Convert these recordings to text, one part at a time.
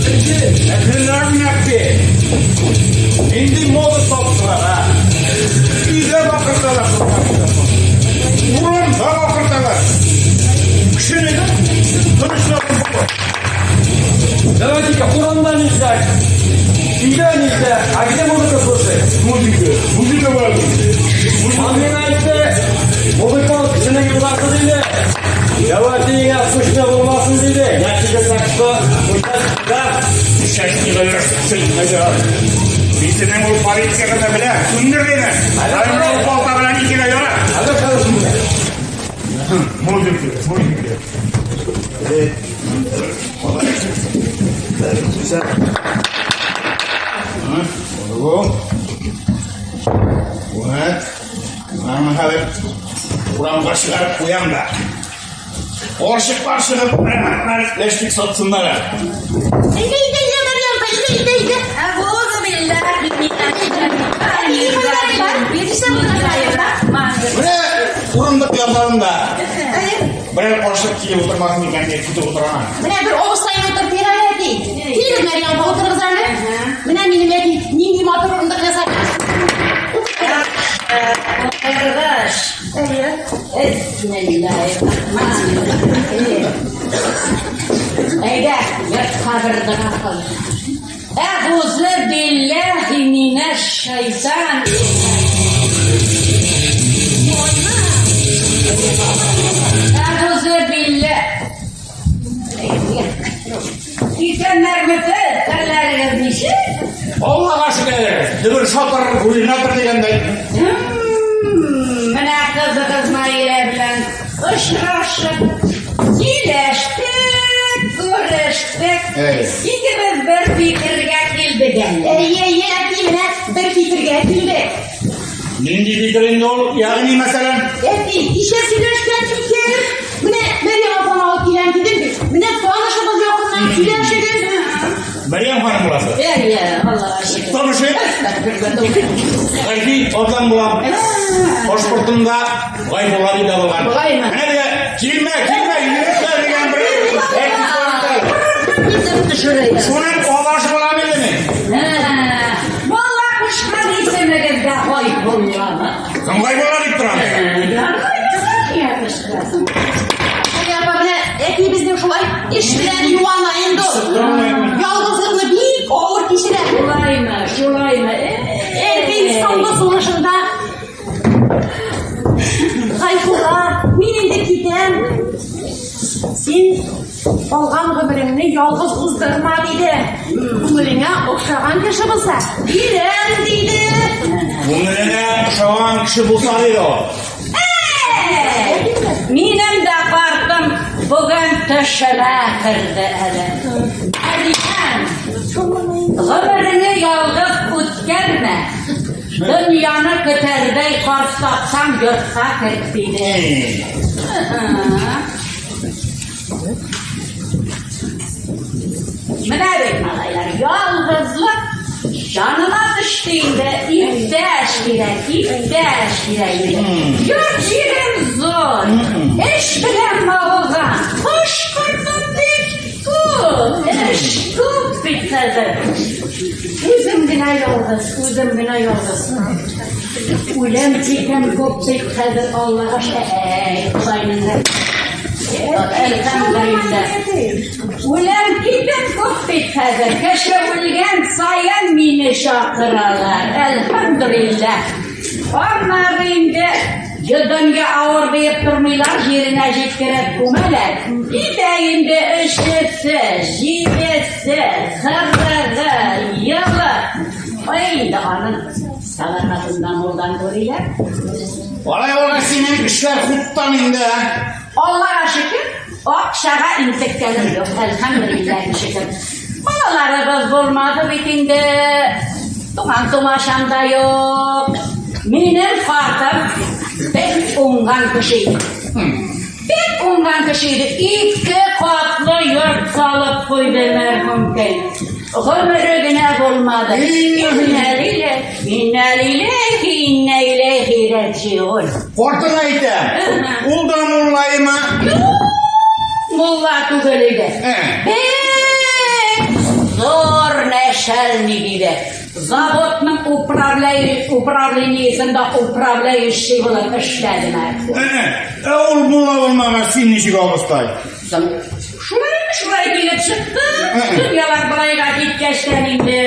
Әкренрәк нәкъ. Нинди мода таптылар, а? Өйдә бакырталар шул. Урамда бакырталар. Кешене тынычлатып була. Давайте-ка, урамда нельзя, өйдә нельзя. А где музыка слушать? Музыка, музыка бар. Мин әйтте, музыкант кешенең юлдасы диде. Давайте я скучно булмасын диде. Я тебе так что, да. Чәчни галәр. Мин синең ул полицияны беләм. Сүндер дине. Ул балта белән икегә яра. Музыка, музыка. Вот. Аны хәзер урамга чыгарып куям да. Карчыклар чыгып, ләчтек сатсыннар. Әйдә, әйдә, әйдә, Мәрьям, әйдә, әйдә, әйдә. Әгъузу биллаһи Менә урындык язарында. Берәр карчык килеп утырмасын икән дип көтеп утырам. Менә бер абыстай утырып бир әле, әти. Килегез, Мәрьям апа, утырыгыз әле. Менә минем әти нинди матур урындык ясап. Утыргыч. Әйе. Бисмиллаһир-рахманир-рахим. Әйдә, йортка бер дога кыл. Әгъузу биллаһи минәш шайтан. Әгъузу биллаһ. Исәннәрмесез, хәлләрегез ничек? Аллага шөкер, дөбер шатыр, губернатор дигәндәй. Менә кызыгыз Наилә белән очрашып, сөйләштек, күрештек. Әй. Икебез бер фикергә килдек әле. Әйе, әйе, әти, менә бер фикергә килдек. Нинди фикер инде ул? Ягъни мәсәлән, Әти, кичә сөйләшкән фикер. Менә Мәрьям апаны алып киләм дидем бит. Менә танышыгыз якыннан сөйләшегез. Мәрьям ханым буласы. Әйе, Аллага шөкер. Танышыйк. Гайфи атлан булам. Паспортымда Гайфулла дип язылган. Шулаймы? Менә дигән, килмә, килмә, йөрмә дигән бер әти Итеп төшерәйем. Шуның адашы булам инде мин. Мулла кушкан исемегез дә Гайфулламы? Кем Гайфулла дип торам? Мәрьям апа, менә әти безнең шулай эш белән юана инде ул. Ялгызлыкны бик авыр кичерә. Шулаймы, шулаймы? Әти соңгы сулышында Гайфулла, мин инде китәм. Син калган гомереңне ялгыз уздырма, диде. Күңелеңә охшаган кеше булса, бирәм, диде. Күңеленә охшаган кеше булса диде ул. Минем дә картым бүген төшемә керде әле. Мәрьям, гомереңне ялгыз үткәрмә. Дөньяны көтәрдәй карт тапсаң, йортка керт, диде. Менә бит, малайлар, ялгызлык җаныма төште инде. Иптәш кирәк, иптәш кирәк иде. Йорт җирем зур, эш белән мавыгам. Кош-кортым бик күп, эш күп бит хәзер. Үзем генә ялгыз, үзем генә ялгыз. Үлем китем күп бит хәзер, Аллага шәй, Ходайның Әлхәмдүлилләһ. Үлем китем күп бит хәзер. Кеше үлгән саен мине чакыралар. Әлхәмдүлилләһ. Аннары инде дөнья авыр диеп тормыйлар, җиренә җиткереп күмәләр. Китә инде өчесе, җидесе, 40-ы, елы. Ай инде аның сәдакасын да мулдан түлиләр. Алай булгач синең эшләр хуттан инде, ә? Аллага шөкер, акчага интеккәнем юк, әлхәмдүлилләһ шөкер. Балаларыбыз булмады бит инде. Туган тумачам да юк. Минем картым бик уңган кеше иде. Бик уңган кеше иде. Ике катлы йорт салып куйды мәрхүмкәй. Гомере генә булмады. Иннә лилләһи, иннә лилләһи, иннә иләйһи раҗиун. Картың әйтә. Ул да муллаймы? Мулла түгел иде. Ә. Бик начальник иде. Заводның управлениесендә управляющий булып эшләде мәрхүм. Ә ул мулла булмагач, син ничек абыстай? Соң, шулай шулай килеп чыкты. Дөньялар былайга киткәчтән инде.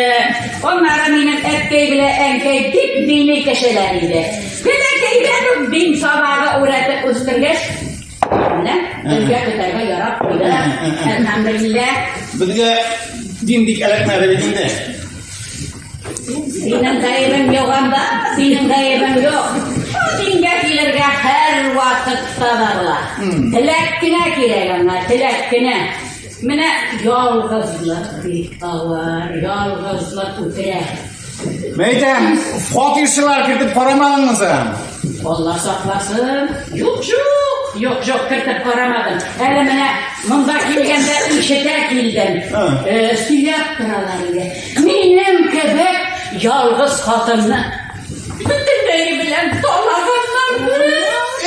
Аннары минем әткәй белән әнкәй бик дини кешеләр иде. Бәләкәйдән үк дин сабагы үрәтеп үстергәч, менә безгә көтәргә ярап куйды. Әлхәмдүлилләһ. Безгә дин бик эләкмәде бит инде. Синең гаебең юк анда, синең гаебең юк. Дингә килергә һәр вакытта да була. Теләк кенә кирәк аңа, теләк кенә. Менә ялгызлык бик авыр, ялгызлык үтерә. Мәйтәм, фатирчылар кертеп карамадыңмы соң? Алла сакласын. Юк, юк, юк, юк, кертеп карамадым. Әле менә монда килгәндә ишетә килдем. Сөйләп торалар иде. Минем кебек ялгыз хатынны бөтенләе белән талаганнар.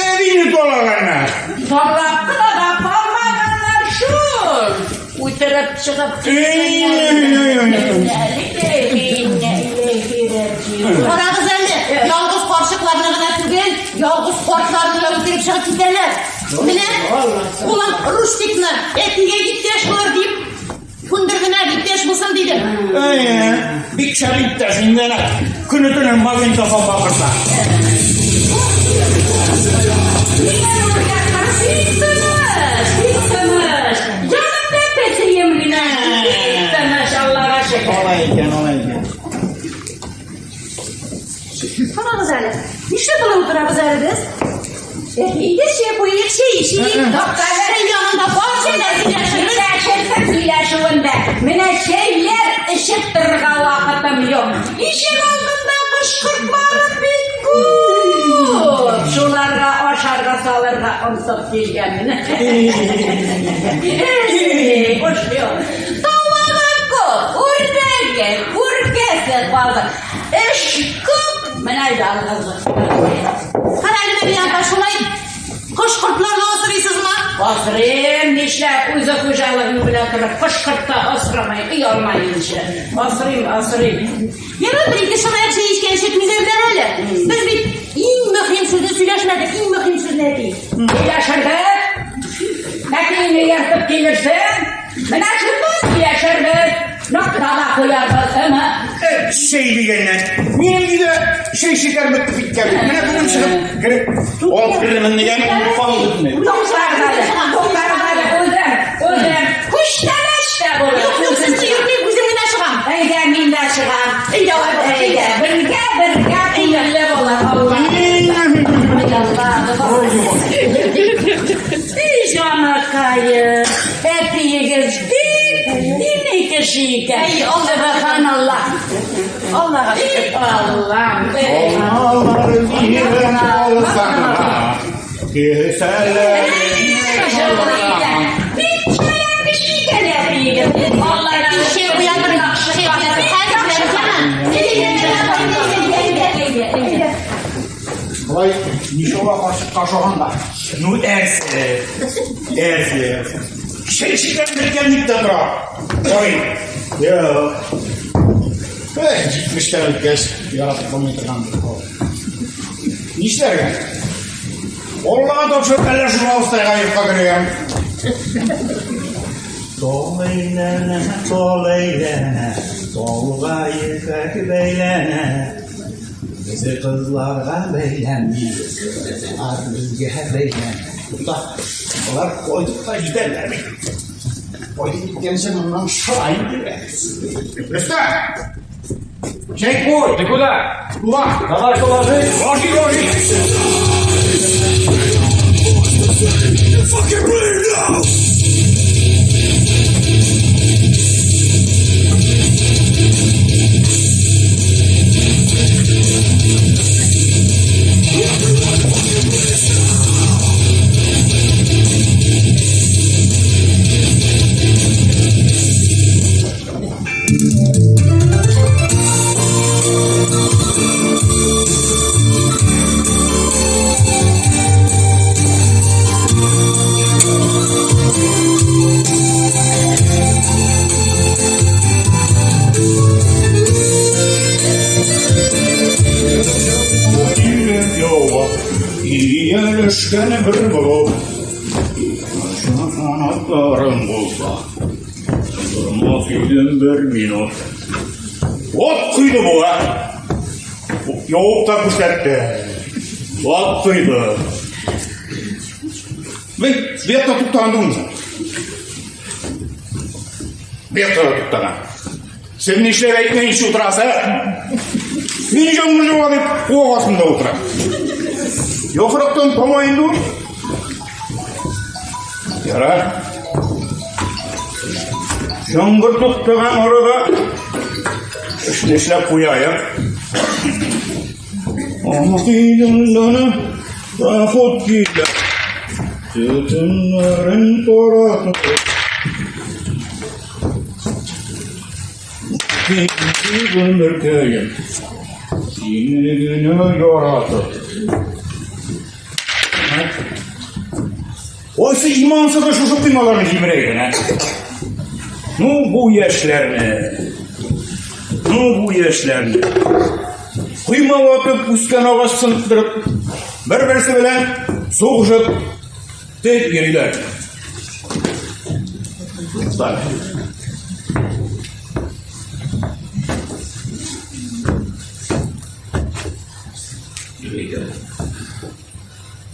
Әбине талаганнар. Талап кына да калмаганнар шул. Үтереп чыгып Карагыз әле, ялгыз карчыкларны гына түгел, ялгыз картларны да үтереп чыгып китәләр. Менә улым Рустикны әтигә иптәш булыр дип күндердем әле, иптәш булсын дидем. Әйе, бик шәп иптәш инде әнә. Көне-төне магнитофон бакырта. Бик тыныч, бик тыныч. Янымда песием генә. Бик тыныч, Аллага шөкер. Алай икән, алай икән. Карагыз әле, нишләп болай утырабыз әле без? Әйдә чәй куйыйк, чәй эчик. Чәй янында бар сүзләр сөйләшербез. Сөйләшерсең сөйләшүендә. Менә чәйләр эчеп торырга вакытым юк. Ишек алдында кош-кортларым бик күп. Шуларга ашарга салырга онытып килгәнмен. Эй, кош юк. Тавыгы күп, үрдәге, күркәсе калды. Эш күп, менә ялгызлык. Кара әле, Мәдинә апа, шулай кош-кортларны асрыйсызмы? Асрыйм, нишләп үзе хуҗалыгың белән торып кош-корт та асрамай, оялмаенча. Асрыйм, асрыйм. Ярар, бер-ике чынаяк чәй эчкәнче түзәрләр әле. Без бит иң мөһим сүзне сөйләшмәдек, иң мөһим сүзне, әти. Сөйләшербез. Әтиеңне ияртеп килерсең. Менә шунда сөйләшербез. Нокта да куярбыз, әмма. Чәй дигәннән. Минем өйдә чәй шикәр бетеп киткән. Менә бүген чыгып кереп алып керермен дигән калды бөтенләй. Туктагыз әле, туктагыз әле, үзем, үзем. Күчтәнәч тә булыр. Юк, юк, сезне йөртмим, үзем генә чыгам. Әйдә, мин дә чыгам. Әйдә, алай булса, Әйдә, бергә, бергә күңелле булыр, Алла. Ай, Алла. И җаныкаем, әтиегез бик дини кеше икән. Әй, Алла. Сөбханаллаһ. Аллага шөкер. Аллам. Алмалар биргән алсаң кесәләр. Бик чая кеше икән әтиегез. Алла Чәй куя торыйк, чәй куя торыйк. Хәзер Әйдә, әйдә, әйдә. Болай ничего карчыкка ошаган да. Ну, әсе. Әсе. Чәй шикәр беткән дип тә тора. Ой. Юк. Эх, җитмештән үткәч, яратып булмый торган. Нишләргә? Аллага тапшырып, әллә шул абыстайга йортка керергә. Тол әйләнә, тол әйләнә, толга ефәк бәйләнә. Без кызларга бәйләнмибез, кызлар безгә бәйләнә. Тукта, болар кайтып та җитәрләр бит. Кайтып киткәнче моннан шырайым дибез. Рөстәм! Чәй куй! Ты куда? Куда? Давай положи. Ложи, ложи! Fucking bleed now! Төшкәне бер булып, Канатларым булса, Тормас идем бер минут. От куйды бу, ә? Явып та күрсәтте. От куйды. Бей, бу якта туктаган түгелме? Бу якта да туктаган. Сен нишләп әйтмәенчә утырасың? Мин яңгыр ява дип куак астында утырам. Яфрактан тама инде ул. Ярар. Яңгыр туктаган арада эшне эшләп куяйык. Аны Проход килә. Төтеннәрен таратып. Гомеркәем, сине генә яратып. Кайсы имансызы шушы коймаларны җимерә икән, ә? Ну, бу яшьләрне. Ну, бу яшьләрне. Койма ватып, үскән агач сындырып, бер-берсе белән сугышып, тик йөриләр. Так.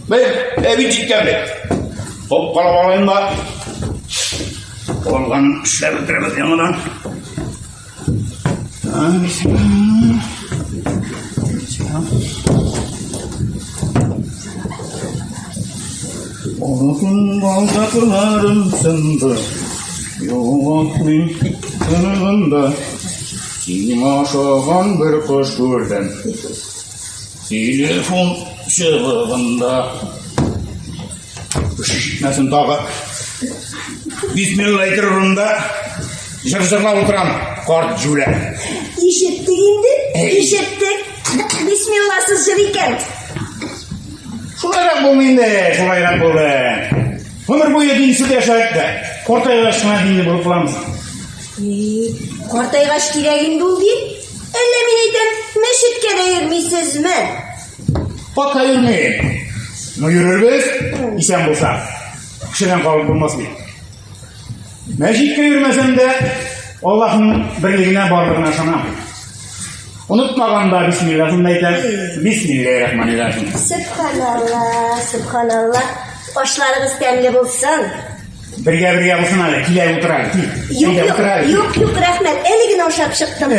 Бер, әби җиткән бит. Хоп, карап алайын да. Калганын эшләп бетерәбез яңадан. Алтын балдакларым сынды, Юл атлыйм тыныгында. Синең ашаган бер кош күрдем. Телефон чыбыгында. Ишетмәсен тагы. Бисмилла әйтер урында җыр җырлап утырам, карт җүләр. Ишеттек инде, ишеттек. Бисмилласыз җыр икән. Шулайрак булды инде, шулайрак булды. Гомер буе динсез яшәдек тә, картайгач кына динле булып каламыз. Картайгач кирәк инде ул дин. Әллә мин әйтәм, мәчеткә дә йөрмисезме? Пока йөрмим. Ну йөрербез, исән булсак. Кешедән калып булмас бит. Мәчеткә йөрмәсәм дә, Аллаһның берлегенә барлыгына ышанам. Онытмаганда бисмиллаһын да әйтәм. Бисмиллаһир-рахманир-рахим. Сөбханалла, сөбханалла. Ашларыгыз тәмле булсын. Бергә бергә булсын әле, килә утыр әле, кил. Юк, юк, юк, юк, рәхмәт. Әле генә ашап чыктым.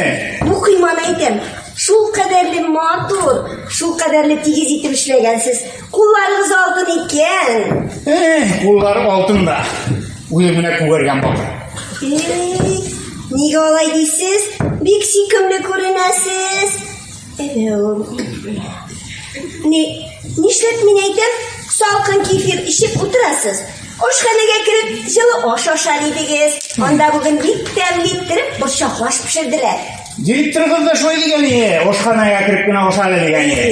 Бу койманы әйтәм. Шул кадәрле матур, шул кадәрле тигез итеп эшләгәнсез. Кулларыгыз алтын икән. Эх, куллар алтын да. Үзе менә күгәргән бакыр. Эй, нигә алай дисез? Бик сөйкемле күренәсез. Ни, нишләп мин әйтәм, салкын кефир эчеп утырасыз? Ашханәгә кереп, җылы аш ашар идегез. Анда бүген бик тәмле иттереп борчаклы аш пешерделәр. Директорыгыз да шулай дигән иде, ашханәгә кереп кенә аша әле дигән иде.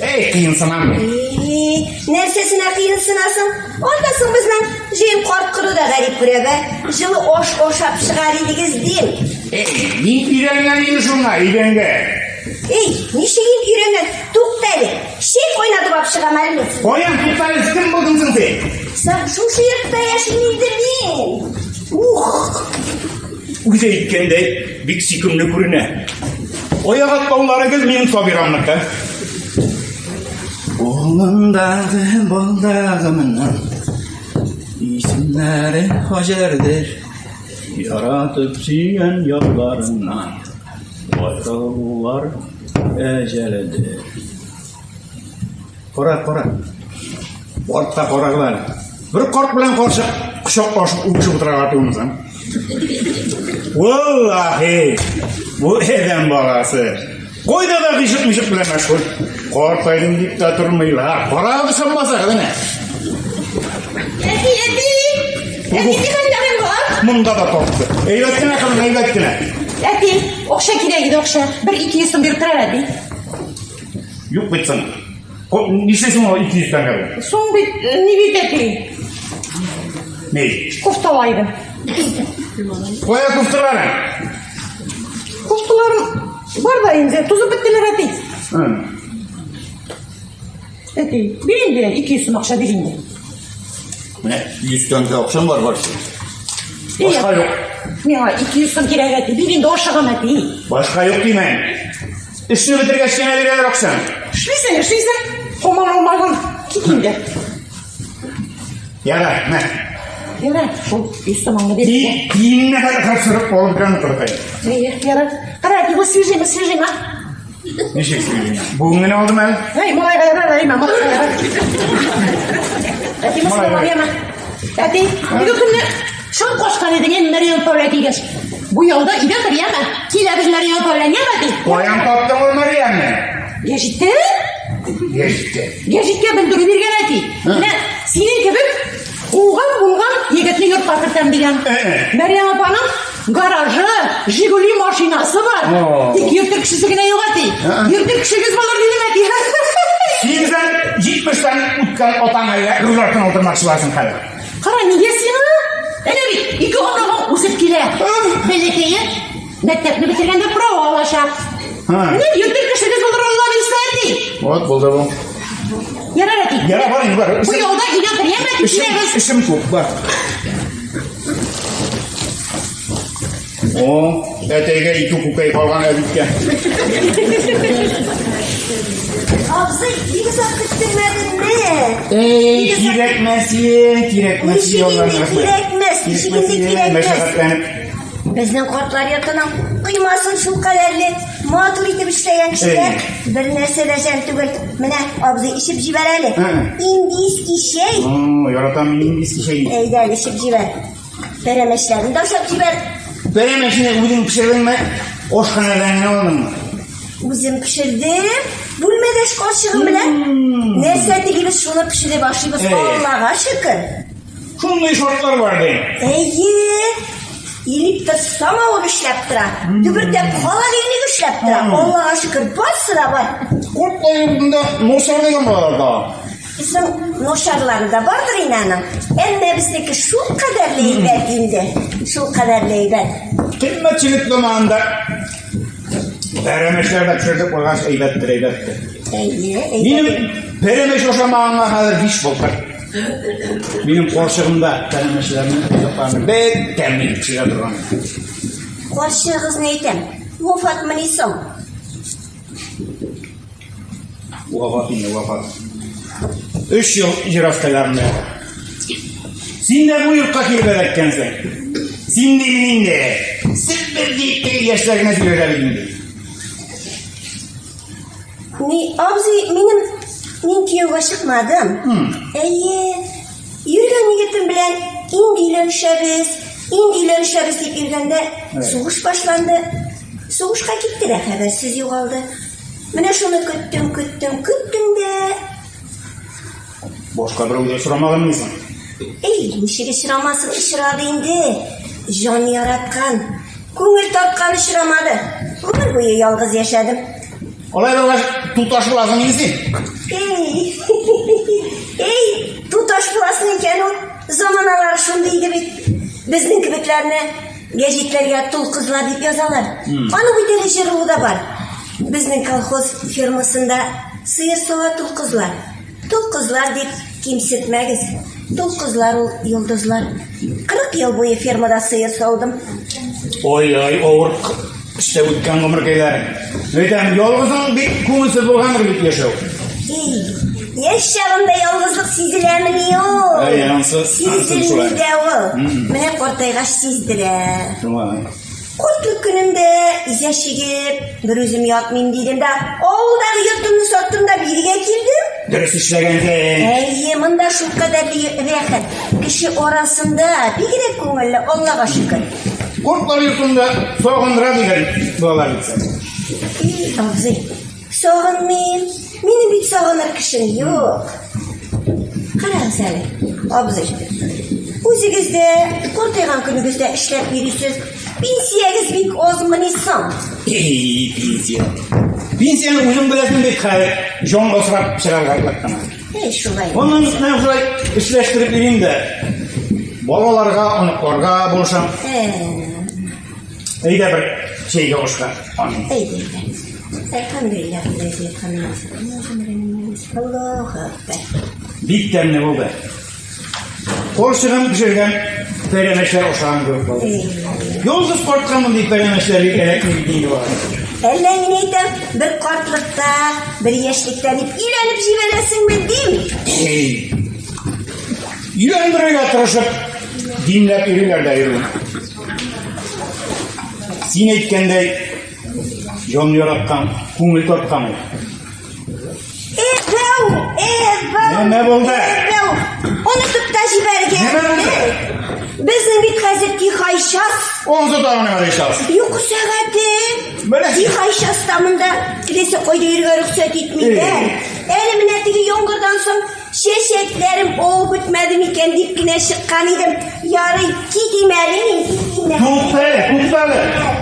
Эй, кыенсынам мин. Эй, нәрсәсенә кыенсынасың? Анда соң безнең җыен карт-коры да гарип күрәбә. Җылы аш ашап чыгар идегез дим. Эй, мин өйрәнгән инде шуңа, өйрәнгән. Эй, ничек инде өйрәнгән? Тукта әле, чәй кайнатып алып чыгам әле мин. Каян тукта әле, кем булдың соң син? Соң шушы йортта яшим инде мин. Ух! Үзе әйткәндәй, бик сөйкемле күренә. Аяк атлаулары гел минем Сабирамныкы. Кулымдагы балдагымның исемнәре Хаҗәрдер. Яратып сөйгән ярларыңнан аерылулар әҗәледер. Кара, кара. Артка карагыз әле. Бер карт белән карчык кочаклашып үбешеп утырырга түгелме Валлахи, бу адәм баласы. Кайда да гыйшык-мишык белән мәшгуль. Картайдым дип тә тормыйлар. Карагыз ышанмасагыз әнә. Әти, әти! Әти, ни хәлләрең бар? Монда да тартты. Әйбәт кенә, кызым, әйбәт кенә. Әти, акча кирәк иде, акча. Бер 200 сум биреп тор әле, әти. Юк бит соң. Нишлисең ул 200 тәңгә белән? Соң бит, ни бит, әти? Ни? Кофта ала идем. Кая кофталарың? Кофталарым бар да инде, тузып беттеләр, әти. Әти, бир инде, 200 сум акча бир инде. Менә 100 тәңкә акчам бар бар. Башка юк. Миңа 200 сум кирәк, әти. Бир инде, ашыгам, әти. Башка юк димән. Эшне бетергәч кенә бирәләр акчаны. Эшлисең, эшлисең. Коман алмаган. Кит инде. Ярар, мә. Ярар, шул 100 сумыңны бир. Тиенне хәзер сырып алып бирәм торгай. Әйе, ярар. Кара, әти, бу свежийме, свежийме? Ничек свежийме? Бүген генә алдым әле. Әй, малайга ярар, әй, малайга ярар. Әти, малайга ярар. Әти, теге көнне чыгып качкан идең, инде Мәрьям апа белән килгәч. Бу ялда өйдә тор, яме. Киләбез Мәрьям апа белән, яме, әти. Каян таптың ул Мәрьямне? Гәҗиттә? Гәҗиттә. Гәҗиткә белдерү биргән әти. Менә синең кебек уңган булган егетне йортка кертәм дигән. Мәрьям апаның гаражы, Жигули машинасы бар. Тик йөртер кешесе генә юк әти. Йөртер кешегез булыр дидем әти. Син 70-тән үткән атаң әллә руль артына утырмакчы буласың хәзер. Кара, нигә сиңа? Әнә бит, ике оныгың үсеп килә. Бәләкәе мәктәпне бетергәндә права алачак. Менә йөртер кешегез булыр Алла бирсә, әти. Вот, булды бу. Ярар, әти. Ярар, бар инде, бар. Бу ялда өйдә тор, яме, әти, киләбез. Эшем күп, бар. О, әтәйгә ике күкәй калган әбиткә. Абзый, бик озак көттермәдеңме? Эй, кирәкмәс, кирәкмәс. Ничек инде кирәкмәс, ничек инде кирәкмәс. Мәшәкатьләнеп. Безнең картлар йортының коймасын шул кадәрле матур итеп эшләгән кешеләр бер нәрсә дә жәл түгел. Менә, абзый, эчеп җибәр әле. Индийский чәй. Яратам мин индийский чәйне. Әйдә, эчеп җибәр. Пәрәмәчләрен дә ашап җибәр. Пәрәмәчне үзең пешердеңме? Ашханәдән генә алдыңмы? Үзем пешердем. Бүлмәдәш карчыгым белән. Нәрсә телибез, шуны пешереп ашыйбыз. Аллага шөкер. Шундый шартлар бар ди. Әйе. Электр самавыр эшләп тора. Дөбердәп холодильник эшләп тора. Аллага шөкер, барысы да бар. Кортлар йортында начар дигән балалар да. Соң начарлары да бардыр инде аның. Әмма безнеке шул кадәрле әйбәт инде. Шул кадәрле әйбәт. Кыйммәтчелек заманында пәрәмәчләр дә пешердек куйгач әйбәттер, әйбәттер. Әйе, әйбәт. Минем пәрәмәч ашамаганга хәзер 5 былтыр. Минем карчыгым да пәрәмәчләрне ризыкларны бик тәмле итеп пешерә торган. Карчыгызны әйтәм. Вафатмыни соң? Вафат инде, вафат. Өч ел җир астыларында. Син дә бу йортка килеп эләккәнсең. Син дә инде. Себер дип теге яшьләр генә сөйләшә бит инде. Ни, абзый, минем мин кияүгә чыкмадым. Әйе, йөргән егетем белән инде өйләнешәбез, инде өйләнешәбез дип йөргәндә сугыш башланды. Сугышка китте дә хәбәрсез югалды. Менә шуны көттем, көттем, көттем дә. Башка берәү дә очрамаганмы соң? Эй, ничек очрамасын, очрады инде. Җан яраткан, күңел тарткан очрамады. Гомер буе ялгыз яшәдем. Алай булгач, туташ буласың инде син. Эй, эй, туташ буласың икән ул. Заманалар шундый иде бит. Безнең кебекләрне гәҗитләргә тол кызлар дип язалар. Аның бит әле җыруы да бар. Безнең колхоз фермасында сыер сава тол кызлар. Тол кызлар дип кимсетмәгез. Тол кызлар ул йолдызлар. 40 ел буе фермада сыер саудым. Ой-ой, авыр эштә үткән гомеркәйләр. Әйтәм, ялгызың бик күңелсез булгандыр бит яшәү. Эй, яшь чагында ялгызлык сизеләмени ул? Әй, ансы, Сизелми дә ул. Менә картайгач сиздерә. Шулай. Картлык көнемдә изә чигеп, бер үзем ятмыйм дидем дә, авылдагы йортымны саттым да бирегә килдем. Дөрес эшләгәнсең. Әйе, монда шулкадәрле рәхәт. Кеше арасында бигрәк күңелле, Аллага шөкер. Кортлар йортында сагындыра дигән балалар бит сәне. И, абзый, сагынмыйм. Минем бит сагыныр кешем юк. Карагыз әле, абзый. Үзегез дә картайган көнегездә эшләп йөрисез. Пенсиягез бик азмыни соң? Эй, пенсия. Пенсияне үзең беләсең бит хәзер. Җан асрап чыгарга кына. Эй, шулай. Аннан менә шулай эшләштереп йөрим дә. Балаларга, оныкларга булышам. Әйдә бер чәйгә ашка. Әйдә, әйдә. Әлхәмдүлилләһ, Аллаһу әкбәр. Бик тәмле булды. Карчыгым пешергән пәрәмәчләр ашаган кебек булды. Ялгыз картка мондый пәрәмәчләр бик эләкми бит инде бала. Әллә мин әйтәм, бер картлыкта, бер яшьлектә дип өйләнеп җибәрәсеңме дим. Эй. Өйләндерергә тырышып, димләп йөриләр дә йөрү. Син әйткәндәй, җан яраткан, күңел тарткан ул. Эбәү, эбәү. Нәмә булды? Эбәү. Онытып та җибәргән. Нәмә булды? Безнең бит хәзер тихай час. Онсы тагы нәмә час? Йокы сәгате. Менә. Тихай часта монда теләсә кайда йөрергә рөхсәт итмиләр. Әле менә теге яңгырдан соң чәчәкләрем авып бетмәде микән дип кенә чыккан идем. Ярый, китим әле мин, китим әле. Тукта әле, тукта әле.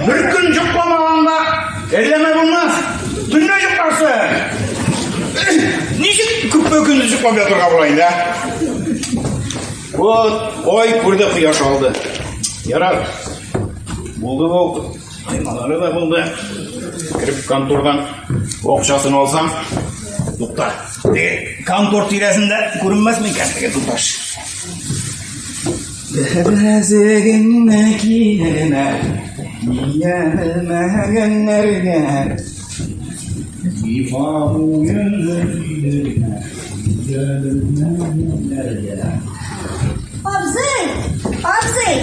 Бер көн йокламаганда әрләмә булмас. Төнлә йокларсың. Ничек күпме көндез йоклап ятырга була инде, а? Вот, ай күрде, кояш алды. Ярар. Булды бу. Аймалары да булды. Кереп контордан акчасын алсам, тукта. Теге контор тирәсендә күренмәс микән теге туташ? Беләзегеңне киенә, Иялмәгәннәргә, Зифа буеңны киенә, Иялмәгәннәргә. Абзый, абзый.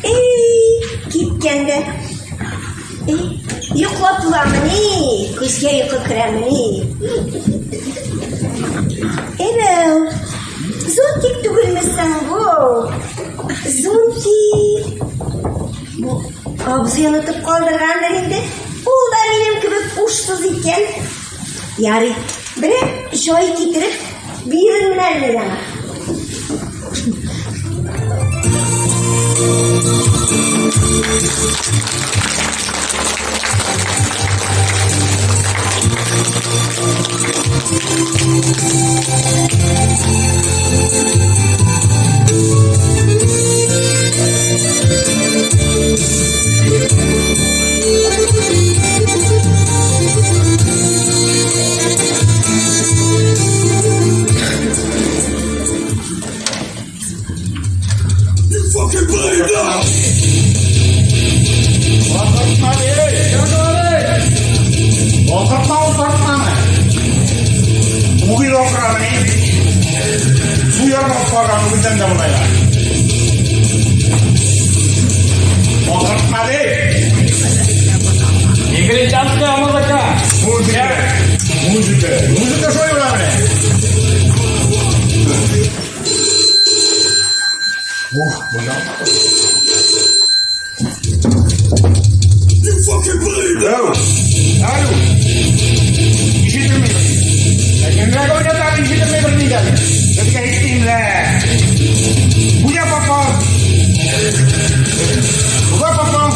Эй, киткән дә. Эй, йоклап буламыни? Күзгә йокы керәмени? Әбәү, зонтик түгелме соң бу? Зонтик. Бу абзый онытып калдыргандыр инде. Ул да минем кебек ушсыз икән. Ярый, берәр җай китереп бирермен әле мин аңа. Утыртма, утыртманы. Үгез акырамыни? Су ярга алып барган үгездән дә болайлар. Утыртма ди. Негритянская музыка. Музыка. Музыка. Музыка шулай буламыни? Ух, була. Алло. Алло. Ишетелми. Әкренрәк уйната, ишетелми берни дә. Безгә әйттем лә. Куда попал? Куда попал?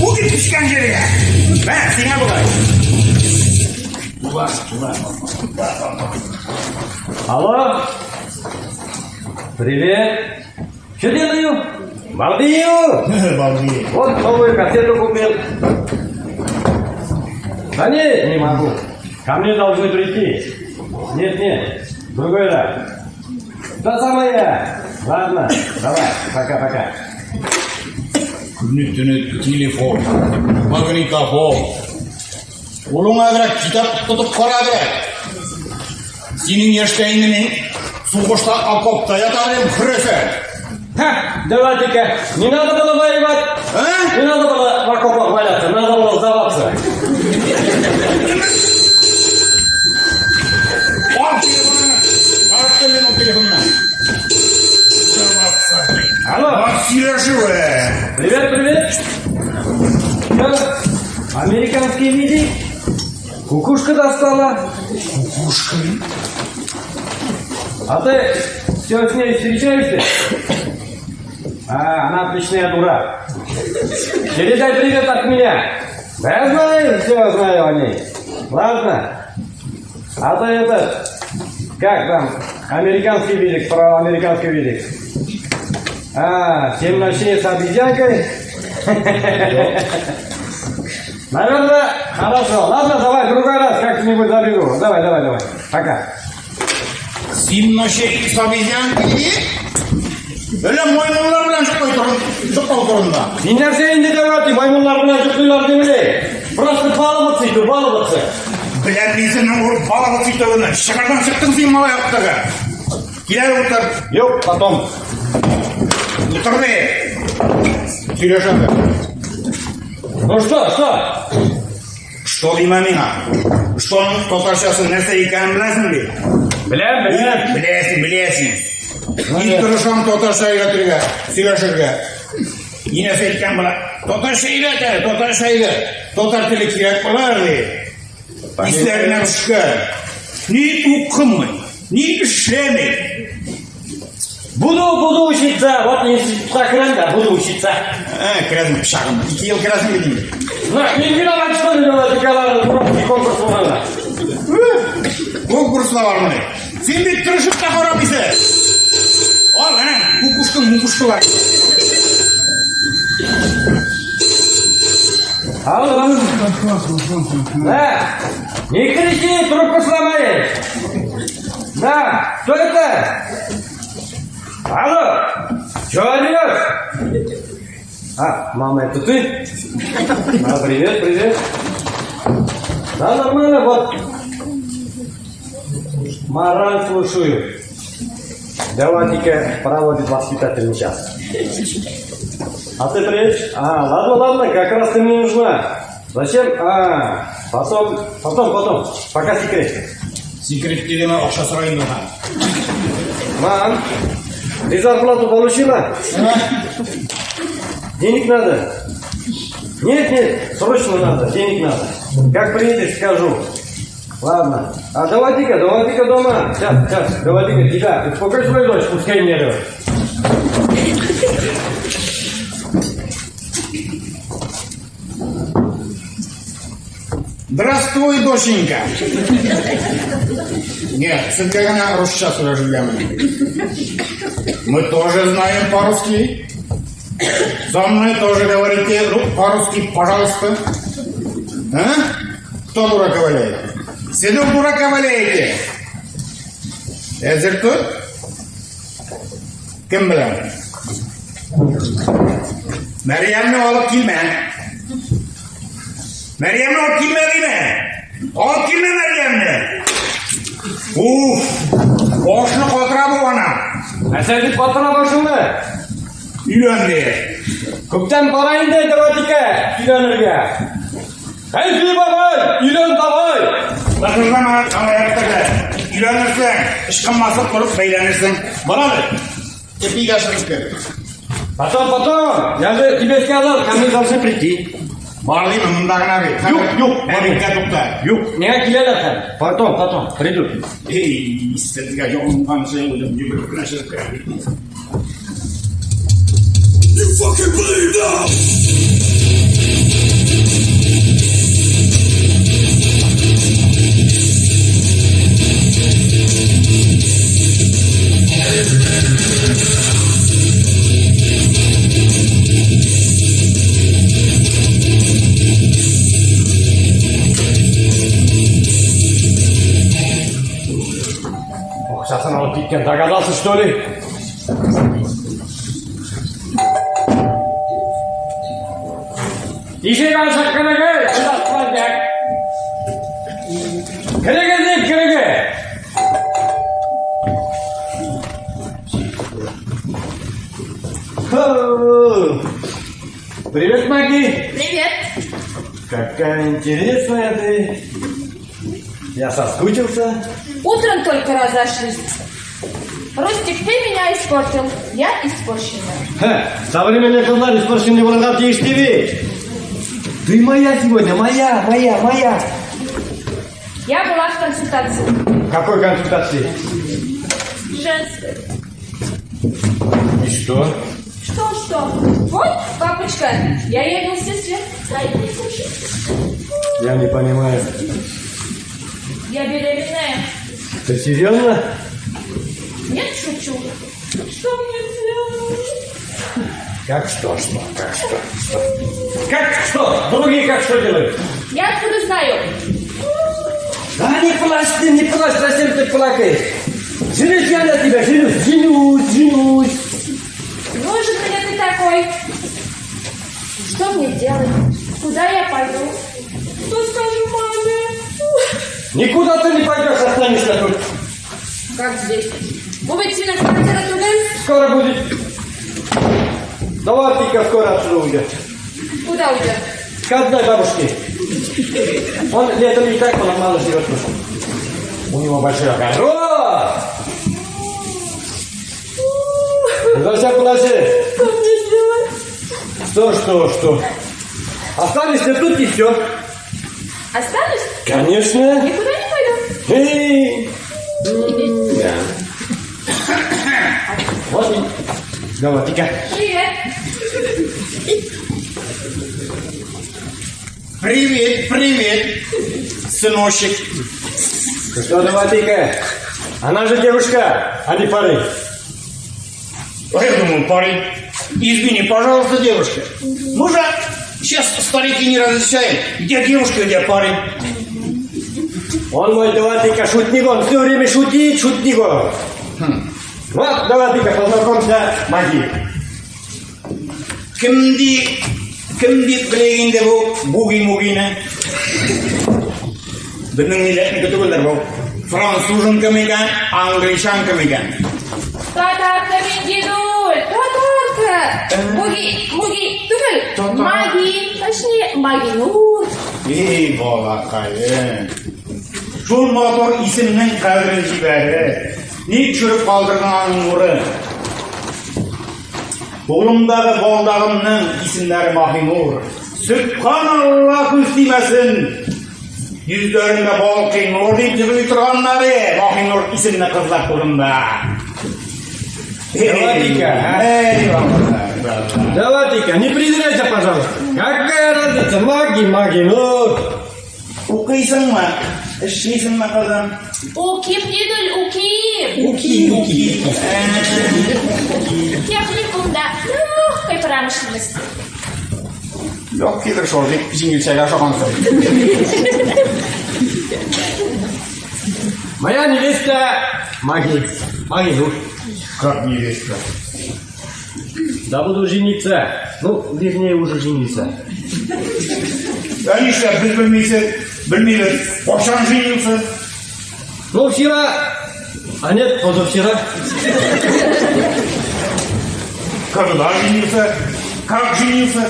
Үгез пешкән җиргә. Мә, сиңа болай. Була, була. Алло. Привет. Что делаю? Балдею. Балдею. Вот новую кассету купил. Да нет, не могу. Ко мне должны прийти. Нет, нет, другой раз. Та самая. Ладно, давай, пока-пока. Көне төне телефон, магнитофон. Кулыңа берәр китап тотып кара берәр. Синең яшьтә инде мин сугышта окопта ятар идем, хөрәсә. Ха, давайте-ка, не надо было воевать. А? Не надо было в окопах валяться, надо было сдаваться. Ал телефоныңны. Тарттым мин ул телефонны. Алло. Бак сөйләшүе. Привет, привет. Чё, американский видик? Кукушка достала. Кукушка. А ты все с ней встречаешься? А, она отличная дура. Передай привет от меня. Да я знаю, все знаю о ней. Ладно. А ты этот, как там, американский видик, про американский видик. А, семь ночей с обезьянкой? Наверное, хорошо. Ладно, давай, в другой раз как-нибудь забегу. Давай, давай, давай. Пока. Син вообще икс обезьянки? Әллә маймыллар белән йоклый торын, йоклау турында. Син нәрсә инде дәү әти, маймыллар белән йоклыйлар димени? Просто баловаться итү, баловаться. Беләм мин синең ул баловаться итүеңне. Чыгардан чыктың син малай актыгы. Кил әле утыр. Юк, потом. Утыр ди. Сөйләшәбез. Ну что, что? Что димә миңа? Что-ның татарчасы нәрсә икәнен беләсең бит? Беләм, беләм. Беләсең, беләсең. Мин тырышам татарча өйрәтергә, сөйләшергә. Ни нәрсә әйткән була? Татарча өйрәт әле, татарча өйрәт. Татар теле кирәк булыр ди. Исләренә төшкән. Ни укымый, ни эшләми. Буду, буду учиться. Вот институтка керәм дә, буду учиться. Ә, керәсең пычагым. 2 ел керәсең бит инде. Ну, мин виноват, что ли, дәү әти, дурацкий конкурс булганда. Конкурслар бармыни? Син бит тырышып та карамыйсың. Ал, әнә, кукушка, мукушкалар. Алло. Да. Не кричи, трубку сломаешь. Да, кто это? Алло, чего орешь? А, мама, это ты? А, привет, привет. Да, нормально, вот. Мораль слушаю. Давайте-ка проводит воспитательный час. А ты приедешь? А, ладно, ладно, как раз ты мне нужна. Зачем? А, потом, потом, потом. Пока секрет. Секрет дигәне акча сорыйм инде. Мам, ты зарплату получила? Денег надо? Нет, нет, срочно надо, денег надо. Как приедешь, скажу. Ладно. А давайте-ка, давайте-ка дома. Сейчас, сейчас, давайте-ка, тебя. Успокой свою дочь, пускай не орет. Здравствуй, доченька. Нет, сезгә генә русча сөйләшергә. Мы тоже знаем по-русски. Со мной тоже говорите по-русски, пожалуйста. А? Кто дурака валяет? Седок дурака валяете. Әзер тот? Кем белән? Мәрьямне алып килмә. Мәрьямне алып килмә диме? Алып килмә Мәрьямне. Уф! Башны катыра бу ана. Нәрсә дип катыра башыңны? Өйлән ди. Күптән пора инде, дәү әтикә, өйләнергә. Хәйфи бабай, өйлән давай. Лыгырдама, аяктагы. Өйләнерсең, ычкынмаслык булып бәйләнерсең. Бар әле. Тепигә чыгып кер. Потом, потом, я же тебе сказал, ко мне должны прийти. Бар димме, монда гына бит. Юк, юк. Әбеккә тукта. Юк, миңа киләләр хәзер. Потом, потом, придут. Эй, сезгә ялынганчы үзем йөгереп кенә чыгып керәм. You fucking believe now! Акчасын алып киткән, догадался, что ли? Ишек ачык, керегез! Керегез дип, керегез! Хо! Привет, Маги! Привет. Какая интересная ты! Я соскучился. Утром только разошлись. Рустик, ты меня испортил. Я испорченная. Ха, современный кызлар испорченный булырга тиеш бит. Ты моя сегодня, моя, моя, моя. Я была в консультации. Какой консультации? Женской. И что? Что, что? Вот, папочка, я еду к сестре. Дай мне кушать. Я не понимаю. Я беременная. Ты серьезно? Нет, шучу. Что мне делать? Как что, что, как что, что? Как что? Другие как что делают? Я откуда знаю? Да не плачь ты, не плачь, зачем ты плакаешь? Женюсь я на тебя, женюсь, женюсь, женюсь. Нужен мне ты такой. Что мне делать? Куда я пойду? Что скажу маме? Никуда ты не пойдешь, останешься тут. Как здесь? Бу бит синең квартира түгел? Скоро будет. Давай-ка скоро отсюда уйдет. Куда уйдет? К одной бабушке. Он летом и так он мало живет. У него большой огород. Зачем плачешь? Что мне делать? Что, что, что? Останешься тут и все. Останусь? Конечно. Никуда не пойду. Эй! Да. Вот и. Давай-ка. Привет. Привет, привет, сыночек. Ну что, давай-ка. Она же девушка, а не парень. А я думаю, парень, извини, пожалуйста, девушка. Мы же сейчас старики не различаем, где девушка, где парень. Он мой давай-ка шутник, он все время шутит, шутник он. Вот, давай-ка познакомься, Маги. Кем ди, кем дип белик инде бу буги-мугины? Безнең милләтнеке түгелдер бу. Француженка микән, англичанка микән? Татарка мин, дедуль, татарка. Буги, муги түгел. Татар. Маги, точнее, Магинур. Эй, балакаем. Шул матур исемнең кадерен җибәрер. Ник төшереп калдырдың аның нурын? Кулымдагы балдагымның исемнәре Маһинур. Сөбханалла, күз тимәсен. Йөзләрендә балкый нур дип җырлый торганнары Маһинур исемле кызлар турында. Давай-ка, а? Эй, балалар, балалар. Давай-ка, не придирайся, пожалуйста. Какая разница, маги, маги, ну. Укыйсыңмы? Эшлисеңме, кызым? Укыйм, дедуль, укыйм. Уки, уки. Техникумда легкой промышленности. Легкийдер шул, дип җиңелчәгә ошагансың. Моя невеста Маги, Маги, ну. Как невеста? Да буду жениться. Ну, вернее, уже жениться. Ә нишләп без белмисез? Белмибез. Кайчан женился? Ну, вчера... А нет, позавчера. Когда женился? Как женился?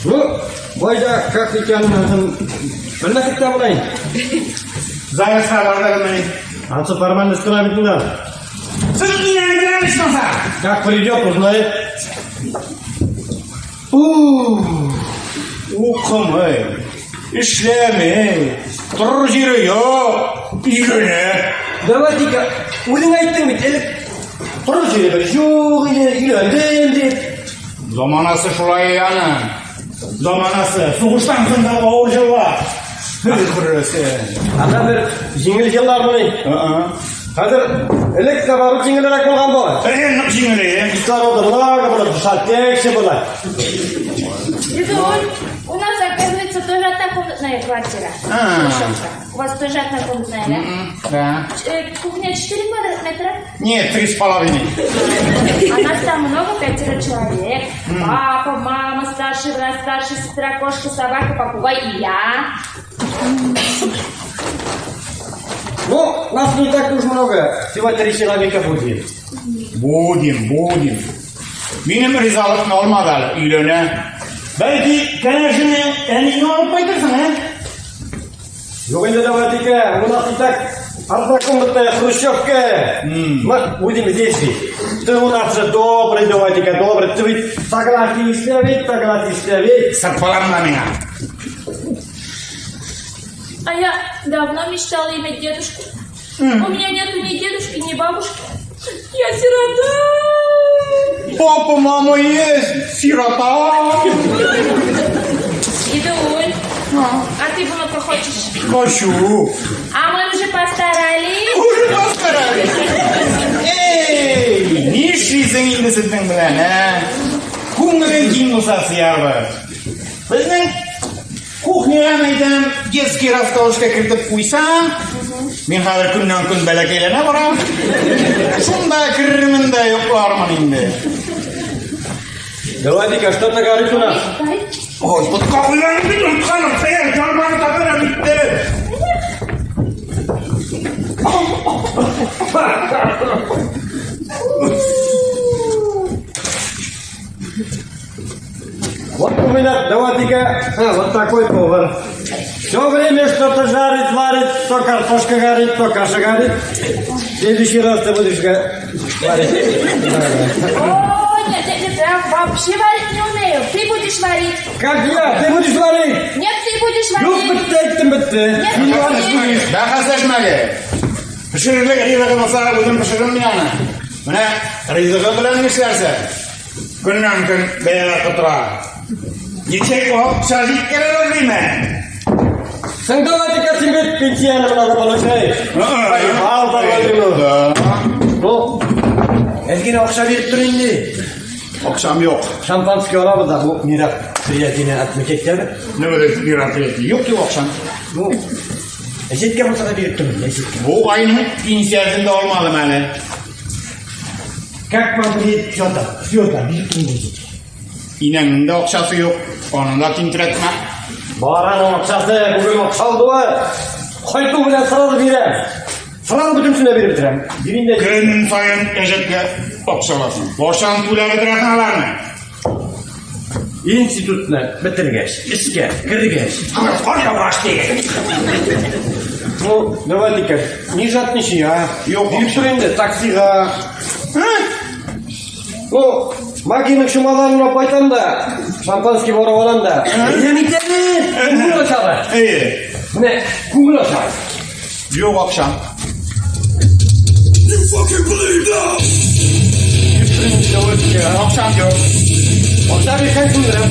Ну, байда, как икәнен белмәдек тә болай. ЗАГСка бардыгымыни? Ансы формальность кына бит инде. Сез инәне беләм ичмаса. Как придет, узнает. Укымый, эшләми, торыр җире юк, өйләнә. Давайте-ка, үзең әйттең бит, элек торыр җире бер юк иде, өйләндем дип. Заманасы шулай аның. Заманасы. Сугыштан соң да авыр еллар. Хөррәсе. Ә хәзер җиңел еллармыни? Хәзер элек наоборот җиңелрәк булган бу. Әйе, нык җиңел. Кислорода много было, дышать легче было. Дедуль, у нас, оказывается, тоже однокомнатная квартира. А. Хрущевка. У вас тоже однокомнатная, да? Да. Кухня 4 квадратных метра. Нет, 3,5. А нас там много, пятеро человек. Папа, мама, старший брат, старшая сестра, кошка, собака, попугай и я. Ну, нас не так уж много, всего три человека будет. Будем, будем. Минем ризалыкны алмады әле, өйләнә. Бәлки, кәләшеңне әниеңә алып кайтырсың, ә? Юк инде, давайте-ка, у нас и так однокомнатная хрущевка. Мы будем здесь жить. Ты у нас же добрый, давайте-ка, добрый. Ты ведь согласишься ведь, согласишься ведь. Сырпаланма миңа. А я давно мечтала иметь дедушку. У меня нету ни дедушки, ни бабушки. Я сирота. Папа, мама есть, сирота. Дедуль, а ты внука хочешь? Хочу. А мы уже постарались. Уже постарались. Эй, нишлисең инде сезнең белән, ә? Күңелең киң булса сыярбыз. Безнең кухняга мәйтәм, детский расколочка кертеп куйсаң, мин хәзер көннән көн бәләкәйләнә барам. Шунда керермен дә йоклармын инде. Давайте-ка, что-то горит у нас. Ой, ботка куйган бит, онытканым. Әй, ярманы табарам битте. Вот у меня, давайте-ка, вот такой повар. Все время что-то жарит, варит, то картошка горит, то каша горит. В следующий раз ты будешь варить. О, нет, нет, нет, я вообще варить не умею. Ты будешь варить. Как я? Ты будешь варить? Нет, ты будешь Юк, варить. бетте, әйттем, бетте. Нет, Син нет, варишь. нет. Бәхәсләшмәгез. Пешерерлек ризыгы булса, үзем пешерермен мин аны. Менә ризыгы белән нишләрсең? Көннән көн бәяләр котыра. Ничек акча җиткерер димә. Соң давайте-ка син бит пенсияне много получаешь. Ал, давай, Да. Ну, әзгенә акча биреп тор инде. Акчам юк. Шампанский алабыз да, бу мероприятиене отмечать итәбез. Нәрсә мероприятие? Юк юк акчам. Ну, әҗәткә булса да биреп тор инде, әҗәткә. Бу айның пенсиясен дә алмадым әле. Как вам все да, все да, биреп тор инде. Инәңнең дә акчасы юк. Аны да тинтерәтмә. Бар аның акчасы, бүген акча алды. Кайту белән сразу бирәм. Сразу бөтенесен дә биреп бетерәм. Бир инде. Көн саен әҗәткә акча аласың. Башан түләп бетерәсең аларны. Институтны бетергәч, эшкә кергәч. Кая баш дигән. Ну, давайте-ка, не жадничай, а. Юк. Биреп тор инде таксига. Ну, Макиның чумаданын алып кайтам да, шампанский барып алам да. Әйдәм итәме? Күңел ачабыз. Әйе. Менә күңел ачабыз. Юк акчам. You fucking believe that? Акчам юк. Акча бирсәң сүндерәм.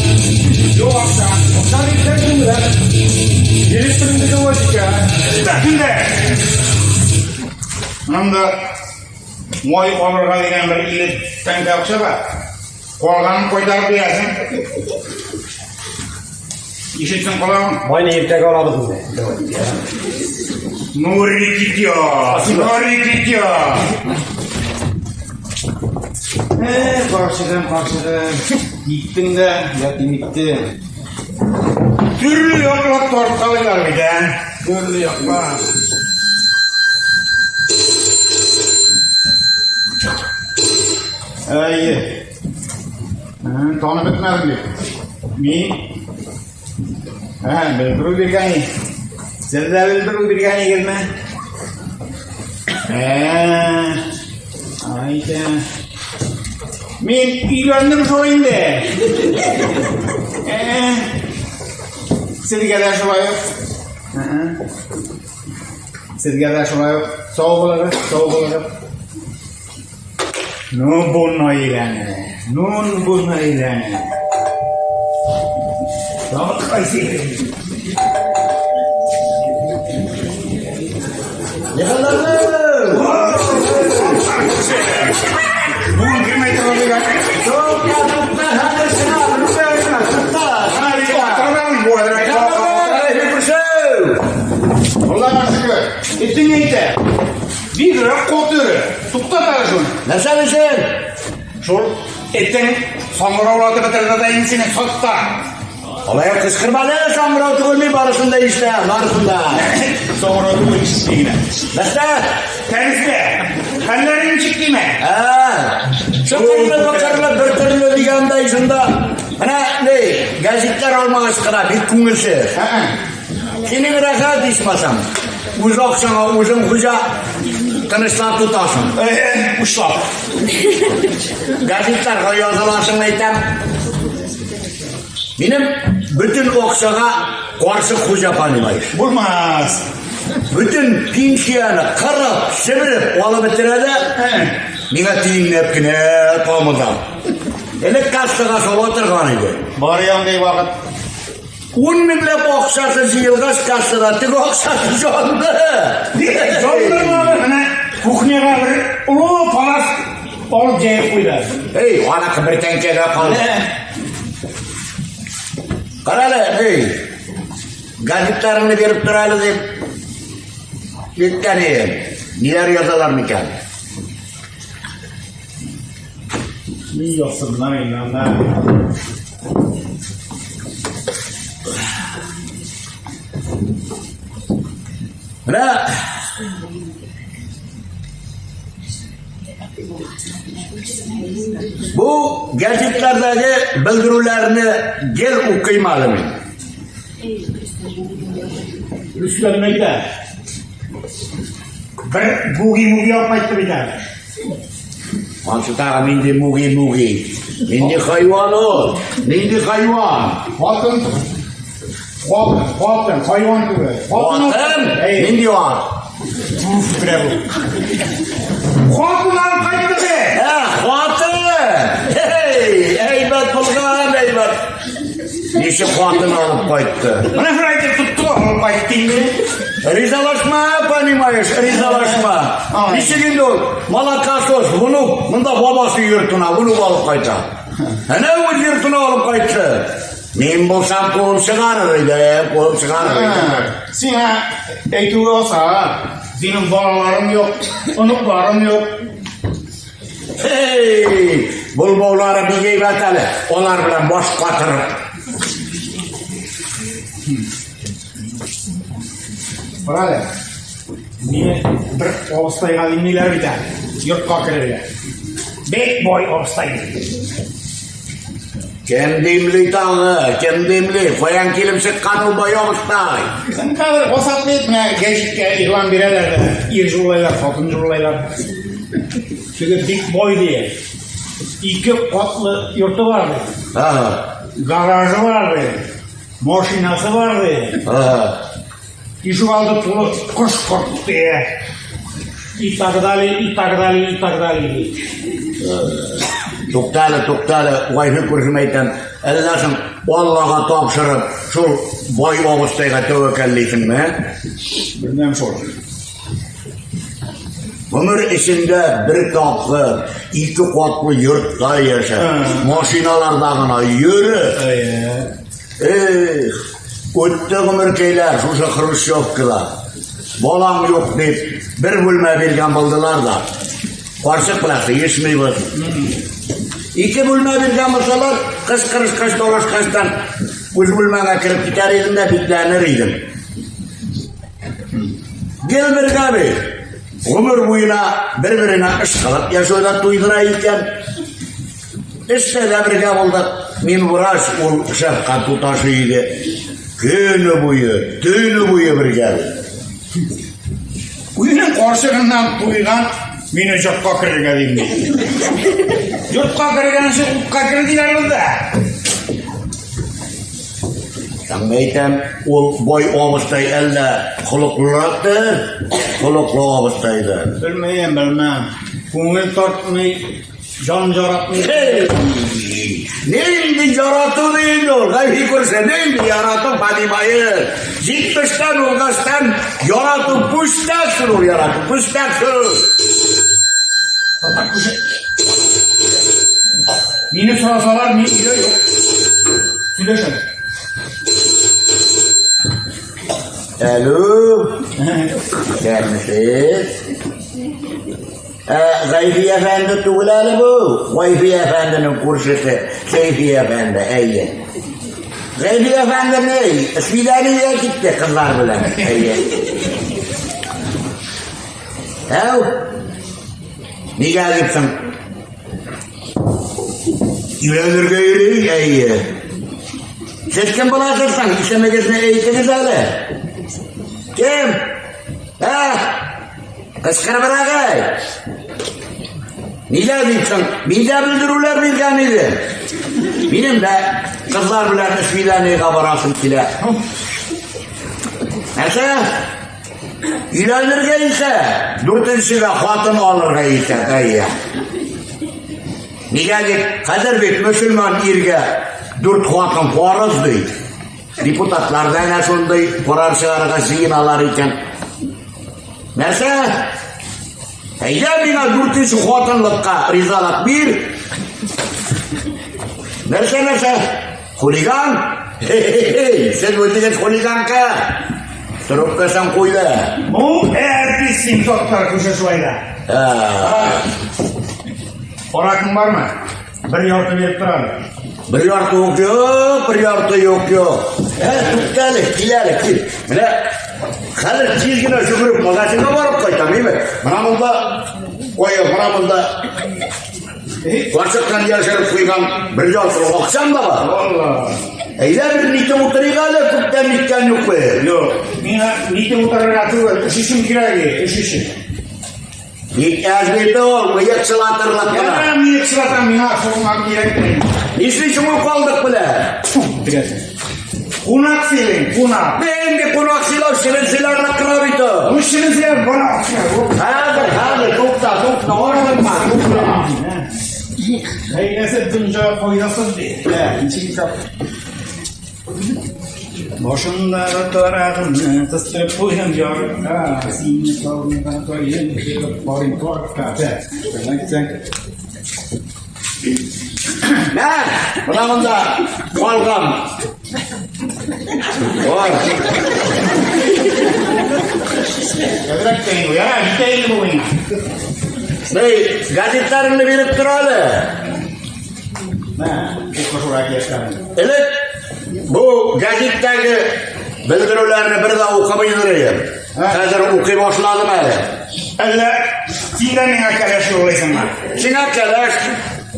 Юк акча. Акча бирсәң сүндерәм. Биреп тор инде давайте-ка. Инде. Монда май алырга дигән бер 50 тәңкә акча бар. Калганын кайтарып бирәсең. Ишетсең колагың. Майны иртәгә алабыз инде. Давайте. Ну, рекетер! Ну, рекетер! Каршыдым, каршыдым. Киттең дә, ятим иттең. Төрле яклап тарткалыйлар бит, ә? Төрле яклап. Әйе. Танып бетмәдем бит. Мин Ә, белдерү биргән. Сез дә белдерү биргән идегезме? Ә, айда. Мин өйләндем шул инде. Ә, сезгә дә шулай ук. Сезгә дә шулай ук. Сау булыгыз, сау булыгыз. Ну, бу гаиләне. Ну, бу гаиләне. Тагын кайсы? Егылдым! Бүген кермәй торган дигән. Тукта, тукта, хәзер чыга, рүпә, тукта. Торган бу Аллага шөкер. Этең әйтә. Бигрәк каты. Туктат әле шуны. Нәрсә дисең? Шул этең саңгыраулатып бетерде дә инде сине сатта. Алай кычкырма әле, саңгырау түгел мин барысын да ишетәм, барысын да. Саңгырау түгел ишетми генә. Нәрсә? Тәрізді. Хәлләрең ничек димә? Ә, чыкырлы бакырлы бер төрле дигәндәй шунда. Менә ни, гәзитләр алмагач кына бик күңелсез. Синең рәхәт ичмасам. Үз акчаңа үзең хуҗа, тынычлап тотасың. Учлап. Гәзитләргә языласың әйтәм. Минем бөтен акчага карчык хуҗа, понимаешь. Булмас. Бөтен пенсияне кырып, себереп алып бетерә дә, миңа тиенләп кенә калмады. Элек кассага сала торган иде. Бар андый вакыт. 10 меңләп акчасы җыелгач кассада, теге акчасы җанды. Яндырмады. Менә кухняга бер олы палас Алып җәеп куйды. Эй, аныкы бер тәңкәгә калды. Карале, эй. Газетларыңны биреп тор әле дип. Киткән идем. Ниләр язалар микән? Ни язсыннар инде анда. Менә Бу газетлардагы белдерүләрне гел укыйм әле мин. Рөстәм әйтә. Бер буги-муги алып кайтты бит әле. Ансы тагы нинди муги-муги? Нинди хайван ул? Нинди хайван? Хатын Хатын, хатын, хайван түгел. Хатын? Нинди ат? Уф, бирә бу. Хатын алып кайтты бе. Ә, хатын! Эй, әйбәт булган, әйбәт. Ничек хатын алып кайтты? Менә шулай итеп тотты, алып кайтты инде. Ризалашма, понимаешь, ризалашма. Ничек инде ул? Молокосос, внук, монда бабасы йортына внук алып кайта. Әнә үз йортына алып кайтты. Мин булсам куып чыгарыр идем, куып чыгарыр идем. Сиңа әйтүе аса, синең балаларың юк, оныкларың юк. Эй, булбаулары бик әйбәт әле. Алар белән баш катырып. Кара әле. Мине бер абыстайга димлиләр бит әле. Йортка керергә. Бик бай абыстай. Кем димли тагы? Кем димли? Каян килеп чыккан ул бай абыстай? Син хәзер басат бит, менә гәҗиткә игълан бирәләр дә. Ир журлайлар, хатын журлайлар. Теге бик бай ди. Ике катлы йорты бар ди. Ага. Гаражы бар ди. Машинасы бар ди. Ага. Ишек алды тулы кош-корт ди. И так далее, и так далее, и так далее ди. Тукта әле, тукта әле, Гайфи күршем әйтәм, әллә соң Аллага тапшырып, шул бай абыстайга тәвәккәллисеңме? Белмәм шул. Гомер эчендә бер тапкыр ике катлы йортта яшә, машиналарда гына йөре. Эх, үтте гомеркәйләр шушы хрущевкада. Балаң юк дип, бер бүлмә биргән булдылар да. Карчык белән сыешмыйбыз. Ике бүлмә биргән булсалар, кычкырышкач, талашкачтан үз бүлмәңә кереп китәр идем дә бикләнер идем. Гел бергә бит. Гомер буена бер-беренә ышкылып яшәү дә туйдыра икән. Эштә дә бергә булдык. Мин врач, ул шәфкать туташы иде. Көне буе, төне буе бергә. Үзенең карчыгыннан туйган, мине йортка керергә дим. Йортка кергәнче утка кер диләр бездә. Саңа әйтәм, ул бай абыстай әллә холыклырактыр? Холыклы абыстайдыр. Белмәем, белмәм. Күңел тартмый, Җан яратмый. Нинди ярату ди инде ул, Гайфи күрше, нинди ярату, понимаешь? Җитмештән узгачтан ярату пүстәк шул ул ярату, пүстәк шул. Татар күрше. Мине сорасалар, мин өйдә юк. Сөйләшәм. Әлү, исәнмесез? Ә, Гайфи әфәнде түгел әле бу. Гайфи әфәнденең күршесе Сәйфи әфәнде, әйе. Гайфи әфәнде ни? Свиданиегә китте кызлар белән. Әйе. Әү. Нигә дипсең? Өйләнергә йөри, әйе. Сез кем буласыз соң? Исемегезне әйтегез әле. Кем? Ә? Кычкырыбрак әйт. Нигә дисең? Мин дә белдерүләр биргән идем. Минем дә кызлар белән свиданиегә барасым килә. Нәрсә? Өйләнергә исә, дүртенчегә хатын алырга исә, әйе. Нигә дип, хәзер бит мөселман иргә дүрт хатын фарыз ди. Депутатлар да әнә шундый карар чыгарырга җыеналар икән. Нәрсә? Әйдә миңа дүртенче хатынлыкка ризалык бир. Нәрсә, нәрсә? Хулиган? Хе-хе-хе, сез үзегез хулиганка. Трубкасын куйды. Бу әртист син тоттар күше шулай да. Аракың бармы? Бер ярты биреп тор әле. Бер ярты юк, юк, бер ярты юк, юк. Ә, тукта әле, кил әле, кил. Менә хәзер тиз генә йөгереп магазинга барып кайтам, име? Менә монда, кая, менә монда карчыктан яшереп куйган бер ярты акчам да бар. Алла. Әйдә бер нитеп утырыйк әле, күптән ниткән юк бит. Юк, миңа нитеп утырырга түгел, эш өчен кирәк, эш өчен. Бик әз бит ул, мыек чылатырлык кына. Ярар, мыек чылатам, миңа шуңа кирәкми. Нишлисең ул калдык белән? Бетерәсең. Кунак сыйлыйм, кунак. Нинди кунак сыйлау, ширин сыйларлык кына бит ул. Ну, ширин сыйлар, бара акча. Хәзер, хәзер, тукта, тукта, ашыкма, тукта. Хәйләсе дөнья файдасыз ди. Ничек исәп? Башымдагы тарагымны кыстырып куйдым ярыкка, сине сагынган саен чыгып барыйм паркка. Мә, менә монда калган. Бар. Әзрәк тә инде, ярар, җитә инде бу миңа. Бей, газетларыңны биреп тор әле. Мә, укы әкиятләрен. Элек бу гәзиттәге белдерүләрне бер дә укымый йөрим. Хәзер укый башладым әле. Әллә син дә миңа кәләш юллыйсыңмы? Сиңа кәләш,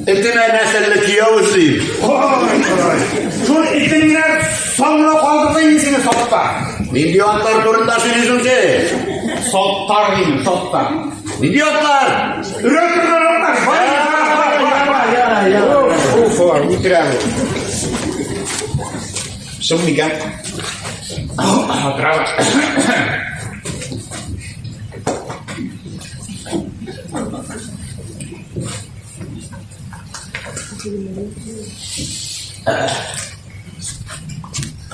этемә нәселле кияү эзлим. Ой, ой. Шул этеңнәр соңлы калдырды инде сине сатта. Нинди атлар турында сөйлисең син? Саттар дим, саттар. Нинди атлар? Өрә торган атлар. Бар, бар, бар, бар. Уф, үтерә бу. Чын микән? Трава.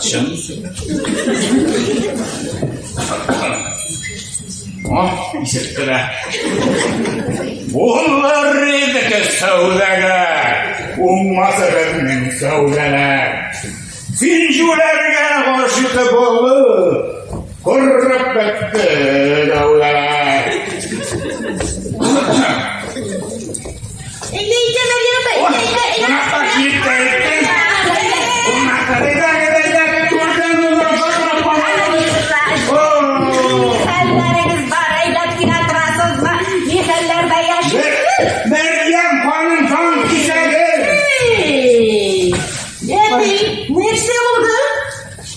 Чын. О, исерттерә. Булыр идеке сәүдәгәр, уңмаса безнең сәүдәләр. Син җүләргә гашыйк булып, корып бетте дәүләләр. Әйдә, әйдә, Мәрьям апа, әйдә, әйдә, әйдә. Кунакка килеп тә әйттең. Кунакка әйдә, әйдә, әйдә, түрдән узып Хәлләрегез бар, әйбәт кенә торасызмы? Ни хәлләрдә яшисез? Мәрьям ханым таң кисәге. Әби, нәрсә булды?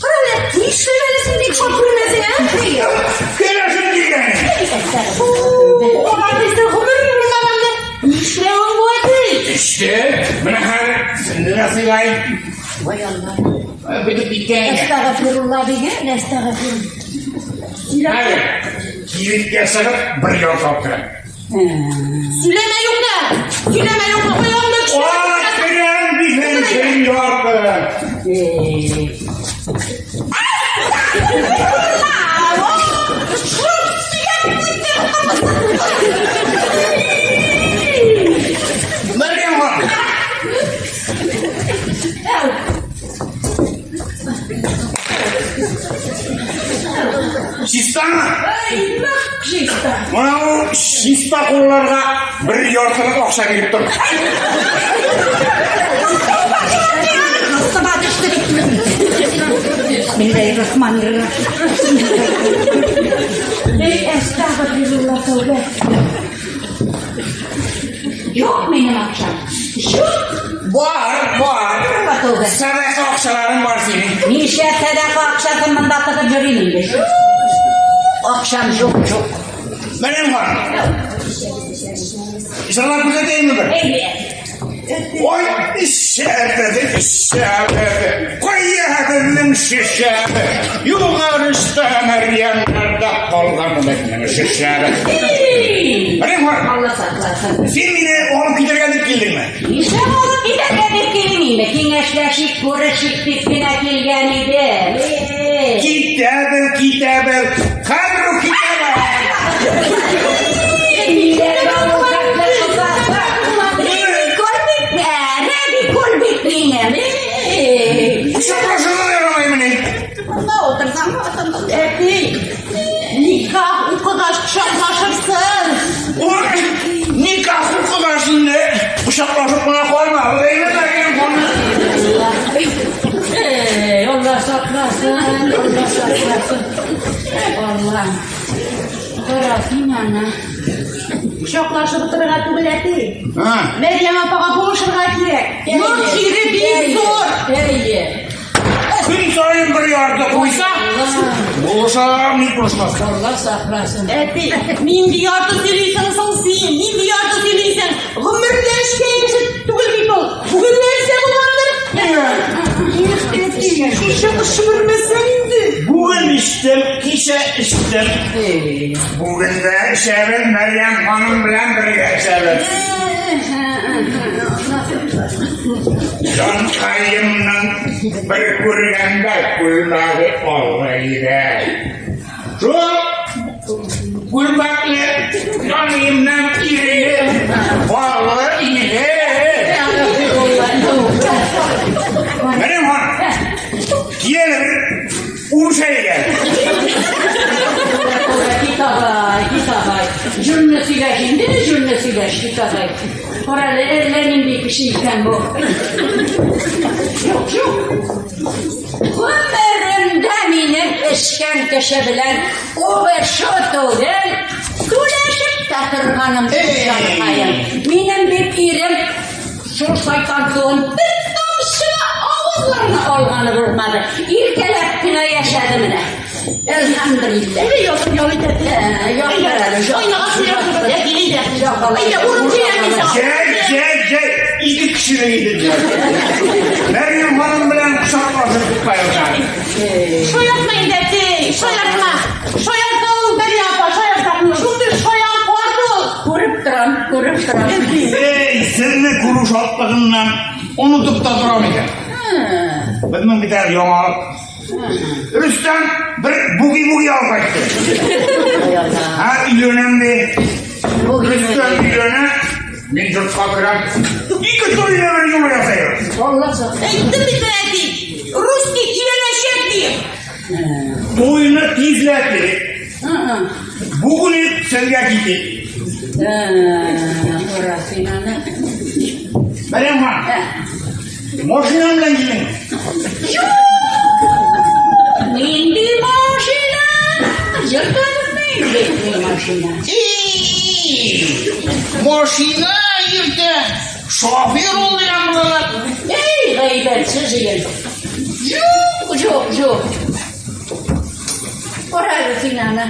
Кара әле, нишләп әле син бик шат күренәсең, ә? Кәләшем килгән. Алар бездә гомер булмаган. Нишләвең бу, әти? Эште, менә хәзер сине дә сыйлайм. Ой, Алла. Бетеп киткән икән. Әстәгъфирулла диген, әстәгъфирулла. Хәзер кибеткә чыгып бер ярты алып керәм. Сөйләмә юкны! Сөйләмә юкны! Аягыңда төшә! Алып керәм дисең, син ярты. Мәрьям ханым. Чистамы? Ай, нык чиста. Менә ул чиста кулларга бер яртылык акча биреп тор. Астыма төште бит. Бисмиллаһир-рахманир-рахим. Эй, әстәгъфирулла, тәүбә. Юк минем акчам. Юк. Бар, бар. Тәүбә. Сәдака акчаларың бар синең. Ничә сәдака акчасын монда тыгып йөрим инде. Акчам юк, юк. Мәрьям ханым. Җырлап күрсәтәйемме бер? Әйе. Ой, ишәбе, ишәбе, кая безнең шешәбе? Югары очта Мәрьямнарда калган безнең шешәбе. Мәрьям ханым, Алла сакласын. син мине алып китәргә дип килдеңме? Нишләп алып китәргә дип килим инде? Киңәшләшик, күрешик дип кенә килгән идем. Эй. Китәбез, китәбез. Хәзер үк китәбез. Ниләр Кочаклашырга ярамыймыни? Монда утырсаң, әти, никах укыгач кочаклашырсың. Ой, никах укыгач инде кочаклашып кына калма. Әйбәт Мәрьям ханым. Эй, Алла сакласын, Алла сакласын. Алла. Кара син аны. Кочаклашып утырырга түгел, әти. Һа. Мәрьям апага булышырга кирәк. Йорт җире бик зур. Әйе. Көн саен бер ярты куйса, булыша, ник булышмаска. Алла сакласын. Әти, нинди ярты сөйлисең соң син? Нинди ярты сөйлисең? Гомердә эчкән кеше түгел бит ул. Бүген нәрсә булгандыр? Их, әти, шушы шүрмәсәң инде. Бүген эчтем, кичә эчтем. Бүген дә эчәбез, Мәрьям ханым белән бергә эчәбез. Җанкаемның бер күргәндә күлмәге алга иде. Шул күлмәкле җаныемның ире баллы иде. Мәрьям ханым, килер Уршәйгә. Кит агай, кит агай. Җүнне сөйләш инде, җүнне сөйләш, кит агай. Кара әле, әллә нинди кеше икән бу. Юк, юк. Гомеремдә минем эчкән кеше белән үбешү түгел, түләшеп тә торганым юк, җанкаем. Минем бит ирем шул шайтан суын бер тамчы да авызларына алганы булмады. Иркәләп кенә яшәде менә. Әлхәмдүлилләһ. Әйдә, ятып ял ит, әти. Ятыр әле, ятыр. Айнага сөйләп, әти, әйдә. Ятыр. Әйдә, урын җыям мин сиңа. Җәй, җәй, җәй. Ике кешелек иде җәй. Мәрьям ханым белән кочаклашып туктайбыз әле. Шаяртма инде, әти, шаяртма. Шаярта ул, Мәрьям апа, шаярта. Шундый шаян карт ул. Күреп торам, күреп торам. Эй, сезне күрү шатлыгыннан онытып та торам икән. Безнең бит әле яңалык. Рөстәм бер буги-буги алып кайтты. Һа, өйләнәм ди. Рөстәм өйләнә, мин йортка керәм. Ике туйны бер юлы ясыйбыз. Алла сакласын. Әйттем бит мин, әти. Русский өйләнәчәк дип. Туйны тизләтик. Бүген үк сезгә китик. Кара син аны. Мәрьям ханым, машина белән килең. Нинди машина? Йөртәбезме инде бу машина? Эй, машина йөртә. Шофер ул дигән булалар. Эй, гайбәтче җыен. Юк, юк, юк. Кара әле син аны.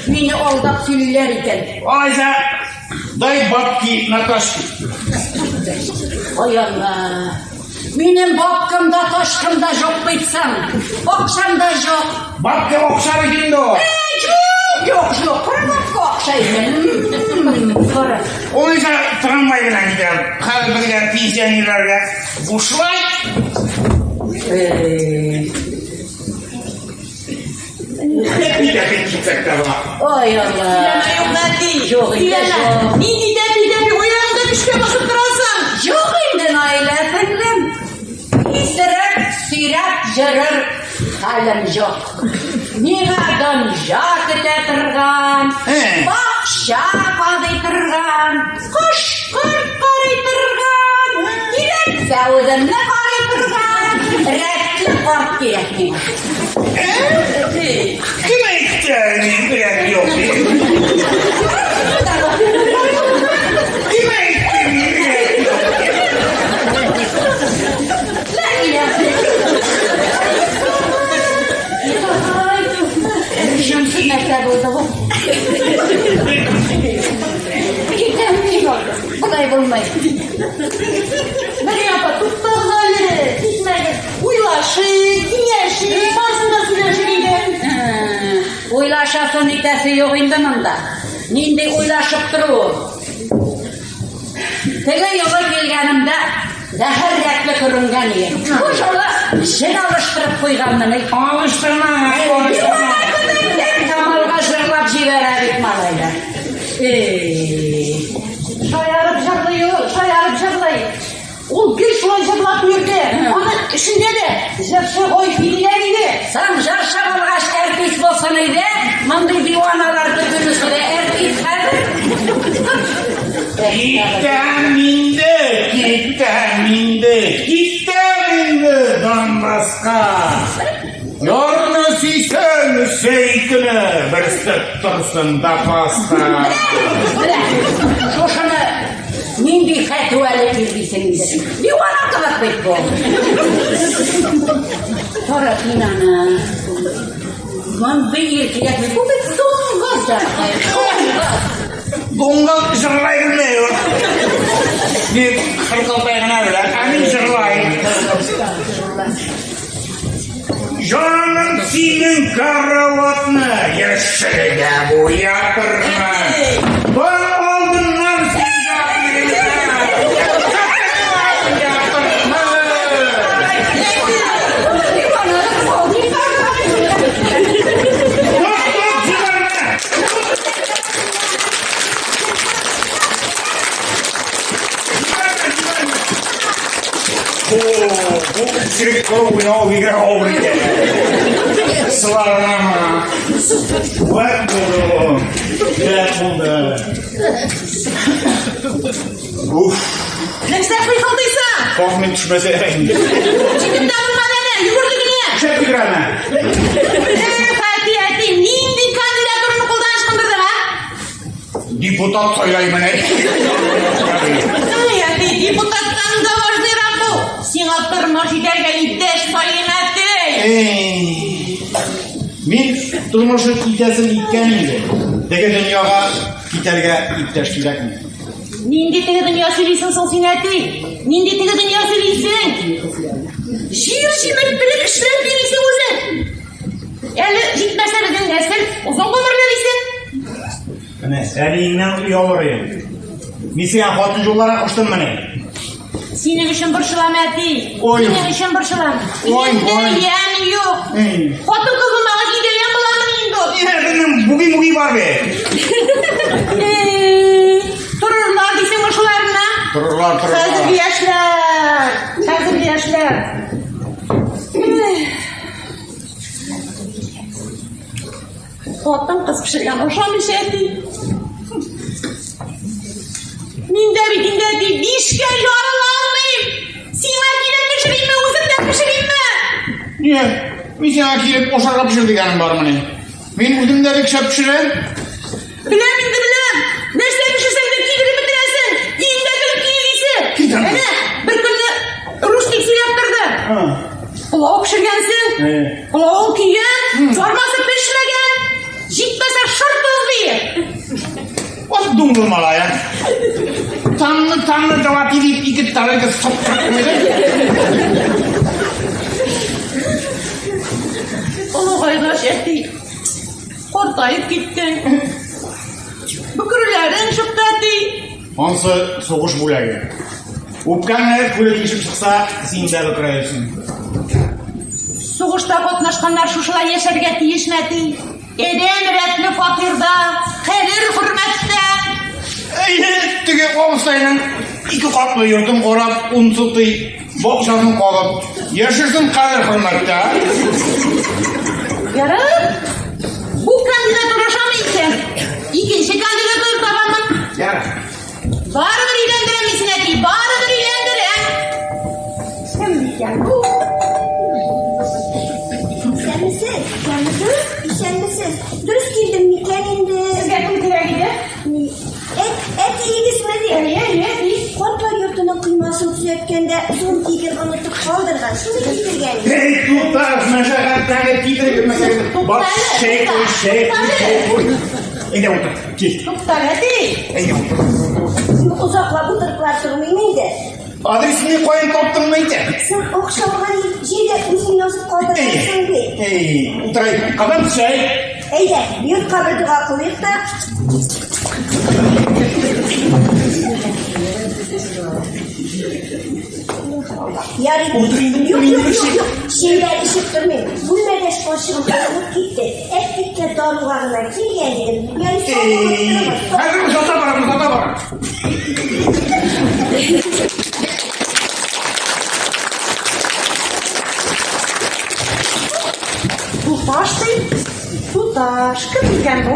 Мине алдап сөйлиләр икән. Алайса, дай бабки Наташки. Ой, Алла. Минем бабкам да, ташкам да юк бит соң. Акчам да юк. Бабка акча бит инде ул. Эй, юк, юк, юк. Кара бабка акча икән. Кара. Алайса, трамвай белән китәм. Хәзер безгә пенсионерларга бушлай. Эй. Тәпи тәпи китсәк тә була. Ой, Алла. Сөйләмә юк, әти. Юк инде, Сөйләмә. юк. Нинди тәпи тәпи аягыңда көчкә басып торасың. Юк инде, Наилә сеңлем. Исереп, сөйрәп йөрер хәлем юк. Миңа дөнья көтә торган, бакча казый торган, кош-корт карый торган, кирәксә үземне карый торган рәтле карт кирәк миңа. Кем әйтте, мин рәт юк дип? Кем әйтте, мин рәт юк дип? Җансыз нәрсә булды бу. Китәм мин. Болай булмый. Мәрьям апа, туктагыз әле. Китмәгез. Уйлашыйк, киңәшик, барысын да сөйләшик инде. Уйлашасы нитәсе юк инде монда. Нинди уйлашып тору ул? Теге юлы килгәнемдә зәһәр рәтле күренгән идем. Бу жолы җен алыштырып куйганмын. Алыштырма, алыштырма. Камалга җырлап җибәрә бит малайлар. Эй. Шаярып җырлый ул, шаярып җырлый. Ул гел шулай җырлап йөрде. Аны эшендә дә җырчы Гайфи диләр иде. Соң җырчы булгач әртис булсын иде, мондый диваналар бөтенесе дә әртис хәзер. Китәм инде, китәм инде, китәм инде Донбасска. Ярны сөйсәң, сөй кенә, берсе торсын да паста. Менә шушыны нинди фәтүәле ир дисең инде. Дивана кебек бит бу. Кара син аны. Мондый ир кирәкми. Бу бит дуңгыз да. Дуңгыз. Дуңгыз җырлай белми ул. Мин хыркылдай гына беләм, ә мин җырлайм. Җаным синең караватны яшелгә буятырмын. Бар алдыннан син Бу исереккә уйнау бигрәк авыр икән. Сыларына. Вәт булды бу. Вәт булды. Уф. Нәрсә кыйкылдыйсың? Кох мин төшмәсә инде. Җитеп тә булмады әле, йөгерде генә. Шәп йөгерәме? Эх, әти, әти, нинди кандидатураны кулдан ычкындырдың, а? Депутат сайлаймын, әй. Ай, әти, депутаттан да важныйрак бу. Сиңа тормыш итәргә иптәш сайлыйм, әти. Эй. Мин тормышын итәсен иткән инде. Теге дөньяга китәргә иптәш кирәкми. Нинди теге дөнья сөйлисең соң син, әти? Нинди теге дөнья сөйлисең? Җир җимерттереп эшләп йөрисең үзең. Әле җитмәсә безнең нәсел озын гомерле дисең. Менә әниеңнән оялыр идем. Мин сиңа хатын юлларга куштым менә. Синең өчен борчылам, әти. Ой. Синең өчен борчылам. Ой, Өеңдә ой. ямь юк. Эй. Хатын-кыз булмагач, өйдә ямь буламыни инде ул? Нигә безнең буги-буги бар бит? Эй, Торырлар дисеңме шуларына? Торырлар, торырлар. Хәзерге яшьләр, хәзерге яшьләр. Хатын-кыз пешергән ашамыйча әти. Мин дә бит инде әти бишкә ярыла алмыйм. Сиңа килеп пешеримме, үзем дә пешеримме? Нигә? Мин сиңа килеп ашарга пешер дигәнем бармыни? Мин үзем дә бик шәп пешерәм. Беләм инде, беләм. Нәрсә пешерсәң дә кидереп бетерәсең. Өеңдә гел киелисе. Кидермә. Әнә, бер көнне рус дип сөйләп торды. Пылау пешергәнсең, пылавың көйгән, сармасы пешмәгән, җитмәсә шыр тозлы. Вот дуңгыз малая. Таңны таңны давати дип ике тарелка соктырып куйды. Олыгайгач, әти, картаеп киттең. Бөкреләрең чыкты, әти. Ансы сугыш бүләге. Үпкәңне күле тишеп чыкса, син дә бөкрәерсең. Сугышта катнашканнар шушылай яшәргә тиешме, әти? Адәм рәтле фатирда, кадер-хөрмәттә. Әйе, теге абыстайның ике катлы йортын карап, ун сутый бакчасын кагып, яшерсен кадер-хөрмәттә. Ярар. Бу кандидатура ошамый икән. Икенче кандидатура табамын. Ярар. Барыбер өйләндерәм мин сине, әти, барыбер өйләндерәм. Кем икән бу? Исәнмесез? Исәнмесез? Исәнмесез? Дөрес килдем микән инде? Сезгә кем кирәк иде? Әтиегезме ди? Әйе, әйе, әти. Картлар йортының коймасын төзәткәндә зонтигын онытып калдырган, шуны китергән. Эй, туташ, мәшәкатьләре китереп йөрмәсәгез. Бар, чәй куй, чәй куй, чәй куй. Әйдә утыр, кил. Туктар, әти. Әйдә утыр. Юк, озаклап утырыплар тормыйм инде. Адресны каян таптыңмы әйтә? Син акча алган җиргә үзең язып калдыргансың бит. Эй, утырайык. Кабан чәй. Әйдә, йортка бер дога кылыйк та. Ярый. Утыр инде, Юк, утыр инде, юк, бер юк, чәй. юк. Чәйләр эчеп тормыйм. Бүлмәдәш карчыгым авырып китте. Әткәккә даруга гына килгән идем. Ярый, сау Эй, булып торыгыз. хәзер озата барам, озата барам. Туташ ди. Туташ. Кем икән бу?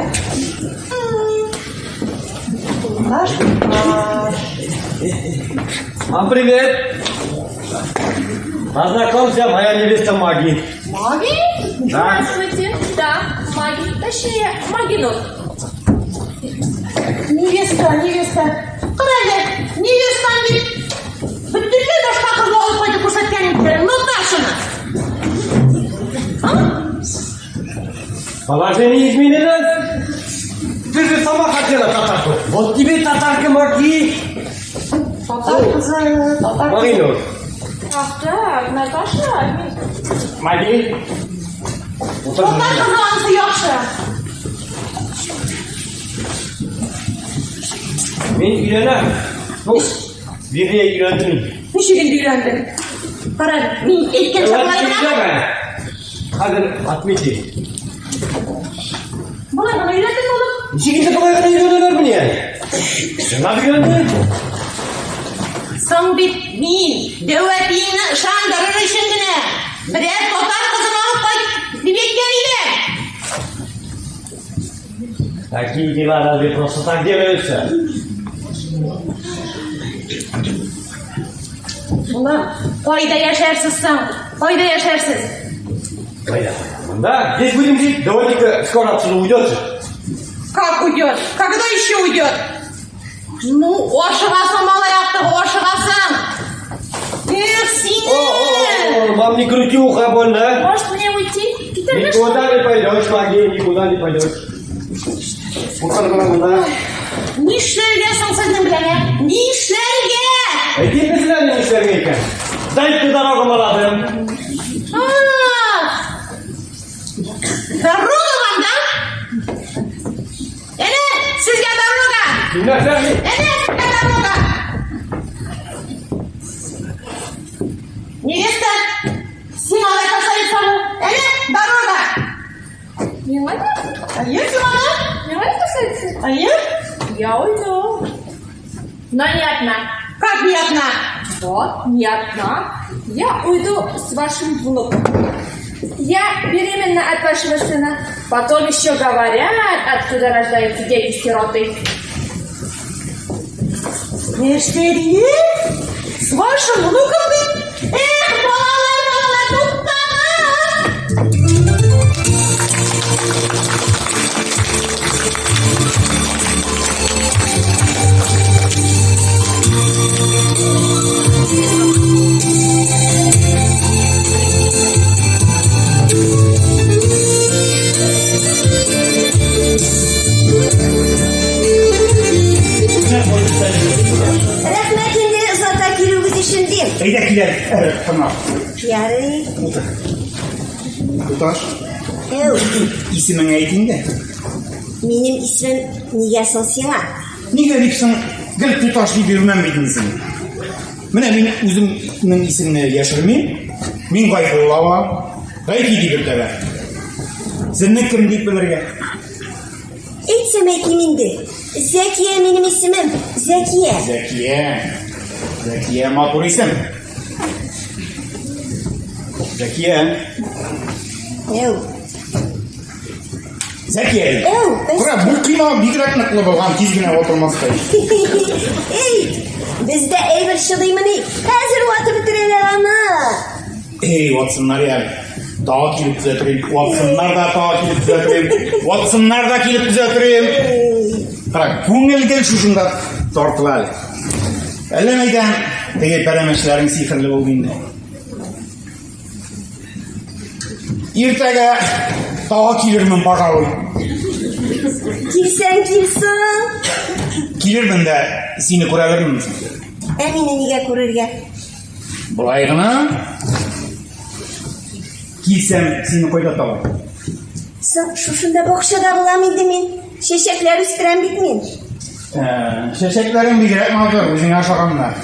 Туташ, туташ. Мам, привет! Познакомься, моя невеста Маги. Маги? Да. Здравствуйте. Да, Маги. Точнее, Магинур. Невеста, невеста. Кара әле, невестам дип. Бөтенләй башка кызны алып кайтып күрсәткән инде. Наташаны. Положение изменилось. Ты же сама хотела татарку. Вот тебе татарка Маги. Татар кызы, татар кызы. Магинур. Ах так, Наташа. Маги. Татар кызы анысы яхшы. Мин өйләнәм. Ну, вернее, өйләндем. Ничек инде өйләндең? Кара, мин әйткән чаклары гына. Хәзер отмети. Болай гына өйләндең улым. Ничек инде болай гына өйләнәләр мени? Чынлап өйләнде. Соң бит мин дәү әтиеңне ышандырыр өчен генә берәр татар кызын алып кайт дип әйткән идем. Такие дела разве просто так делаются? Улым, кайда яшәрсез соң? Кайда яшәрсез? Кайда, кайда? Да, здесь будем жить. Давайте-ка скоро отсюда уйдет же. Как уйдет? Когда еще уйдет? Ну, ашыгасың, малай актыгы, ашыгасың. Эх, сине! О, о, о, мам, не крути ухо больно. а? Может мне уйти? Китәргә что ли? Никуда не пойдешь, Маги, никуда не пойдешь. Утыр гына монда. Нишләргә соң сезнең белән, ә? Нишләргә? Әйтим безгә ни эшләргә икән? Дай ты дорогу молодым. А, Дорога вам, да? Әнә, сезгә дорога! Син нәрсә? Әнә, сезгә дорога! Невеста, сиңа да касается бу. Әнә, дорога! Миңа да? Әйе, сиңа да? Миңа да касается? Әйе? Я уйду. Но не одна. Как не одна? Вот, не одна. Я уйду с вашим внуком. Я беременна от вашего сына. Потом еще говорят, откуда рождаются дети-сироты. Нәрсә диде? С вашим внуком ди? Эх, балалар, балалар, туктагыз! Рәхмәт инде озата килүегез өчен дим. Әйдә килә, тыңла. Ярый. Утыр. Туташ, Әү, исемеңне әйт инде. минем исемем нигә соң сиңа? Нигә дип соң гел туташ дип йөрмәм бит мин сине. Менә мин үземнең исемне яшермим. Мин Гайфулла, Гайфи дип йөртәләр. Сине кем дип белергә? Әйтсәм әйтим инде. Зәкия минем исемем. Зәкия. Зәкия. Зәкия матур исем. Зәкия. Әү, Зәкия. Әү, бәс- Кара, бу койма бигрәк ныклы булган, тиз генә ватылмастай. Эй, бездә әйбер чыдыймыни? Хәзер ватып бетерәләр аны. Эй, ватсыннар я. Тагы килеп төзәтерим. Ватсыннар да тагы килеп төзәтерим. Ватсыннар да килеп төзәтерим. Эй, Кара, күңел гел шушында тартыла әле. Әллә мәйдан, теге пәрәмәчләрең сихерле булды инде. Иртәгә тагы килермен, пожалуй. Килсәң килсең. Килермен дә сине күрә алырмын. Ә мине нигә күрергә? Болай гына. Килсәм, сине кайда табам? Соң шушында бакчада булам инде мин. Чәчәкләр үстерәм бит мин. Ә, Чәчәкләрең бигрәк матур, үзеңә ошаганнар.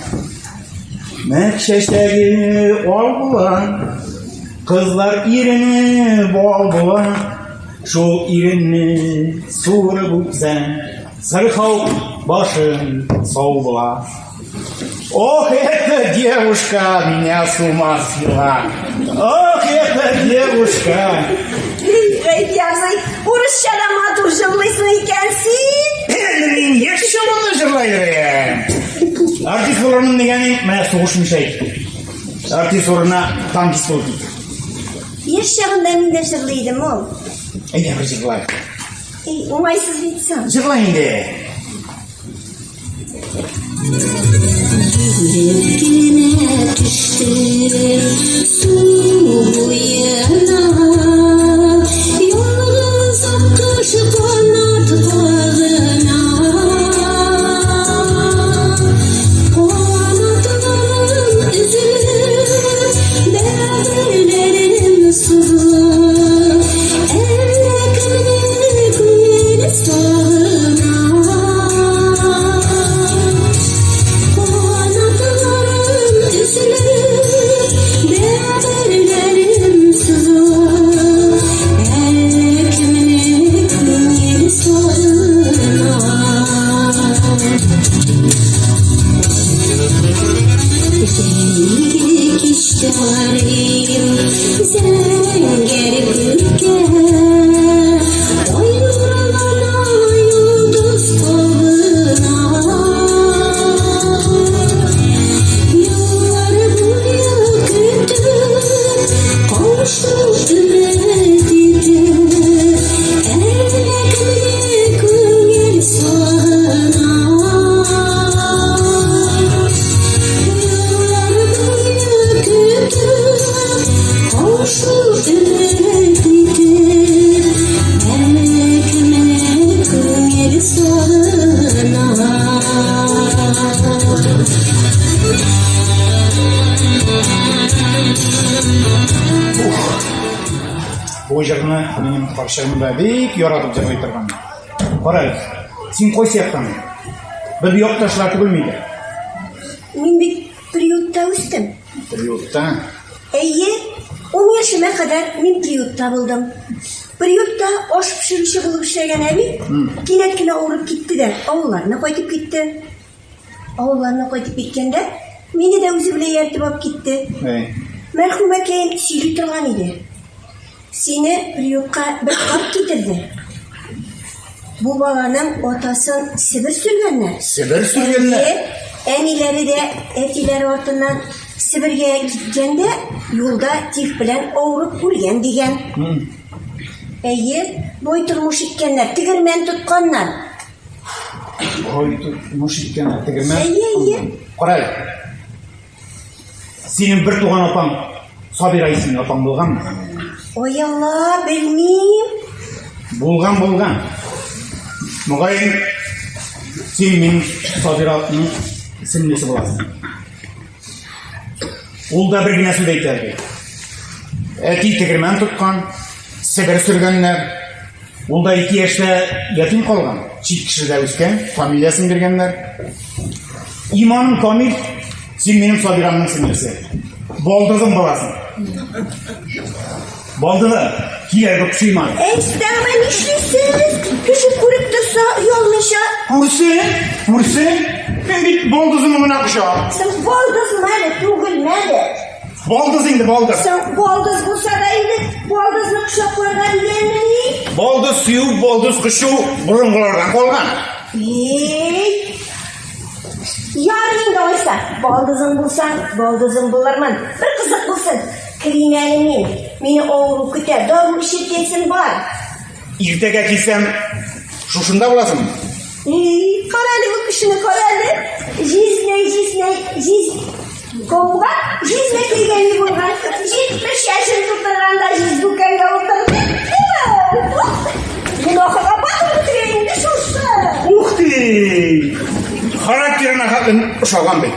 Мәк чәчәге ал була, кызлар ирене бал була. Шул иренне суырып үпсәң, сырхау башың сау була. Ох, эта девушка меня с ума свела. Ох, эта девушка. Сәйфи абзый, урысча да матур җырлыйсың икән син. Әле мин яшь чагымда җырлай идем. Артист булырмын дигәнең менә сугыш мешает. Артист урынына танкист булып китте. Яшь чагында мин дә җырлый идем ул. Әйдә бер җырлай. Эй, уңайсыз бит соң. Җырла инде. Йөгереп кенә төштем су буена. Ялгыз аккош канат кагына. Канатларым өзелеп, бәгырьләрем сызлап, әллә кемне күңел сагына. Канатларым өзелеп, бәгырьләрем сызлап, әллә кемне күңел сагына. Җәйге кичтә карыйм зәңгәр күккә, ай нурлана, йолдыз кабына. Еллар буе көтеп, кавышу өмет итеп, әллә кемне күңел сагына. Еллар буе көтеп, кавышу өмет итеп, әллә кемне күңел сагына. Бу җырны минем карчыгым да бик яратып җырлый торган. Кара әле, син кайсы яктан? Без якташлар түгелме иде? Мин бит приютта үстем. Приютта. Әйе, 10 яшемә кадәр мин приютта булдым. Приютта аш пешерүче булып эшләгән әби кинәт кенә авырып китте дә авылларына кайтып китте. Авылларына кайтып киткәндә, мине дә үзе белән ияртеп алып китте. Әй. Мәрхүмәкәем сөйли торган иде. Сине приютка бер карт китерде. Бу баланың атасын Себер сөргәннәр. Себер сөргәннәр? Әйе. Әниләре дә әтиләре артыннан Себергә киткән дә юлда тиф белән авырып үлгән дигән. Әйе, бай тормыш иткәннәр, тегермән тотканнар. Бай тормыш иткәннәр, тегермән. Әйе, әйе. Кара әле. Синең бер туган апаң Сабира исемле апаң булганмы? Ой, Алла, белмим. Булган, булган. Мөгаен, син минем Сабираның сеңлесе буласың. Ул да бер генә сүз әйтә әле. Әти тегермән тоткан, Себер сөргәннәр. Ул да 2 яшьтә ятим калган, чит кешедә үскән, фамилиясен биргәннәр. Иманым камил, син минем Сабирамның сеңлесе. Балдызым буласың. Балдызы, килә көчейман. Әйстәме, нишлисез? Кеше күреп торса, оялмыйча. Күрсен, күрсен. Мин бит балдызымны гына кочам. Соң балдызмы әле, түгелме әле? Балдыз инде, балдыз. Соң балдыз булса да инде, балдызны кочакларга дигәнмени? Балдыз сөю, балдыз кочу борынгылардан калган. Эй! Ярый инде алайса, балдызың булсаң, балдызың булырмын. Бер кызык булсын. Керим әле мин. Мине авыру көтә, дару эчертәсем бар. Иртәгә килсәм, шушында буласың. Эй, кара әле бу кешене, кара әле. Җизнәй, җизнәй, җиз... Комга җизнәкәйгә ни булган? 70 яшен тутырганда җиздүкәнгә утырды. Гөнаһыга батып бетерә инде шушы. Ух ты! Характерына хатын ошаган бит.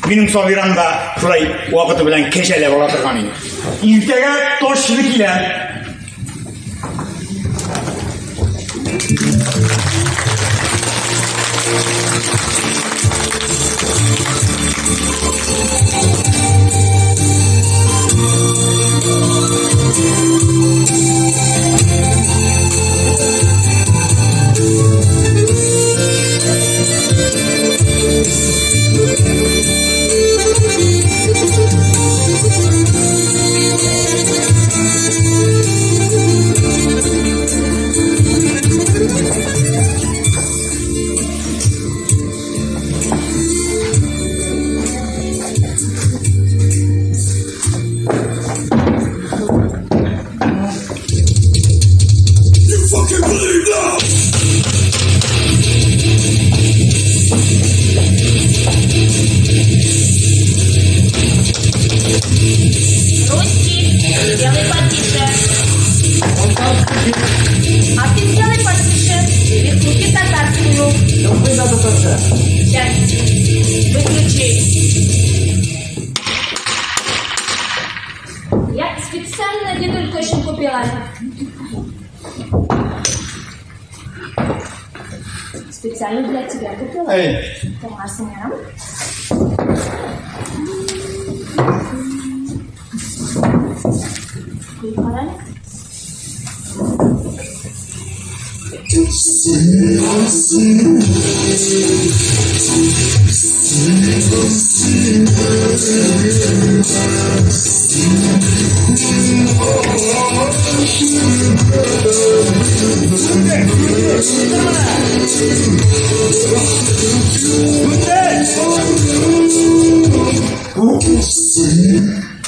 Минем Сабирам да шулай вакыты белән кәҗәләп ала торган иде. Иртәгә точно киләм. Я специально дедулька өчен купила. Специально для тебя купила. Әй, Тыңларсың, ярамы? Куй кара әле.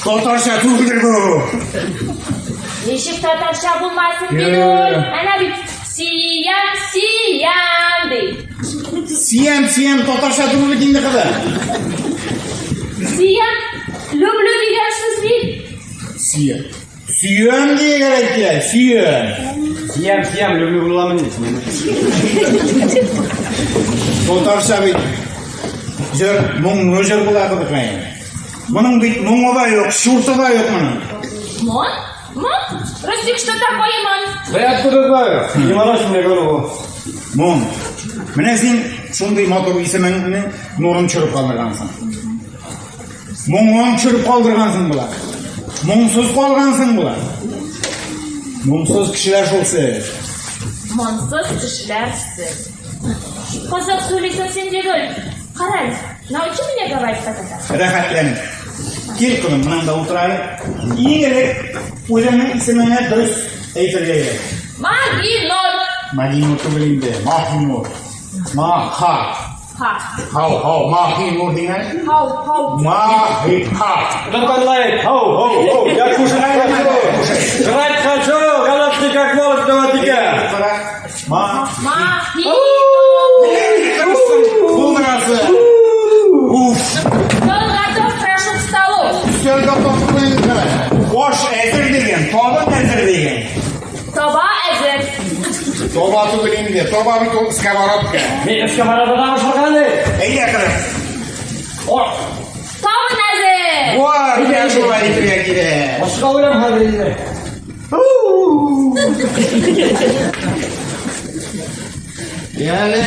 Татарча түгелдер бу. Ничек татарча булмасын, дедуль? Әнә бит сиям, сиям ди. Сиям, сиям, татарча түгел бит инде кызым. Сиям, люблю дигән сүз бит. Сиям. Сөям дияргә кирәк, сөям. Сиям, сиям, люблю буламын. Татарча бит җыр, моңлы җыр була кызыкай. Моның бит моңы да юк, чурты да юк моның. Мон? Мон? Ростик, что такое мон? Да я откуда знаю? Не морочь мне голову. Моң. Менә син шундый матур исемеңне нурын төшереп калдыргансың. Моңын төшереп калдыргансың була. Моңсыз калгансың була. Моңсыз кешеләр шул сез. Монсыз кешеләр сез. Кызык сөйлисең син, дедуль. Кара әле, научи меня говорить по-татарски. Рәхәтләнеп. Кил, кызым, монда утыр әле. Иң элек үзеңнең исемеңне дөрес әйтергә кирәк. Магинур. Магинур түгел инде, Маһинур. Маха. Ха. Хау, хау, Маһинур дигән. Хау, хау. Маһиха. Кто лает? Хоу, хоу, хоу, я кушать хочу. Жрать хочу, голодный как волк на водике. Ма. Махи. Булдырасы. Уф. Стол готов, прошу к столу. Өстәл готов инде. Аш әзер дигән, табын әзер дигән. Таба әзер. Таба түгел инде, таба бит ул сковородка. Мин сковородада ашырган. Әйдә, кызым. О, Табын әзер. Бар, менә шулай әйтергә кирәк. башка үләм хәзер инде. Яле.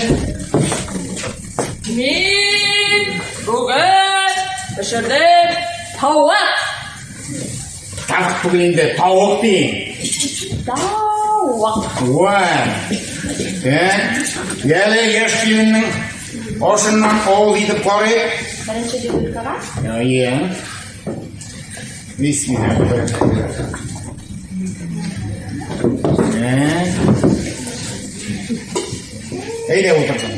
Мин бүген пешердем тавык. Тавык түгел инде, тавык дим. Тавык. Ва. Ә? Яле, яшь киленнең ашыннан авыз итеп карыйк. Беренче дедулькага. Әйе. Бисмилла. Ә? Әйдә утырсын.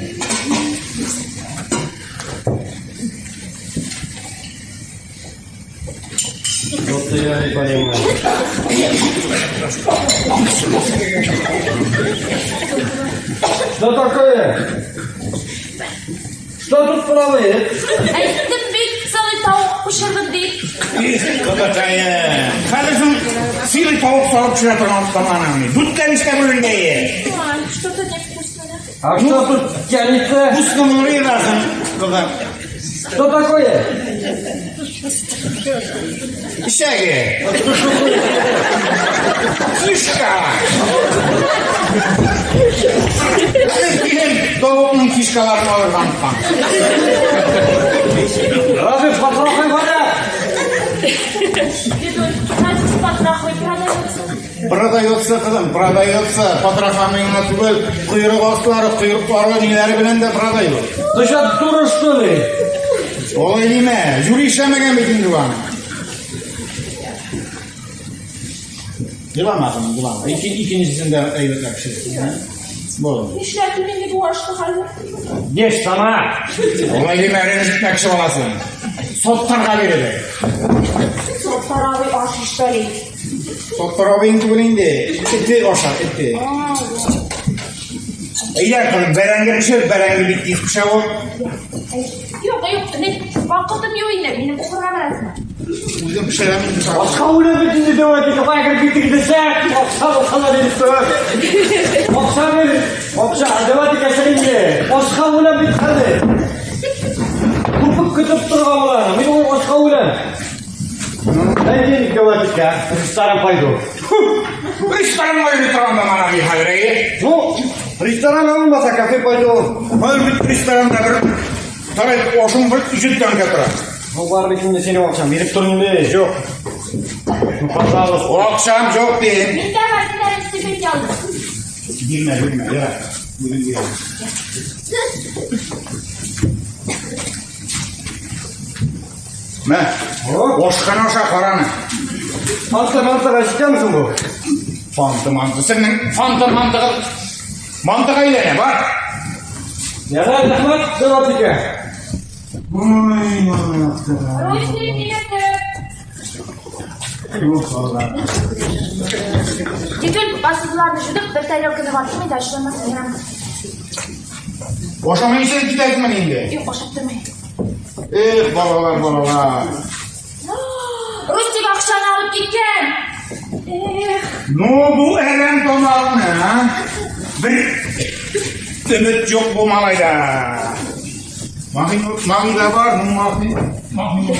Вот я не понимаю. Что такое? Что тут плавает? Әйттем бит, целый тавык пешердем дип. Их, кызыкаем. Хәзер соң сыйлы тавык салып пешерә торган заманаңны. Дүрткә бишкә бүленгәе. Ой, что-то невкусно, да? А что тут тянется? Вкусно булырсың, кызым. Что такое? Эчәге. Кишка. Хәзер килен тавыкның кишкаларын алырга оныткан. Разве с потрохой варят? Дедуль, разве с потрохой продается? Продается, кызым, продается. Потрохами гына түгел, койрык аслары, койрыклары, ниләре белән дә продают. Ты что, дура, что ли? Алай димә, юри эшләмәгән бит инде аны. Елама, кызым, елама. Икенчесен дә әйбәтләп пешерерсең, Булды. Нишләтим инде бу ашны хәзер? Ешь сама. Алай димә, рәнҗетмә кеше баласын. Соттарга бирелә. Соттар абый ашый, что ли? Соттар абыең түгел инде. Эте ашар, эте. Әйдә, кызым, бәрәңге пешер, бәрәңге бик тиз пешә ул. Юк, юк, не, вакытым юк инде, минем укырга барасым. Үзем пешерәм инде. Башка үләм бит инде давайте, кая кереп киттек дисәк, акча булса да биреп тор. Акча бир, акча, давайте кәсер инде. Башка үләм бит хәзер. Тупып көтеп торган була. Мин ул башка үләм. Дай денег, давайте-ка, в ресторан пойду. Ресторанга йөри торган да мана хәзер, әйе. Ну, ресторан алмаса, кафе пойду. Хәзер бит ресторанда бер тарай ашың бер 100 тәңкә тора. Ну, бар бит инде синең акчаң, биреп тор инде. Юк. Ну, пожалуйста. Акчам юк дим. Мин дә бар, син стипендия алдым. Бирмә, бирмә, ярар. Үзең бирәм. Мә, ашхана аша караны. Манты, мантыга җитәмсең бу? Фанты, манты. Синең фанты, мантыга мантыга әйләнә, бар. Ярар, рәхмәт, давайте-ка. Ой, Аллах. Русский билеты. Дедуль, бассызларны жудык, бер тарелканы ватырмый да ашламас бирәм. Ашамыйча китәсеңме инде? Юк, ашап тормый. Эх, балалар, балалар. Рустик акчаны алып киткән. Эх, Ну, бу әрәм тамакны, а? Бер өмет юк бу малайда. Махи, бар, ну махи. Махи.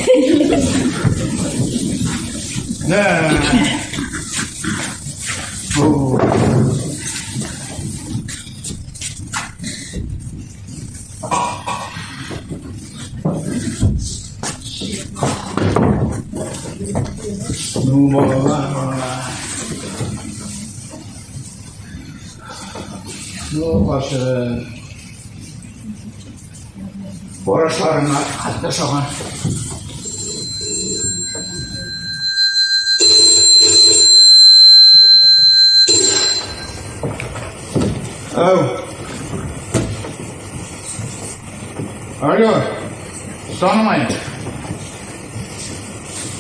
Да. О. Ну, балалар, балалар. Ну, карчыгым. Карашларыңа хәтта ошаган. Ау. Алло. Танымайм.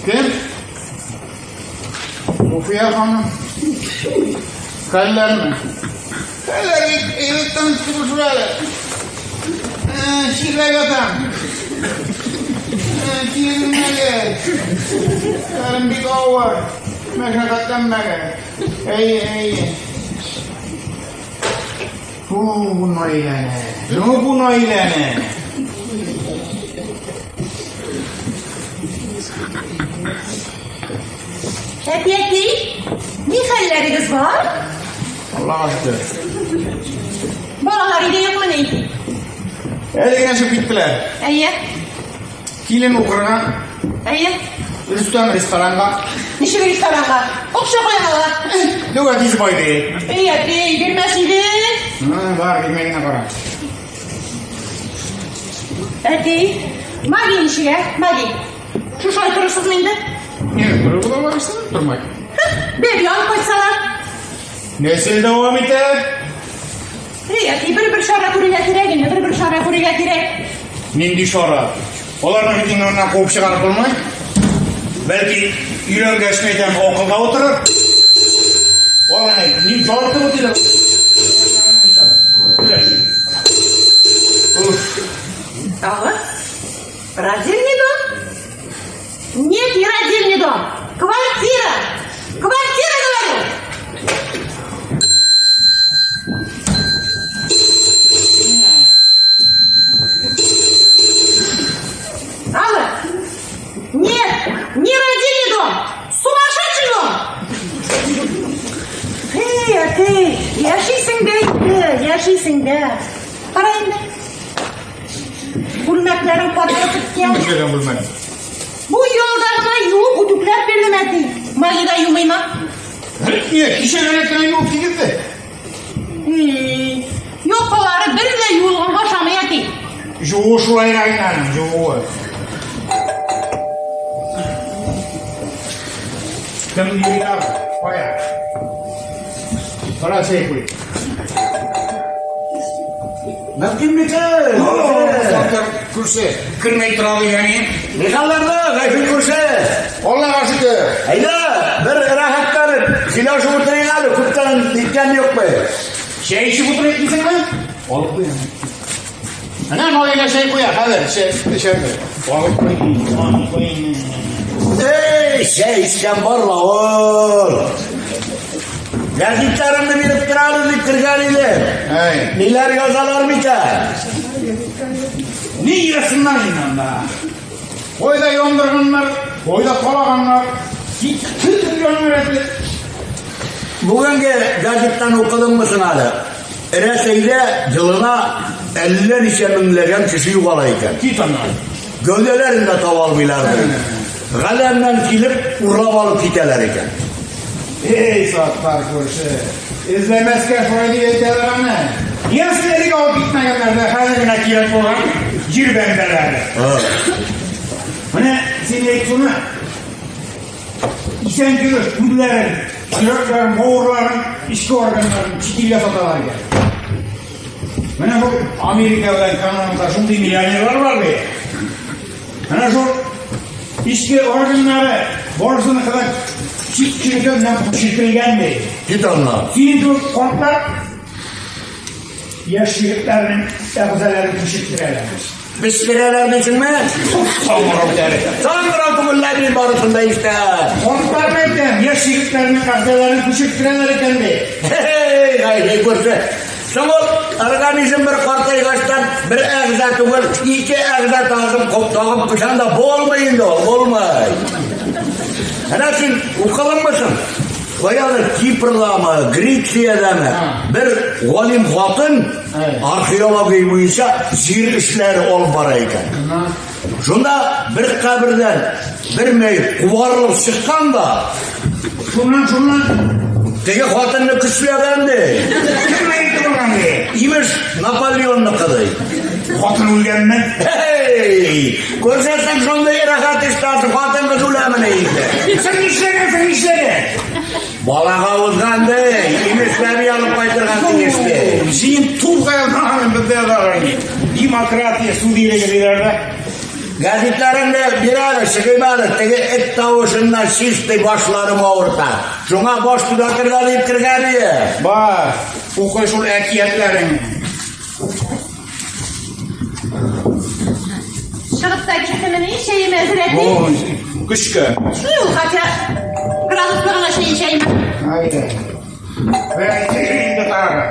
Кем? Суфия ханым. Хәлләрме? Хәлләр бик әйбәт танышып шул әле. Чирләп ятам. Килмәгез. Хәлем бик авыр. Мәшәкатьләнмәгез. Әйе, әйе. Фу, бу Наиләне. Ну, бу Наиләне. Әти, әти, ни хәлләрегез бар? Аллаһка шөкер. Балалар өйдә юкмыни? Әле генә чыгып киттеләр. Әйе, Килен укырга, әйе. Рөстәм ресторанга. Ничек ресторанга? Акча каян ала? Юк, әтисе бай ди. Әй, әти, бирмәс иде. Бар, бирмәй генә кара. Әти, Маги ничек, ә? Маги. Шушылай торырсызмы инде? Не, торып була барысың, тормай. Бәби алып кайтсалар. Нәсел дәвам итә. Әй, әти, бер-бер чара күрергә кирәк инде, бер-бер чара күрергә кирәк. Нинди чара? Аларны бит инде моннан куып чыгарып булмый. Бәлки өйләнгәч әйтәм, акылга утырыр. Алай, ни жарты бу. Ага. Родильный дом? Нет, не родильный дом. Квартира. Квартира, говорю. Алло. Нет, не родильный дом. Сумасшедший дом. Эй, әти, яшисең дә инде, яшисең дә. Кара инде. Күлмәкләрең катырып беткән. Нишләгән бүлмәк? Бу ялда гына юып, үтүкләп бирдем әти. Магида юмыймы? Не, кичә генә кенә юып кигезде. Якалары бер дә юылганга ошамый әти. Жуы шулайрак инде аның, жуы. Кем йөри тагы? Кая? Кара чәй куй. Мөмкин микән? Закир күрше, кермәй тора дигән. Ни хәлләрдә, Гайфи күрше? Аллага шөкер. Әйдә, бер рәхәтләнеп, сөйләшеп утырыйк әле, күптән ниткән юкмы? Чәй эчеп утырыйк дисеңме? Алып куям. Әнә Наилә чәй куя, хәзер чәй эчәрбез. Алып куй, алып куй. Эй, чәй эчкән бар ла ул. Гәзитләремне биреп торабыз дип кергән идем. Әй, Ниләр язалар микән? ни язсыннар инде анда? Кайда яндырганнар? Кайда караганнар? Китте дөньяның рәте. Бүгенге газеттан укыдыңмы соң әле? Рәсәйдә елына әллә ничә меңләгән кеше югала икән. Кит аннан. Гәүдәләрен дә таба алмыйлар. Галәмнән килеп, урлап алып китәләр икән. Эй, саттар күрше. Эзләмәскә шулай дип әйтәләр аны. Ясы элек алып китмәгәннәр дә хәзер генә кирәк булган җир бәндәләре. Менә син әйт шуны. Исән килеш үзләрен, йөрәкләрен, бавырларын, эчке органнарын чит илгә саталар икән. Менә бу Америка белән Канадада шундый миллионерлар бар бит. Менә шул эчке органнары барысыныкы да чит кешенеке белән күчертелгән ди. Кит аннан. Синең кебек картлар яшь егетләрнең әгъзаларын күчерттерәләр. Пештерәләр дисеңме? Саңгырау тәре. Саңгырау түгелләр мин барысын да ишетәм. Картларны әйтәм, яшь егетләрнең әгъзаларын күчерттерәләр икән ди. Хей, гайфи күрше. Соң ул организм бер картайгачтан бер әгъза түгел, ике әгъза тагын тагып куйсаң да булмый инде ул, булмый. Әнә син укыдыңмы соң? Каядыр Кипрдамы, Грециядәме бер галим хатын археология буенча җир эшләре алып бара икән. Шунда бер кабердән бер мәет кубарылып чыккан да, Шуннан, шуннан теге хатынны көчләгән ди. кем мәете булган ди? Имеш, Наполеонныкы ди. Хатын үлгәнме? Хей! Күрсәтсәң шундый рәхәт эшләр, хатын кыз үләмени инде. Син нишләгән, син нишләгән? Балага узган ди, имеш бәби алып кайтырга тиеш ди. Син тузга язмаганың бездә язалар инде. Демократия, суд иреге диләр дә. Гәзитләреңне бир әле, чыгыйм әле, теге эт тавышыннан чистый башларым авырта. Шуңа баш төзәтергә дип кергән иде. Бар, укый шул әкиятләреңне. Чыгып та киттемени, чәем әзер әти. Ой, көчкә. Шул ул хотя градуслы гына чәй эчәйм. Әйдә. Инде тагы.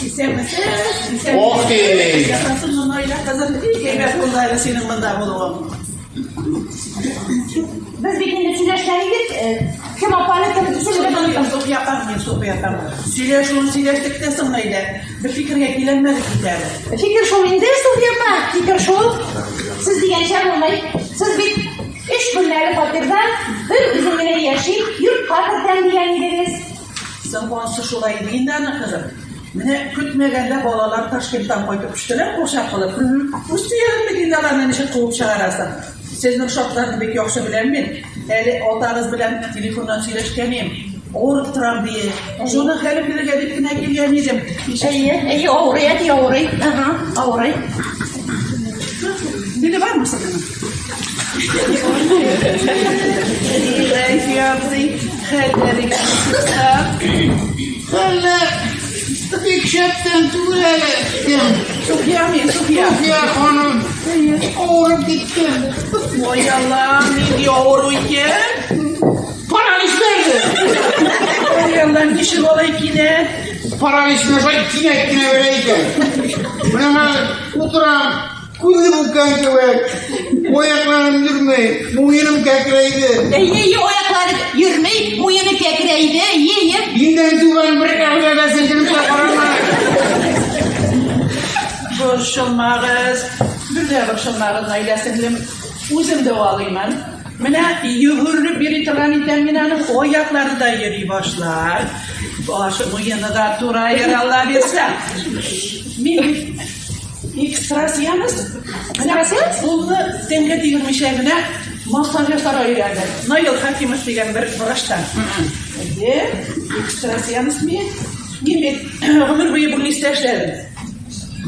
Исәнмесез? Ох ты! Ясасын Наилә кызым, бик әйбәт булды әле синең монда булуың. Без бит инде сөйләшкән идек, кем апаны кем исеме дә оныттым. Софья апам мин, Софья апам. Сөйләшүен сөйләштек тә соң, Наилә. Бер фикергә киләлмәдек бит әле. Фикер шул инде, Софья апа, фикер шул. Сез дигәнчә булмый. Сез бит өч бүлмәле фатирда бер үзем генә яшим, йортка кертәм дигән идегез. Соң ансы шулай иде инде аны, кызым. Менә көтмәгәндә балалар Ташкенттан кайтып төштеләр курчак булып. Үз сөяген бит инде аларны ничек куып чыгарасың? Сезнең шартларны бик яхшы беләм мин. Әле атагыз белән телефоннан сөйләшкән идем. Авырып торам дие. Шуның хәлен белергә дип кенә килгән идем. Әйе, әйе, авырый, әти авырый. Ага, авырый. Биле бармы сезнең? Рәйфи абзый, хәлләрегез ничек соң? Хәлләр бик шәптән түгел әле. Кем? Суфия мин, Суфия. Суфия ханым. Авырып киттем. Ой, Аллам, нинди авыру икән? Паралич бәрде. Ой, Аллам, ничек алай кинәт? Паралич менә шулай кинәт кенә бәрә икән. Менә мин утырам, күзе бүккән кебек. Аякларым йөрми, муеным кәкрәйде. Әйе, әйе, аяклары йөрми, муены кәкрәйде. Әйе, әйе. Билдән түбән бер әгъза да селкенеп тә карамый. Борчылмагыз, бер дә борчылмагыз, Наилә сеңлем. Үзем дәвалыймын. Менә йөгереп йөри торган икән мин аның аяклары да йөри башлар. Башы муены да тураер, Алла бирсә. Мин бит экстрасенс. Экстрасенс? Кулны тәнгә тигермичә генә массаж ясарга өйрәндем. Наил Хакимов дигән бер врачтан. Әйе, экстрасенс мин. Мин бит гомер буе больницада эшләдем.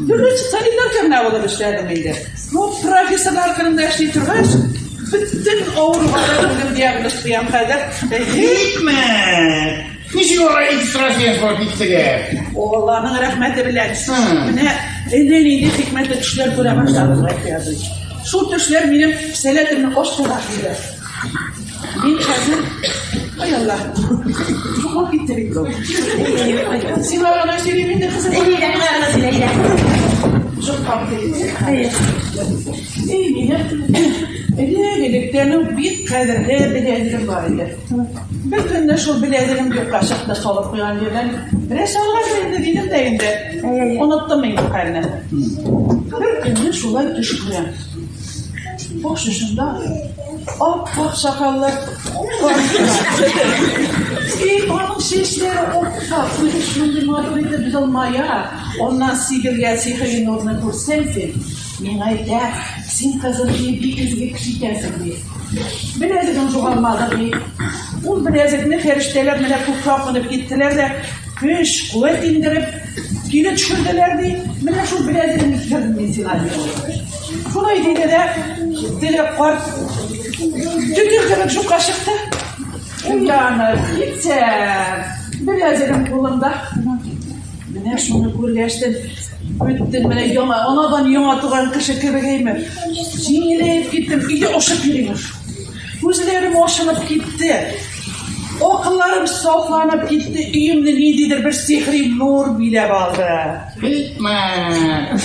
Төрле санитарка гына булып эшләдем инде. Ну, профессорлар кырында эшли торгач, бөтен авыруга да үзем диагноз куям хәзер. Хикмәт! Ничек алай экстрасенс булып киттегез? Алланың рәхмәте белән. Менә әллә нинди хикмәтле төшләр күрә башладым, Рәфи абый. Шул төшләр минем сәләтемне ачтылар инде. Мин хәзер, ай Алла, югалып китте бит бу. Сиңа гына сөйлим инде, кызым. Әйе, миңа гына сөйлә, әйдә. Югалып китте. Эй, минем Элек-электән үк бик кадерле беләзегем бар иде. Бер көнне шул беләзегем юкка чыкты, салып куйган җирдән. Берәрсе алгандыр инде, дидем дә инде. Оныттым инде хәлне. Бер көнне шулай төш күрәм. Баш очында ап-ак сакаллы карт тора. И, аның чәчләре ап-ак, үзе шундый матур итеп елмая. Аннан сибелгән сихри нурны күрсәң син, миңа әйтә, син, кызым, ди, бик изге кеше икәнсең, ди. Беләзегең югалмады, ди. Ул беләзекне фәрештәләр менә күккә менеп киттеләр дә, көч, куәт иңдереп, кире төшерделәр, ди. Менә шул беләзегеңне китердем мин сиңа, ди. Шулай диде дә, теге карт төтен кебек юкка чыкты. Уянып китсәм, беләзегем кулымда. Менә шуны күргәчтен, бөтен менә яңа, анадан яңа туган кеше кебек әйме. Җиңеләеп киттем, өйдә очып йөрим. Күзләрем ачылып китте. Акылларым сафланып китте, өемне ниндидер бер сихри нур биләп алды. Хикмәт.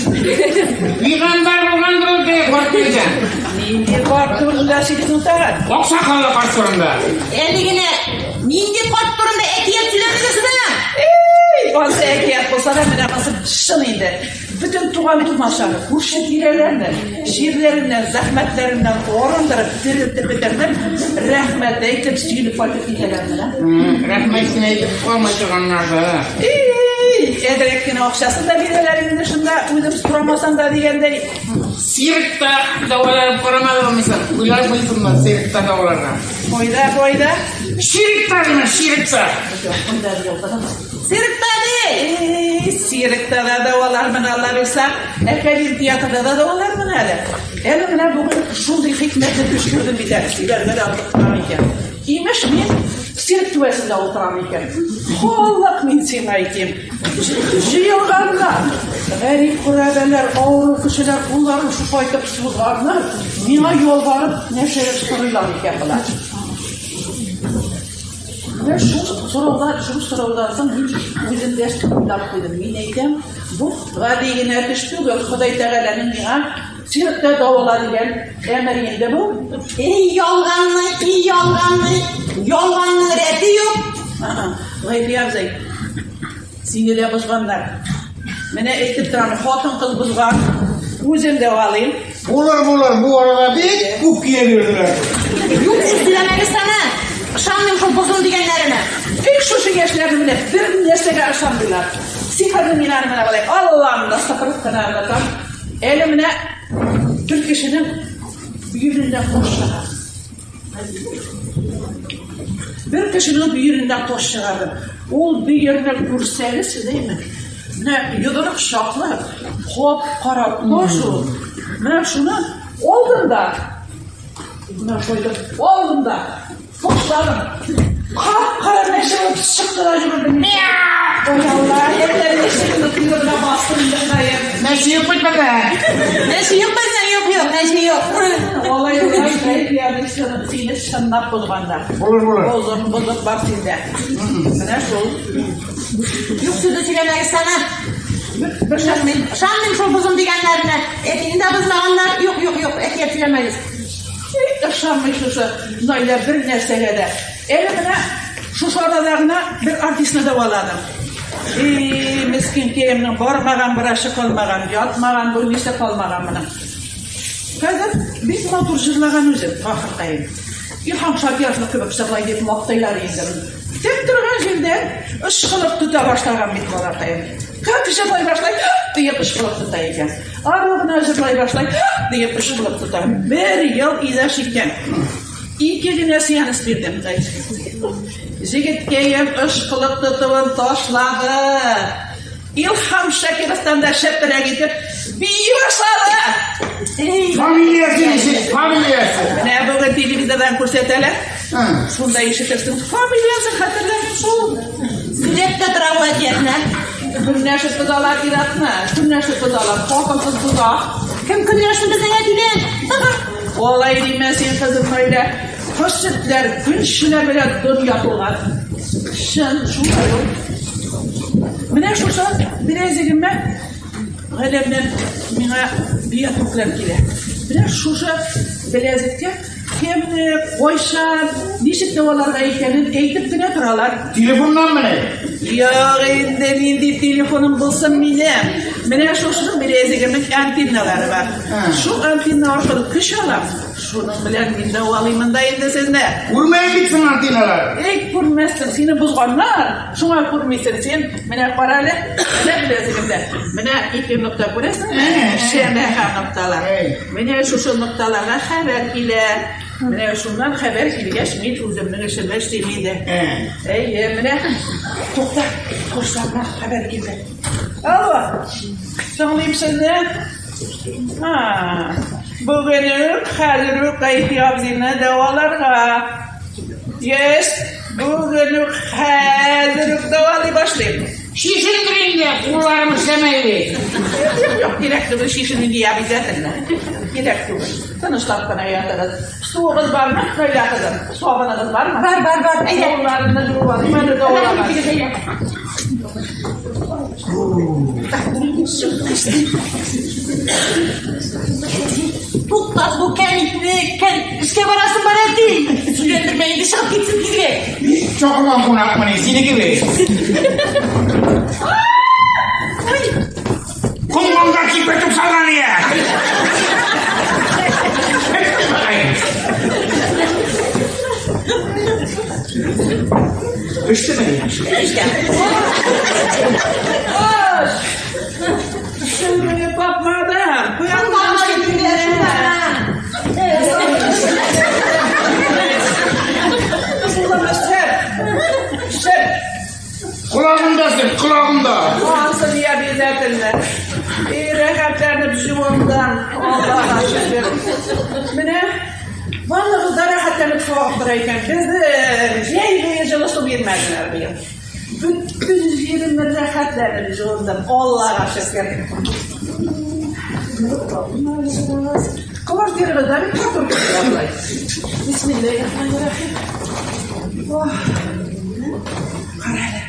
Пигамбәр булгандыр ул теге карт дигән. Нинди карт турында сөйлисең тагын? Аксакаллы карт турында. Әле генә нинди карт турында әкият сөйләдегез соң? Эй, ансы әкият булса да, менә монысы чын инде. Бөтен туган-тумачаны, күрше-тирәләрне, чирләреннән, зәхмәтләреннән арындырып, терелтеп бетердем. Рәхмәт әйтеп, сөенеп кайтып китәләр менә. Рәхмәт кенә әйтеп калмый торганнарды. Эй, әзрәк кенә акчасын да бирәләр инде шунда, үзем сорамасам да дигәндәй. Циркта дәваланып карамадыңмы син? Уйлап куйсыңмы циркта дәваларга? Кайда, кайда? Циркта гына, циркта. Кайда дигән, Циркта ди! Эй, циркта да дәвалармын, Алла бирсә. Әкәлим театрда да дәвалармын әле. Әле менә бүген шундый хикмәтле төш күрдем бит әле, сөйләргә дә онытып торам икән. Имеш, мин цирк түбәсендә утырам икән. Халык, мин сиңа әйтим, җыелганнар. Гарип күрәбәләр, авыру кешеләр кулларын шушайтып сузганнар, миңа ялварып нәрсәдер сорыйлар икән болар. Менә шул сораудан, шул сораудан соң мин үзем дә уйлап куйдым. Мин әйтәм, бу гади генә төш түгел, Ходай Тәгаләнең миңа циркта дәвала дигән әмер инде бу. Эй, ялганны, эй, ялганны, ялганның рәте юк. Гайфи абзый, сине дә бозганнар. Менә әйтеп торам, хатын-кыз бозган, үзем дәвалыйм. Булыр, булыр, бу арада бик күп кия бирделәр. Юк, сез сөйләмәгез аны. Ышанмыйм шул бозым дигәннәренә. Тик шушы яшьләрне менә бер нәрсәгә ышанмыйлар. Сихерне мин аны менә болай Аллам да сыпырып кына аңлатам. Әле менә бер кешенең бөереннән таш чыга. Бер кешенең бөереннән таш чыгарды. Ул бөерне күрсәгез сез әйме? Менә йодрык чаклы кап-кара таш ул. Менә шуны алдым да, менә шулай итеп алдым да, ташладым. Кап-кара мәче булып чыкты да йөгерде. Мяу! Ой, Алла, әллә ничек койрыгына бастым инде, Ходаем. Мәче юк бит монда. Мәче юк безнең, юк, юк, мәче юк. Алай булгач, гаепләрне сине чынлап бозганнар. Булыр, булыр. Бозык, бозык бар синдә. Менә шул. Юк сүзе сөйләмәгез аны. Ышанмыйм, ышанмыйм шул бозым дигәннәренә. Әтине дә бозмаганнар. Юк, юк, юк, әкият сөйләмәгез. Ышанмый шушы Наилә бер нәрсәгә дә. Әле менә шушы арада гына бер артистны дәваладым. И, мескенкәемнең бармаган врачы калмаган, ятмаган больница калмаган моның. Хәзер бик матур җырлаган үзе, бахыркаем. Илһам Шакировны кебек җырлай дип мактыйлар инде. Тик торган җирдә ышкылык тота башлаган бит балакаем. Как җырлай башлай, диеп ышкылык тота икән. Ары гына җырлай башлай, диеп ышкылык тота. Бер ел иза чиккән. Ике генә сеанс бирдем. Җегеткәем ышкылык тотуын ташлады. Илһам Шакировтан да шәпрәк итеп бии башлады. Фамилиясе ничек? Фамилиясе. Менә бүген телевизордан күрсәтәләр. Шунда ишетерсең. Фамилиясен хәтерләмим шул. Сөйләп тә тора бу әкиятне. Көнләшеп бозалар ир-атны. Көнләшеп бозалар. Хатын-кыз боза. Кем көнләшсен безнең әтидән? Алай димә син, кызым Наилә. Хөсетләр, көнчеләр белән дөнья тулган. Чын шулай ул. Менә шушы беләзегемә галәмнән миңа бия күкләр килә. Менә шушы Беләзеккә кемне, кайчан, ничек дәваларга икәнен әйтеп кенә торалар. Телефоннанмыни? Юк инде, нинди телефоным булсын минем. Менә шушының беләзегемнең антенналары бар. Шул антенна аркылы көч алам. Шуның белән мин дәвалыймын да инде сезне. Күрмәйм бит соң антенналар. Эй, күрмәссең, сине бозганнар. Шуңа күрмисең син. Менә кара әле, менә беләзегемдә. Менә ике нокта күрәсеңме? Шәмәхә нокталар. Менә шушы нокталарга хәбәр килә. Менә шуннан хәбәр килгәч, мин үземнең эшемне эшлим инде. Әйе, менә. Тукта, курсларына хәбәр килде. Алло, тыңлыйм сезне. Бүген үк, хәзер үк Гайфи абзыйны дәваларга. Есть, бүген үк, хәзер үк дәвалый башлыйм. Чишендер инде, кулларым эшләмәй бит. Юк, юк, кирәк түгел, чишенү обязательно. Кирәк түгел. Тынычлап кына ятыгыз. Суыгыз бармы, Наилә кызым? Сабыныгыз бармы? Бар, бар, бар. Әйдә. Кулларымны жуып алыйм әле дәваламас. Туктат бу кәмитне, кәм... Эшкә барасың бар әти. Сөйләндермә инде, чыгып китсен тизрәк. Чакырган кунакмыни, синеке бит. Комганга кипертеп салган ия. Пештеме? Шүрне тапмадым. Шеп, Колагымда син, колагымда. Ансы дия обязательно. И рәхәтләнеп җуындым. Аллага шөкер. Менә барлыгыз да рәхәтләнеп су агып тора икән. Безне җәй буе җылы су бирмәделәр быел. Бөтен җиремне рәхәтләнеп җуындым. Аллага шөкер. Квартирабызда бик матур китте болай. Бисмиллаһир-рахманир-рахим. Ох. Кара әле.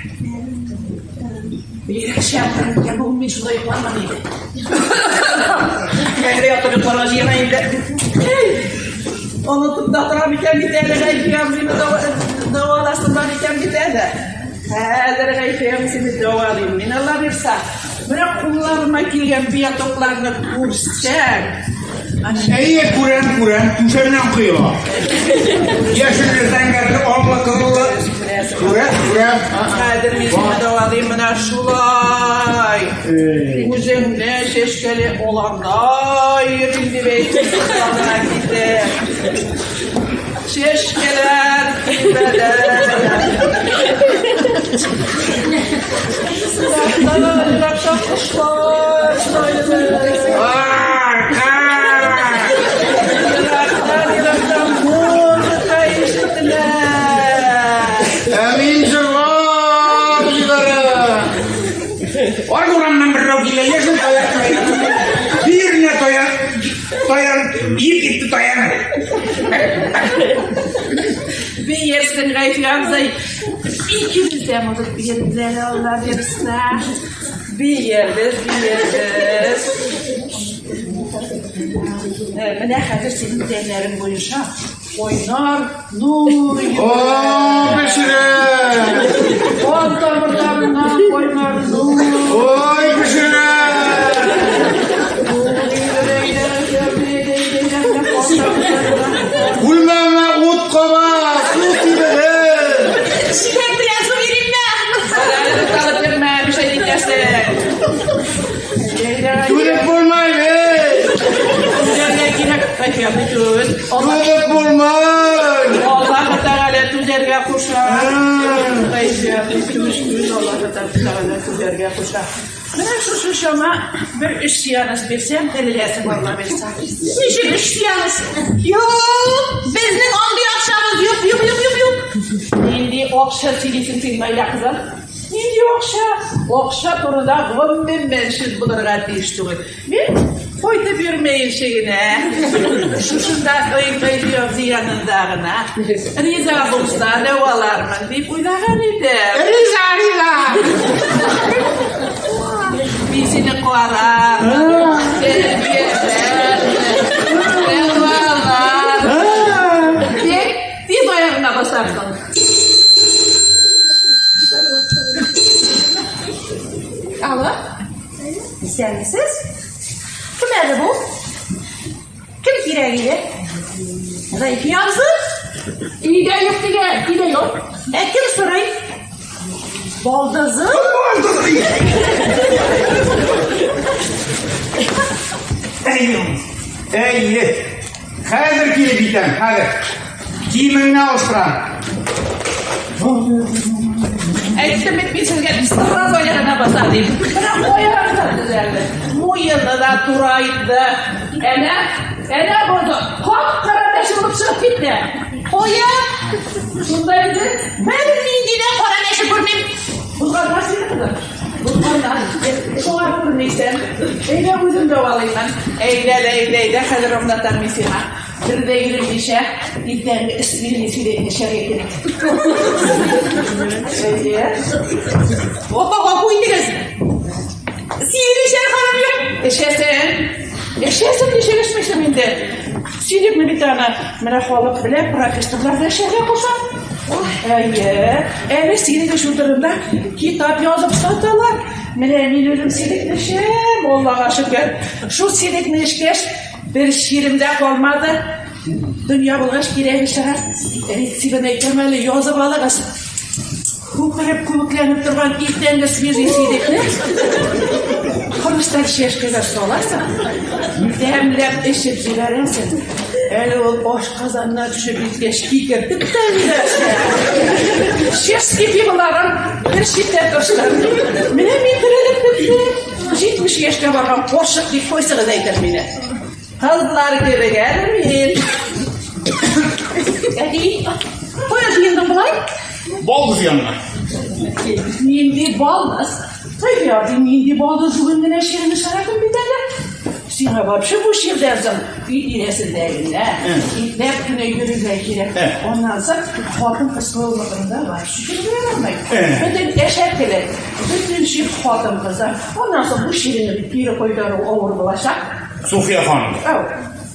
Бигрәк шәп икән, бүген мин шунда йоклармын инде. Әгәр ятып йокларга җыена инде. Онытып та торам икән бит әле, Гайфи абзыйны дәваласым бар икән бит әле. Хәзер Гайфи абзый сине дәвалыйм мин, Алла бирса. Менә кулларыма килгән биотокларны күрсәң. Әйе, күрәм, күрәм, түшәмнән коела. Яшелле, зәңгәрле, аллы, кызыллы. Күрәм, күрәм. Хәзер мин сине дәвалыйм менә шулай. Үзеңне чәчкәле аландай йөрим дип әйтеп алдына китте. Чәчкәләр кибәләр. Еракта кошлар сайрый. Ерактан, ерактан музыка ишетелә. Ә мин җырлап җибәрәм. Аргы урамнан берәү килә, яшел таяк таяк. Биренә таяк, таяк, иеп китте таягы. Биерсең, Гайфи абзый. Икебез дә музык биербез әле, Алла бирса. Биербез, биербез. Менә хәзер синең тәннәрең буенча кайнар нур О, йөгерә. пешерә! Кан тамырларыннан кайнар нур. Ой, пешерә! Нур йөгерә, кан тамырларыннан. Бүлмәмә ут каба, су сибегез! Чиләк белән су биримме? Алып йөрмә, мешай итәсең. Түзеп булмый бит! Түзәргә кирәк, Гайфи абзый, түз. Алла Түзеп булмый! Аллаһ Тәгалә түзәргә куша. Гайфи абзый, түз, түз, Аллаһ Тәгалә түзәргә куша. Менә шушы чама бер өч сеанс бирсәм, тереләсең, Алла бирсә. Ничек өч сеанс? Юк, безнең андый акчабыз юк, юк, юк, юк, юк. Нинди акча сөйлисең син, Наилә кызым? Нинди акча? Акча турында гомумән сүз булырга тиеш түгел. Мин кайтып йөрмәенчә генә, шушында Гайфи абзый янында гына риза булса дәвалармын дип уйлаган идем. Риза, риза! Мин сине карармын, тәрбияләрмен, дәвалармын. Алло? Исәнмесез? Кем әле бу? Кем кирәк иде? Гайфи абзый? Өйдә юк дигән, өйдә юк. Ә кем сорый? Балдызы? Әйе. Әйе. Хәзер килеп җитәм, хәзер. Киемеңне алыштырам. Әйттем бит мин сезгә сразу аягына баса дип. Менә аягы да төзәлде. Муены да турайды. Әнә, әнә булды. Кап-кара мәче булып чыгып китте. Кая? Шунда инде. Бер нинди дә кара мәче күрмим. Бозганнар сине, кызым. Бозганнар. Шуңа күрмисең. Әйдә үзем дәвалыйм. Әйдә, әйдә, әйдә, хәзер аңлатам мин сиңа. Бер дә иренмичә, иртәнге эсмирный сирәкне эчәргә кирәк. Әйдә. Апа, гафу итегез. Сине эчәр хәлем юк. Эчәсең. Эчәсең, ничек эчмисең инде? Сирәкне бит аны менә халык белә, профессорлар да эчәргә куша. Әйе. Әле сирәк эчү турында китап язып саталар. Менә мин үзем сирәкне эчәм, Аллага шөкер. Шул сирәкне эчкәч, бер чирем дә калмады. Дөнья булгач кирәге чыгар. Рецептын әйтәм әле, язып алыгыз. Күпереп, күбекләнеп торган иртәнге свежий сирекне хрусталь чәшкәгә саласың, тәмләп эчеп җибәрәсең. Әле ул ашказанына төшеп җиткәч, кикертеп тә җибәрсә. Чешский пиволарың бер читтә торсын. Менә мин терелеп беттем. 70 яшькә барган карчык дип кайсыгыз әйтер мине? Кызлар кебек әле мин. Әти, кая җыендың болай? Балдыз янына. Нинди балдыз? Кайда абый, нинди балдыз бүген генә чирне шаратым бит әле. Сиңа вообще бу чирдән соң өй тирәсендә генә ипләп кенә йөрергә кирәк. Аннан соң хатын-кыз саулыгында вообще йөрергә ярамый. Бөтен әшәкелек, бөтен чир хатын-кызда. Аннан соң бу чирне бит кире кайтару авыр булачак. Суфия ханым. Ау.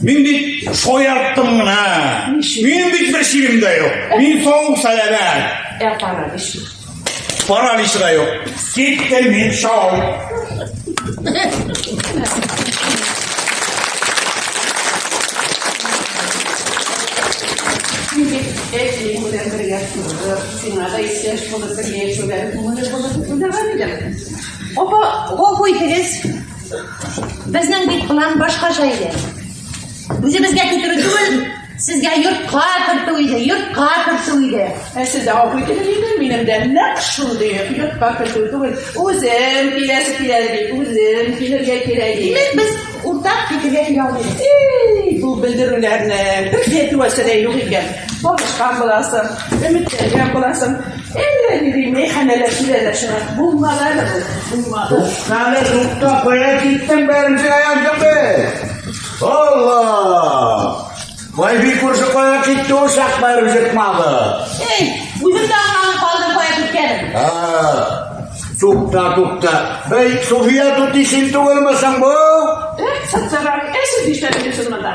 Мин бит шаярттым гына. Ничек? Минем бит бер чирем дә юк. Мин сау сәламәт. Ә паралич. Параличы да юк. Киттем мин шау. Мин бит әтиең белән бергә тордык. Сиңа да иптәш булып бергә яшәүләре күңелле булыр дип уйлаган идем. Апа, гафу итегез. Безнең бит план башкача иде. Үзебезгә китерү түгел, сезгә йортка кертү иде, йортка кертү иде. Ә сез дә гафу итегез инде, минем дә нәкъ шундый йортка кертү түгел. Үзем киләсе килә бит, үзем килергә кирәк. Димәк, без уртак фикергә килә алмыйбыз. Эй, бу белдерүләрнең бер фәтвасы да юк икән. Табышкан буласың, өметләнгән буласың. Әллә нинди мәйханәләр киләләр чыга. Булмады әле бу, булмады. Туктале, тукта, кая киттең, бәремчек аяздың бит? Алла! Байби күрше кая китте ул чак бәреп чыкмады. Эй, үзем дә аңламый калдым кая киткәнен. Ә, Тукта, тукта. Бәй, София түти син түгелме соң бу? Э, Саттар абый, ә сез нишләп йөрисез монда?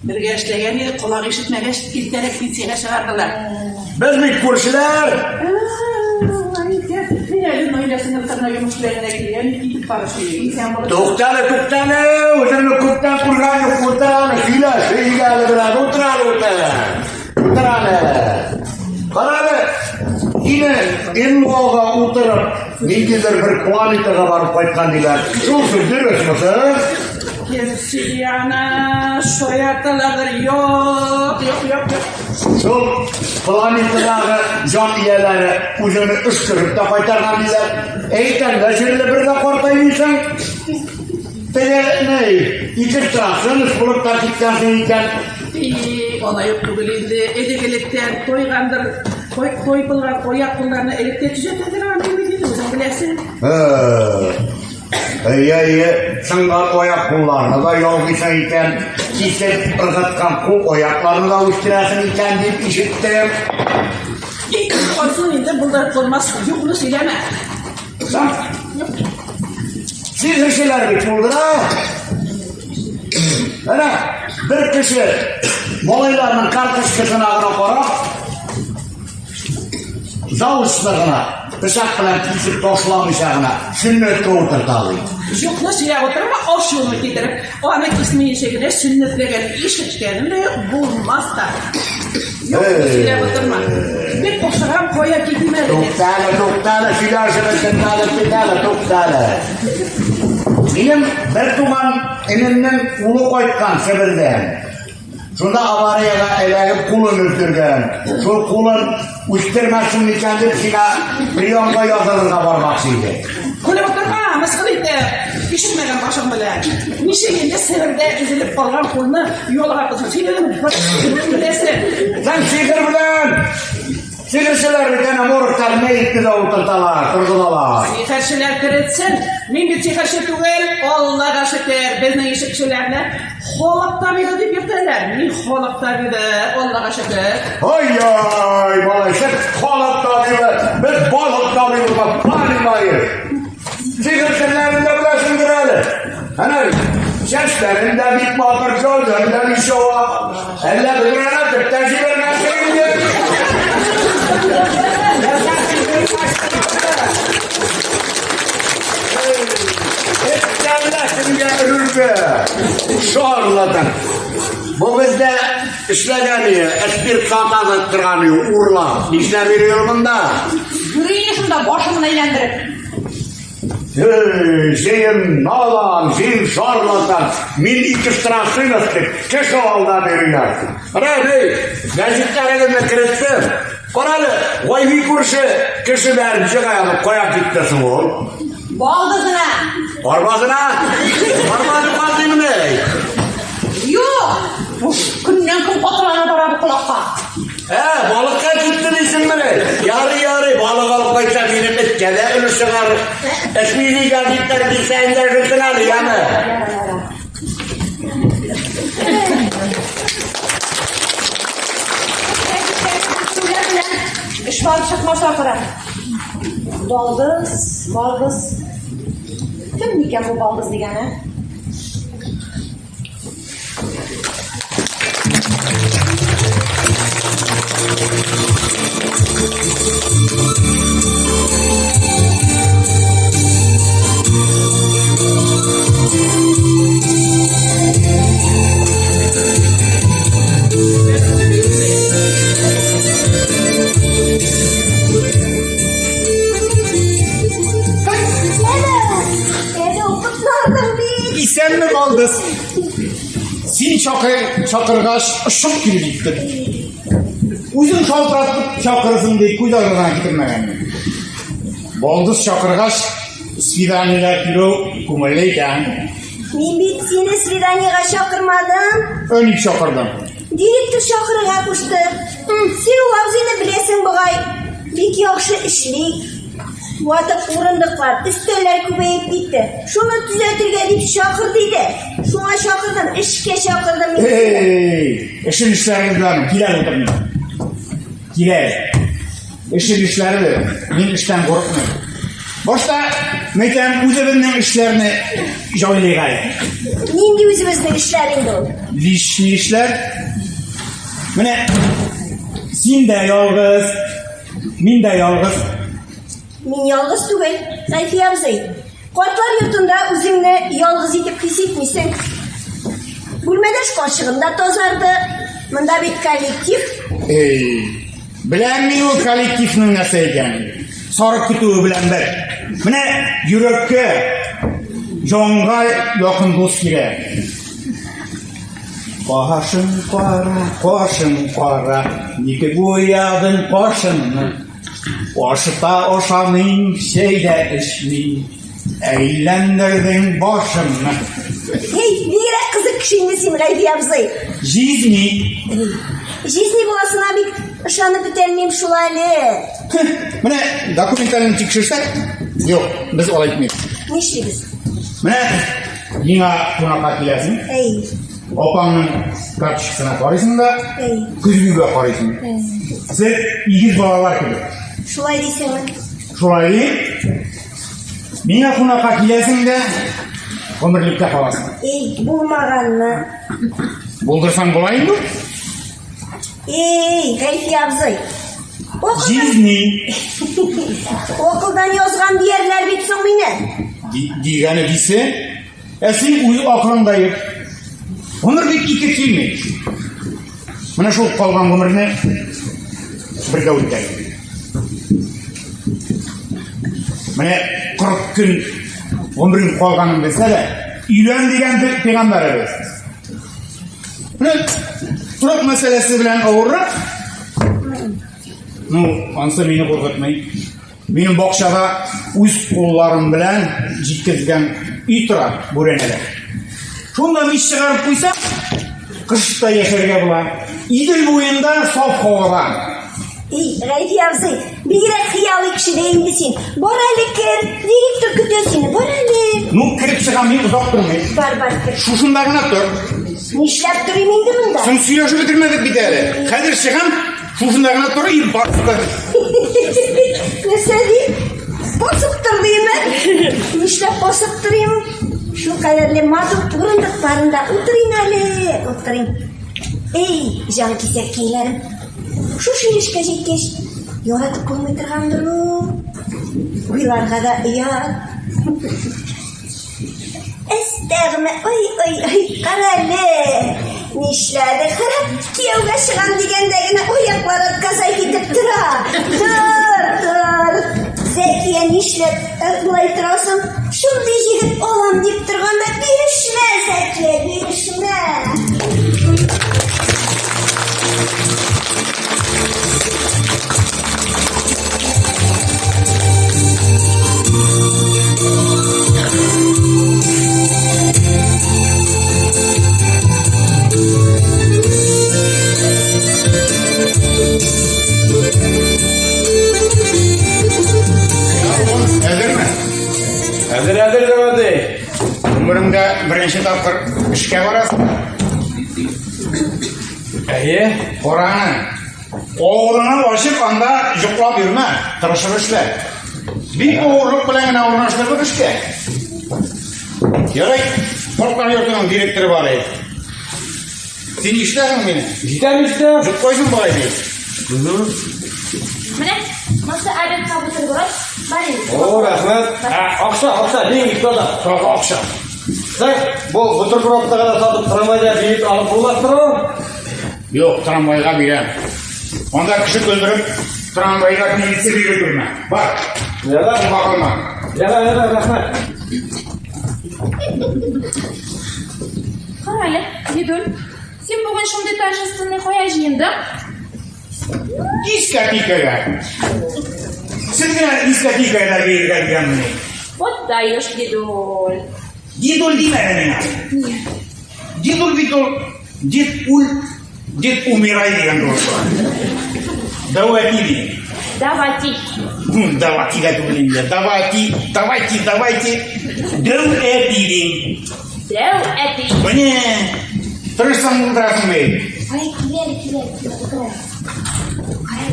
Бергә эшләгән идек, колак ишетмәгәч, иртәрәк пенсиягә чыгардылар. Без бит күршеләр. Мин әле Наилә сеңел кызына йомыш белән генә килгән, китеп барышы. Исән булып. Туктале, туктале, үзеңне күптән күргән юк, утыр әле, сөйләшик әле бераз, утыр әле, утыр. Утыр әле. Кара әле, сине НЛОга утырып, ниндидер бер планетага барып кайткан диләр. Шул сүз дөресме соң? Кем сөйли шаярталардыр. Юк, юк, юк, юк. Шул планетадагы җан ияләре үзеңне өшкереп тә кайтарган диләр. Әйтәм дә җирле бер дә картаймыйсың. Теге ни, экстрасенс булып та киткәнсең икән. И, алай ук түгел инде. Элек-электән тойгандыр, той, тойпылган аяк кулларны электә төзәтәдер аны бит инде, үзең беләсең. Әйе, әйе, сынган аяк кулларны да ялгыйсың икән, кисеп ыргыткан кул аякларны да үстерәсең икән дип ишеттем. И, Ансын инде булдырып булмас, юкны сөйләмә. Соң, Сихерчеләр бит булдыра. Әнә, бер кеше малайларның карточкасына гына карап, Заочно гына, пычак белән кисеп ташламыйча гына сөннәткә утырта ди. Юкны сөйләп утырма, ачуны китереп. Аны кисмиенчә генә сөннәтләгән ишеткәнем дә юк, булмас та. Юкны сөйләп утырма. Бик ашыгам, кая китим әле? Туктале, туктале, сөйләшеп бетермәдек бит әле, туктале. Минем бер туган энемнең улы кайткан Себердән. Шунда авариягә эләгеп кулын өздергән. Шул кулын үстермәсен микән дип сиңа приемга язылырга бармакчы иде. Көлеп утырма, мыскыл итеп. Ишетмәгән башың белән. Ничек инде Себердә өзелеп калган кулны ялгап кылсын? Син үзең беләсең. Син сихер белән Сихерчеләр бит әнә моргта мәетне дә утырталар, торгызалар. Сихерчеләр терелтсен. Мин бит сихерче түгел, Аллага шөкер, безнең ише кешеләрне халык табибы дип йөртәләр. Мин халык табибы, Аллага шөкер. Ай-яй, малай, син халык табибы, без балык табибы, понимаешь? Сихерчеләрен дә беләсеңдер әле. Әнә чәчләрен дә бик матур, кәүдәң дә ничава. Әллә бөдрәнә төптән җибәргәнсең инде. Әллә кемгә өрергә. Шарлатан. Бу бездә эшләгән спирт сата торган урлап. Нишләп йөри ул монда? Йөри шунда башымны әйләндереп. Эй, син надан, син шарлатан, мин экстрасенс дип кеше алдап йөриләр. Менә эй, гәзитләрегезне кереттем. Кара әле, Гайви күрше кеше бәрен чыга янып кая китте соң ул? Балдызына. Арбасына? Арбасы казыймыни? Юк. Көннән көн катылана бара бу колакка. Ә, балыкка китте дисеңмени? Ярый, ярый, балык алып кайтса, минем эткә дә өлеш чыгар. Эшмили гәзитләр килсә, эндәшерсең әле, яме. Эш барып чыкмас ахыры. Балдыз, балдыз. Кем микән бу балдыз дигәне? Исәнме, балдыз? Син чакыр, чакыргач, очып килеп җиттем. Үзең шалтыратып чакырырсың дип күз алдына китермәгән. Балдыз чакыргач, свиданиегә килү күңелле икән. Мин бит сине свиданиегә чакырмадым. Ә ник чакырдың? Директор чакырырга кушты. Син ул абзыйны беләсең бугай. Бик яхшы эшли. Ватык урындыклар, өстәлләр күбәеп китте. Шуны төзәтергә дип чакыр диде. Шуңа чакырдым, эшкә чакырдым мин сине. Эй, эшен эшләрен беләм, килә утыр мин. Килә. Эшен эшләре, мин эштән курыкмыйм. Башта, мәйтәм, үзебезнең эшләрне җайлыйк әле. Нинди үзебезнең эшләр инде ул? Личный эшләр. Менә син дә ялгыз, Мин дә ялгыз. Мин ялгыз түгел, Гайфи абзый. Картлар йортында үзеңне ялгыз итеп хис итмисең. Бүлмәдәш карчыгым да тазарды. Монда бит коллектив. Эй, беләм мин ул коллективның нәрсә икәнен. Сарык көтүе белән бер. Менә йөрәккә, җанга якын дус кирәк. Кашың кара, кашың кара, ник буядың кашыңны? Ашыта ашамыйм, чәй дә эчмим, әйләндердең башымны. Эй, бигрәк кызык кеше инде син, Гайфи абзый. Җизни. Җизни буласына бик ышанып бетәлмим шул әле. Менә документларны тикшерсәк, юк, без алай итмибез. Нишлибез? Менә Миңа кунакка киләсең. Әй. Апаңның карточкасына карыйсың да, Әй. көзгегә карыйсың. Сез игез балалар кебек. Шулай дисеңме? Шулай дим. Миңа кунакка киләсең дә, гомерлеккә каласың. Эй, булмаганны. Булдырсаң була инде. Эй, Гайфи абзый. Җизни. Акылдан язган диярләр бит соң мине. Дигәне дисең, ә син үз акылыңда йөр. Гомер бит ике килми. Менә шул калган гомерне бергә үткәрик. Менә 40 көн гомерең калганын белсә дә, өйлән дигән пәйгамбәребез. Менә торак мәсьәләсе белән авыррак. Ну, ансы мине куркытмый. Минем бакчада үз кулларым белән җиткезгән өй тора бүрәнәдә. Шунда мич чыгарып куйсаң, кышта яшәргә була. Идел буенда саф һавада. Эй, Гайфи абзый, бигрәк хыялый кеше дә инде син. Бар әле кер, директор көтә сине, бар әле. Ну, кереп чыгам, мин озак тормыйм. Бар, бар, кер. Шушында гына тор. Нишләп торыйм инде монда? Соң сөйләшеп бетермәдек бит әле. Хәзер чыгам, шушында гына тор, и басты. Нәрсә ди? Басып тор димме? Нишләп басып торыйм? Шул кадәрле матур урындык барында утырыйм әле, утырыйм. Эй, җан кисәккәйләрем. Шушы яшькә җиткәч, яратып булмый торгандыр ул. Уйларга да оят. Әстәгъмә, ой, ой, ой, кара әле. Нишләде? Кара, кияүгә чыгам дигәндә генә аяклар отказать итеп тора. Тор, тор. Зәкия, нишләп болай торасың? Шундый егет алам дип торганда бирешмә, Зәкия, бирешмә. Әзерме? Әзер, әзер, Давыдый. Гомереңдә беренче тапкыр эшкә барасың. Әйе. Караны. Авырыңа ачып анда йоклап йөрмә, тырышып эшлә. Бик авырлык белән генә урнаштырдык эшкә. Ярай, картлар йортының директоры бар иде. Син ишетәсең мине? Ишетәм, ишетәм. Йоклайсың бугай ди. Менә, монысы обедка бутерброд. Бар инде. О, рәхмәт. Ә, акча, акча, деньги кто да? Тагы акча. Сәй, бу бутербродны гына сатып трамвайда билет алып булмастыр ул? Юк, трамвайга бирәм. Анда кеше көлдереп, трамвайга милиция биреп йөрмә. Бар. Ярар, Кулга калма. ярар, ярар, рәхмәт. Кара әле, Дидуль, син бүген шундый торжественный кая җыендың? Дискотекага. Сез генә дискотекага биергә дигәнмени? Вот даешь, Дидуль. Дидуль димә әле миңа. Дидуль бит ул дед үл, дед умирай дигән була. Давайте ди. Давайте. Давайте да түгел инде. Давайте, давайте, давайте. Дәү әти дим. Дәү әти. Менә тырышсаң булдырасың бит. Ай, килә, килә, килә, утыра. Кара,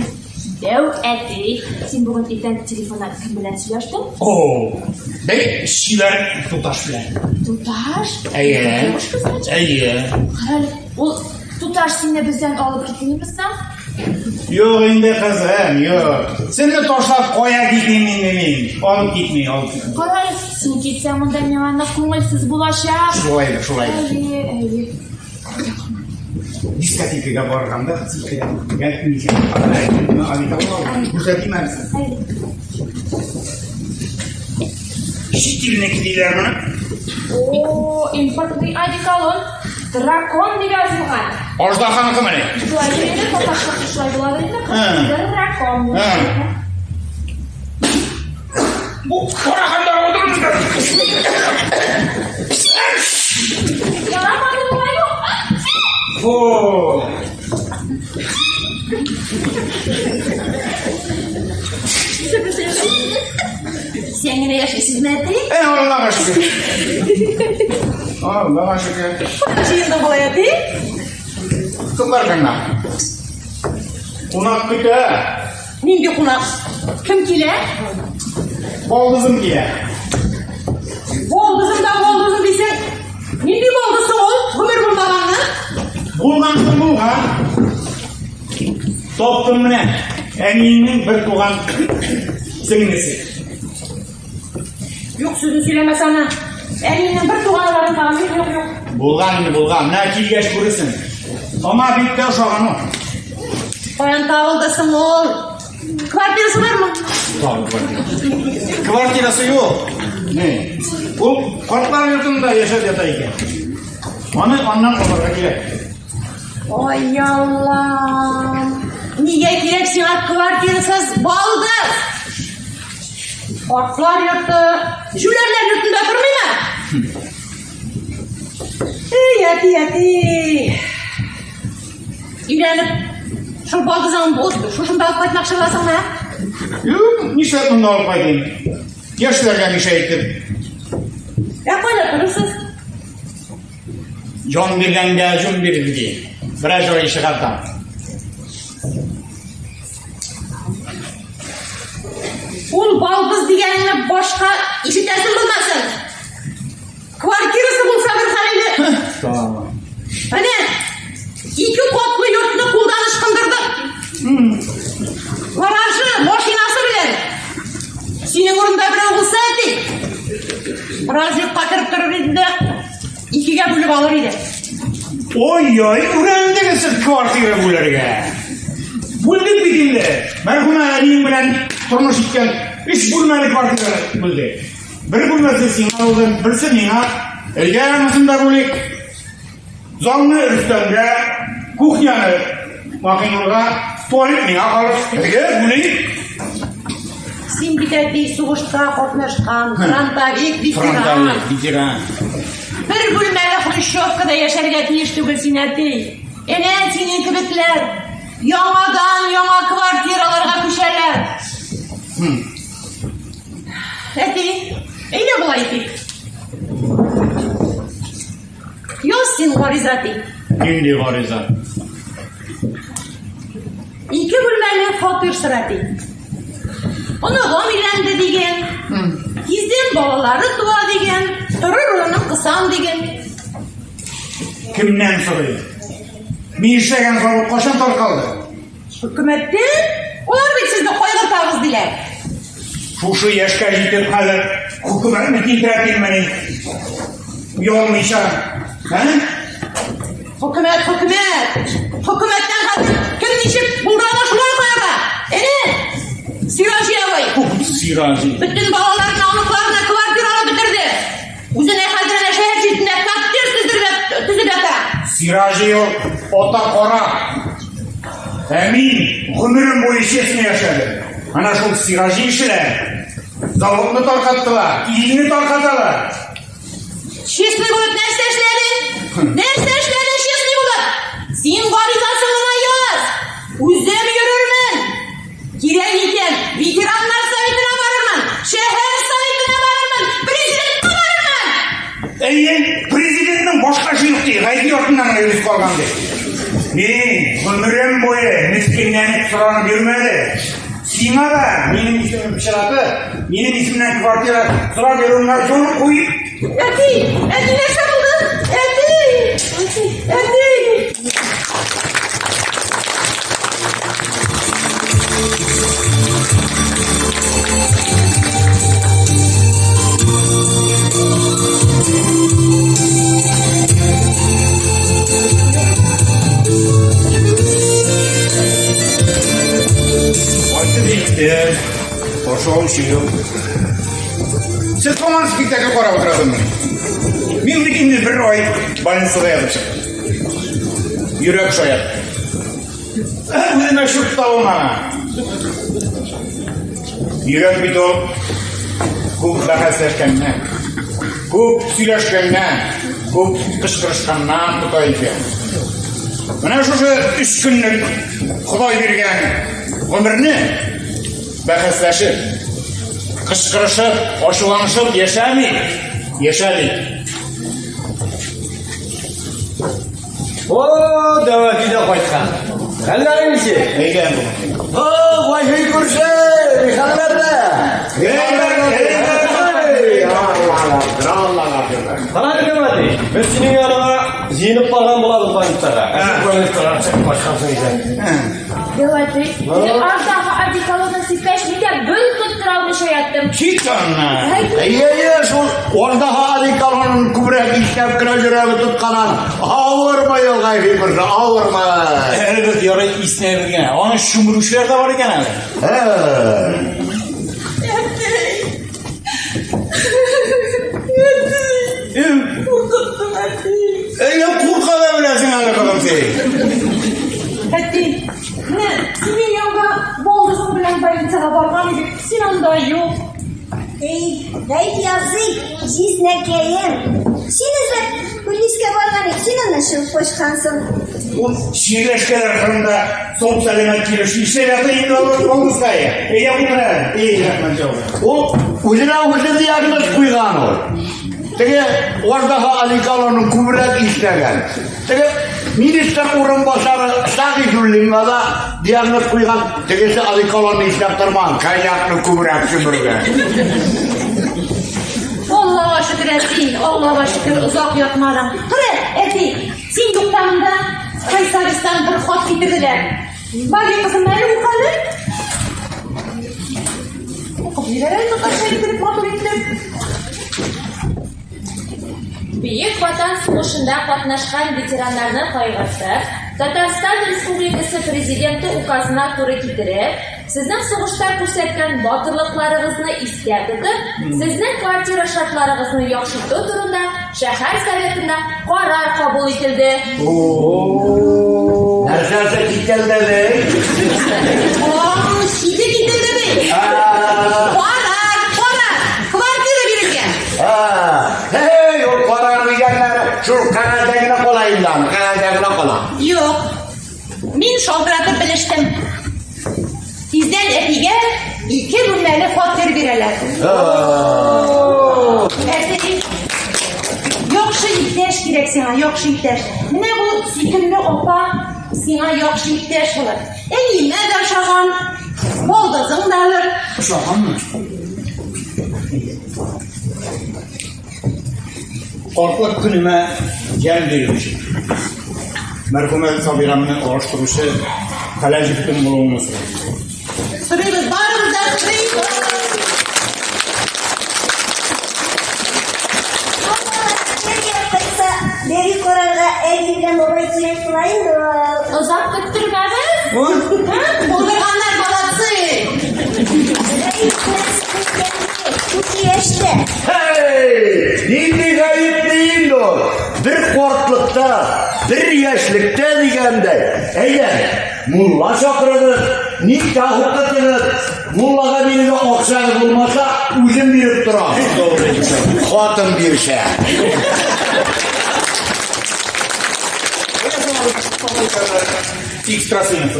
Дәү әти, син бүген иртән телефоннан кем белән сөйләштең? О, бер чибәр туташ белән. Туташ? Әйе. Девушка, значит? Әйе. Кара әле, ул туташ сине бездән алып китмиме соң? Юк инде, кызым, юк. Сине ташлап кая китим инде мин? Алып китми, алып китми. Кара әле, син китсәң монда миңа нык күңелсез булачак. Шулай да, шулай да. Әйе, әйе. Дискотекага барганда күрсәтим әле сиңа. Чит илнеке диләр моны. О, импортный одеколон. Дракон дип язылган. Аждаһаныкы менә. Шулай инде, татарча шулай була инде. Дракон. Бу караганда алдым. Ярамады болай юк. Фу. Сен генә яшисезме, әти? Э, Аллага шөкер. Аллага шөкер. Җыендың болай, әти? Кем бар гына? Кунак көтә. Нинди кунак? Кем килә? Балдызым килә. Балдызым да балдызым дисең. Нинди балдызы ул? Гомер булмаганны? Булган соң булган. Таптым менә. Әниеңнең бер туган сеңлесе. Юк сүзен сөйләмәс аны. Әниемнең бер туганы бар тагын. Юк, юк, юк. Булган инде, булган. Менә килгәч күрерсең. Аңа бик тә ошаган ул. Каян табылды соң ул? Квартирасы бармы? Тагын квартира. Квартирасы юк. Не? Ул картлар йортында яшәп ята икән. Аны аннан алырга кирәк. Ай Аллам! Нигә кирәк сиңа квартирасыз балдыз? Картлар йорты, җүләрләр йортында тормыймы? Эй, әти, әти. Өйләнеп, шул балдызың шушында алып кайтмакчы буласыңмы? Юк, нишләп монда алып кайтыйм? Яшьләргә мишә итеп. Ә кайда торырсыз? Җан биргәнгә җон бирер ди. Бераз җай чыгартам. Ул балдыз дигәнеңне башка ишетәсең булмасын. Квартирасы булса бер хәл иде. Tamam. Әнә, ике катлы йортны кулдан ычкындырдык. Гаражы, машинасы белән. Синең урында берәү булса, әти. Бераз йортка кереп торыр иде дә, икегә бүлеп алыр иде. Ой-ой, өйрәндегез сез квартира бүләргә. Бүлдек бит инде. Мәрхүмә әниең белән тормыш иткән өч бүлмәле квартира бүлдек. Бер бүлмәсе сиңа булды, берсе миңа. Әйдә, анысын да бүлик. Залны Рөстәмгә, кухняны Махинурга, туалет миңа калыр. Әйдә, бүлик. Син бит әти сугышта катнашкан, фронтовик ветеран. Фронтовик ветеран. Бер бүлмәле хрущевкада яшәргә тиеш түгел син, әти. Әнә синең кебекләр яңадан яңа квартираларга күчәләр. Әти, әйдә болай итик. Яз син гариза, әти. Нинди гариза? Ике бүлмәле фатир сора, әти. Оныгым өйләнде дигән. Тиздән балалары туа дигән. Торыр урыным кысан дигән. Кемнән сорыйм? Мин эшләгән завод кайчан таркалды? Хөкүмәттән? Алар бит сезне кайгыртабыз диләр. Шушы яшькә җитеп хәзер хөкүмәтне тинтерәтиммени? Оялмыйча. Ә? Хөкүмәт, хөкүмәт! Хөкүмәттән хәзер кем ничек булдыра шулай каярга. Әнә, Сираҗи абый. Сираҗи. Бөтен балаларына, оныкларына квартира алып бетерде. Үзенә хәзер әнә шәһәр читендә коттедж төзеп ята. Сираҗи ул ата кара. Ә мин гомерем буе честно яшәдем. Ана шул Сираҗи ишеләр. Заводны таркаттылар, илне таркаталар. Честный булып нәрсә эшләдең? Нәрсә эшләдең честный булып? Син гаризасын гына яз. Үзем йөрермен. Кирәк икән, ветераннар советына барырмын, шәһәр советына барырмын, президентка барырмын. Әйе, президентның башка эше юк ди, гаилә йортыннан гына йөреп калган ди. Мин гомерем буе мескенләнеп соранып йөрмәде. Сиңа да минем исемем пычратып, минем исемнән квартира сорап йөрүеңә зур куй. Әти, әти нәрсә булды? Әти! Әти! Кайтып җиттем. Ашау юк. Сез һаман спектакль карап утырасыңмы? Мин бит инде бер ай больницада ятып чыктым. Йөрәк шаяртты. Үземә чүп табылмаган. Йөрәк бит ул күп бәхәсләшкәннән, күп сөйләшкәннән, күп кычкырышканнан тота икән. Менә шушы өч көнлек Ходай биргән гомерне бәхәсләшеп, кычкырышып, ачуланышып яшәми, яшәми. О, дәвәти дә кайткан. Хәлләрең ничек? Әйдә. О, Ваһи күрше, хәлләрдә. Кара дәвәти, без синең яныңа җыенып барган булабыз больницага. Ә син больницага чыгып качкансың икән. Давайте. Аждаһа. Кит аннан. Әйе, әйе, шул Аждаһа одеколонын күбрәк иснәп кенә йөрәге тоткан аның. Авырмый ул Гайфи морза, авырмый. Әле без ярый иснәбез генә. Аны чүмерүчеләр дә бар икән әле. Ә. Куркыттың, әти. Әйе, курка да беләсең әле, кызым син. Әти, менә синең янга балдызың белән больницага барган идек, син анда юк. Эй, Гайфи абзый, җизнәкәем. Син эзләп бүлнискә барган идек, син аны чыгып качкансың. Ул чирләшкәләр кырында сау сәламәт килеш нишләп ята инде ул балдызкай? Әйдә утыр әле. Эй, рәхмәт җавап. Ул үзенә үзе диагноз куйган ул. Теге Аждаһа одеколонын күбрәк иснәгән. Теге министр урынбасары Сәгыйдуллинга да диагноз куйган, тегесе одеколонны иснәп тормаган, коньякны күбрәк чөмергән. Аллага шөкер, әти, Аллага шөкер, озак ятмадың. Тор, әти, син юкта монда Кайсаристан бер хат китерделәр. Баги кызым, әле укы әле. Укып җибәр әле, татарча итеп, матур итеп. Бөек Ватан сугышында катнашкан ветераннарны кайгыртып, Татарстан Республикасы Президенты указына туры китереп, сезнең сугышта күрсәткән батырлыкларыгызны истә тотып, сезнең квартира шартларыгызны яхшырту турында шәһәр Советында карар кабул ителде. Нәрсәсе кителде ди? Аның чите кителде ди. Карар, карар, квартира бирелгән. Һей, ул карар дигәннәре шул кәгазьдә генә кала инде аның, кәгазьдә генә кала. Юк. Мин шалтыратып белештем. Тиздән әтигә ике бүлмәле фатир бирәләр. Әти, яхшы иптәш кирәк сиңа, яхшы иптәш. Менә бу сөйкемле апа сиңа яхшы иптәш булыр. Әниемә дә ошаган, балдызың да алыр. Ошаганмы? Картлык көнемә ямь бирүче. Мәрхүмә Сабирамны алыштыручы хәләл җефетем булуыңны сорыйм. Сорыйбыз, барыбыз да сорыйбыз. Кайтса, бәби карарга әби белән бабай кирәк була инде ул. Озак көттермәбез. Булдырганнар, молодцы! Ике яшьтә. Һей! Нинди гаепле инде ул? Бер картлыкта, бер яшьлектә дигәндәй. Әйдә, мулла чакырыгыз, никах укытыгыз. Муллага бирергә акчагыз булмаса, үзем биреп торам. Хатын бирсә. Экстрасенс.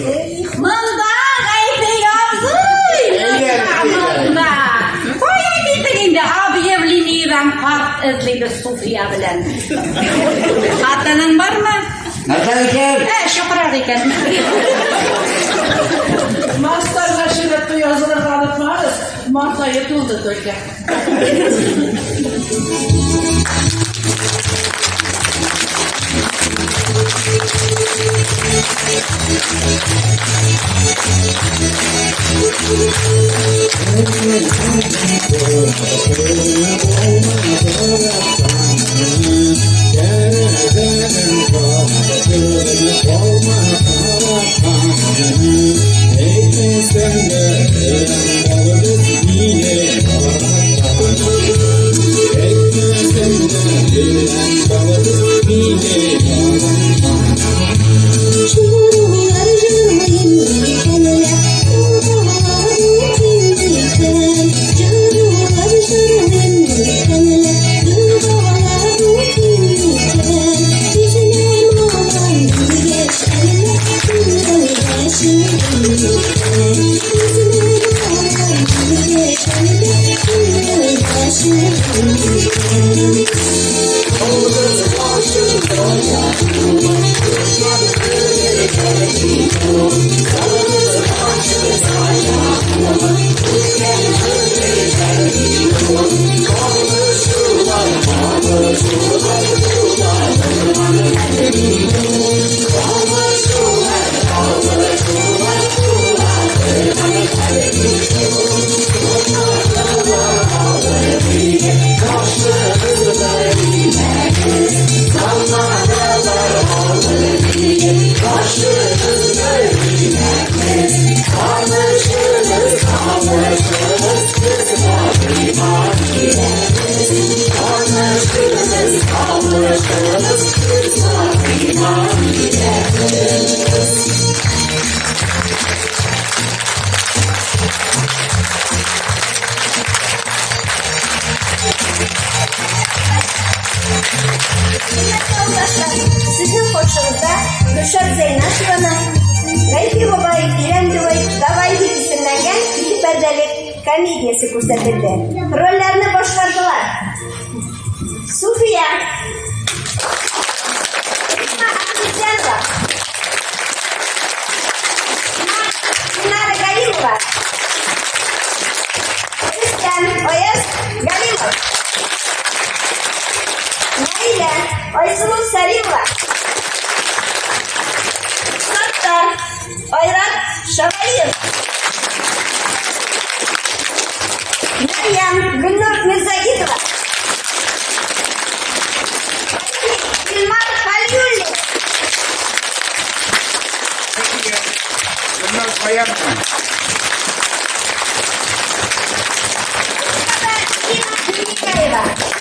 Монда Гайфи абзый! Әйдә, Монда, монда. Кая киттең инде? Объявлениедән карт эзлибез Суфия белән. Хатының бармы? Нәрсә икән? Ә, чакырар икән. Мастер нәшриятка язылырга онытмагыз. Март ае тулды только. Җырулар җырлыйм микәнлә, Уңалар үтендикән. Җырулар җырлыйм микәнлә, Дөньялар үтендикән. Үзенә малай дигәч әллә, Күңелгә чыгым микән. Үзенә Хөрмәтле авылдашлар, сезнең каршыгызда Гөлшат Зәйнашеваның Гайфи бабай, өйләнде давай дип исемләнгән ике пәрдәлек комедиясе күрсәтелде. Рольләрне башкардылар. Суфия, Римма Ахметзянова, Динара Галимова, Рөстәм Аяз Галимов, Наилә Айсылу Сәлимова, Саттар Айрат Шавалиев, Мәрьям Гөлнур Мирзагитова, Илмар Халиуллин. Гөлназ Баянова. Дина Минникаева.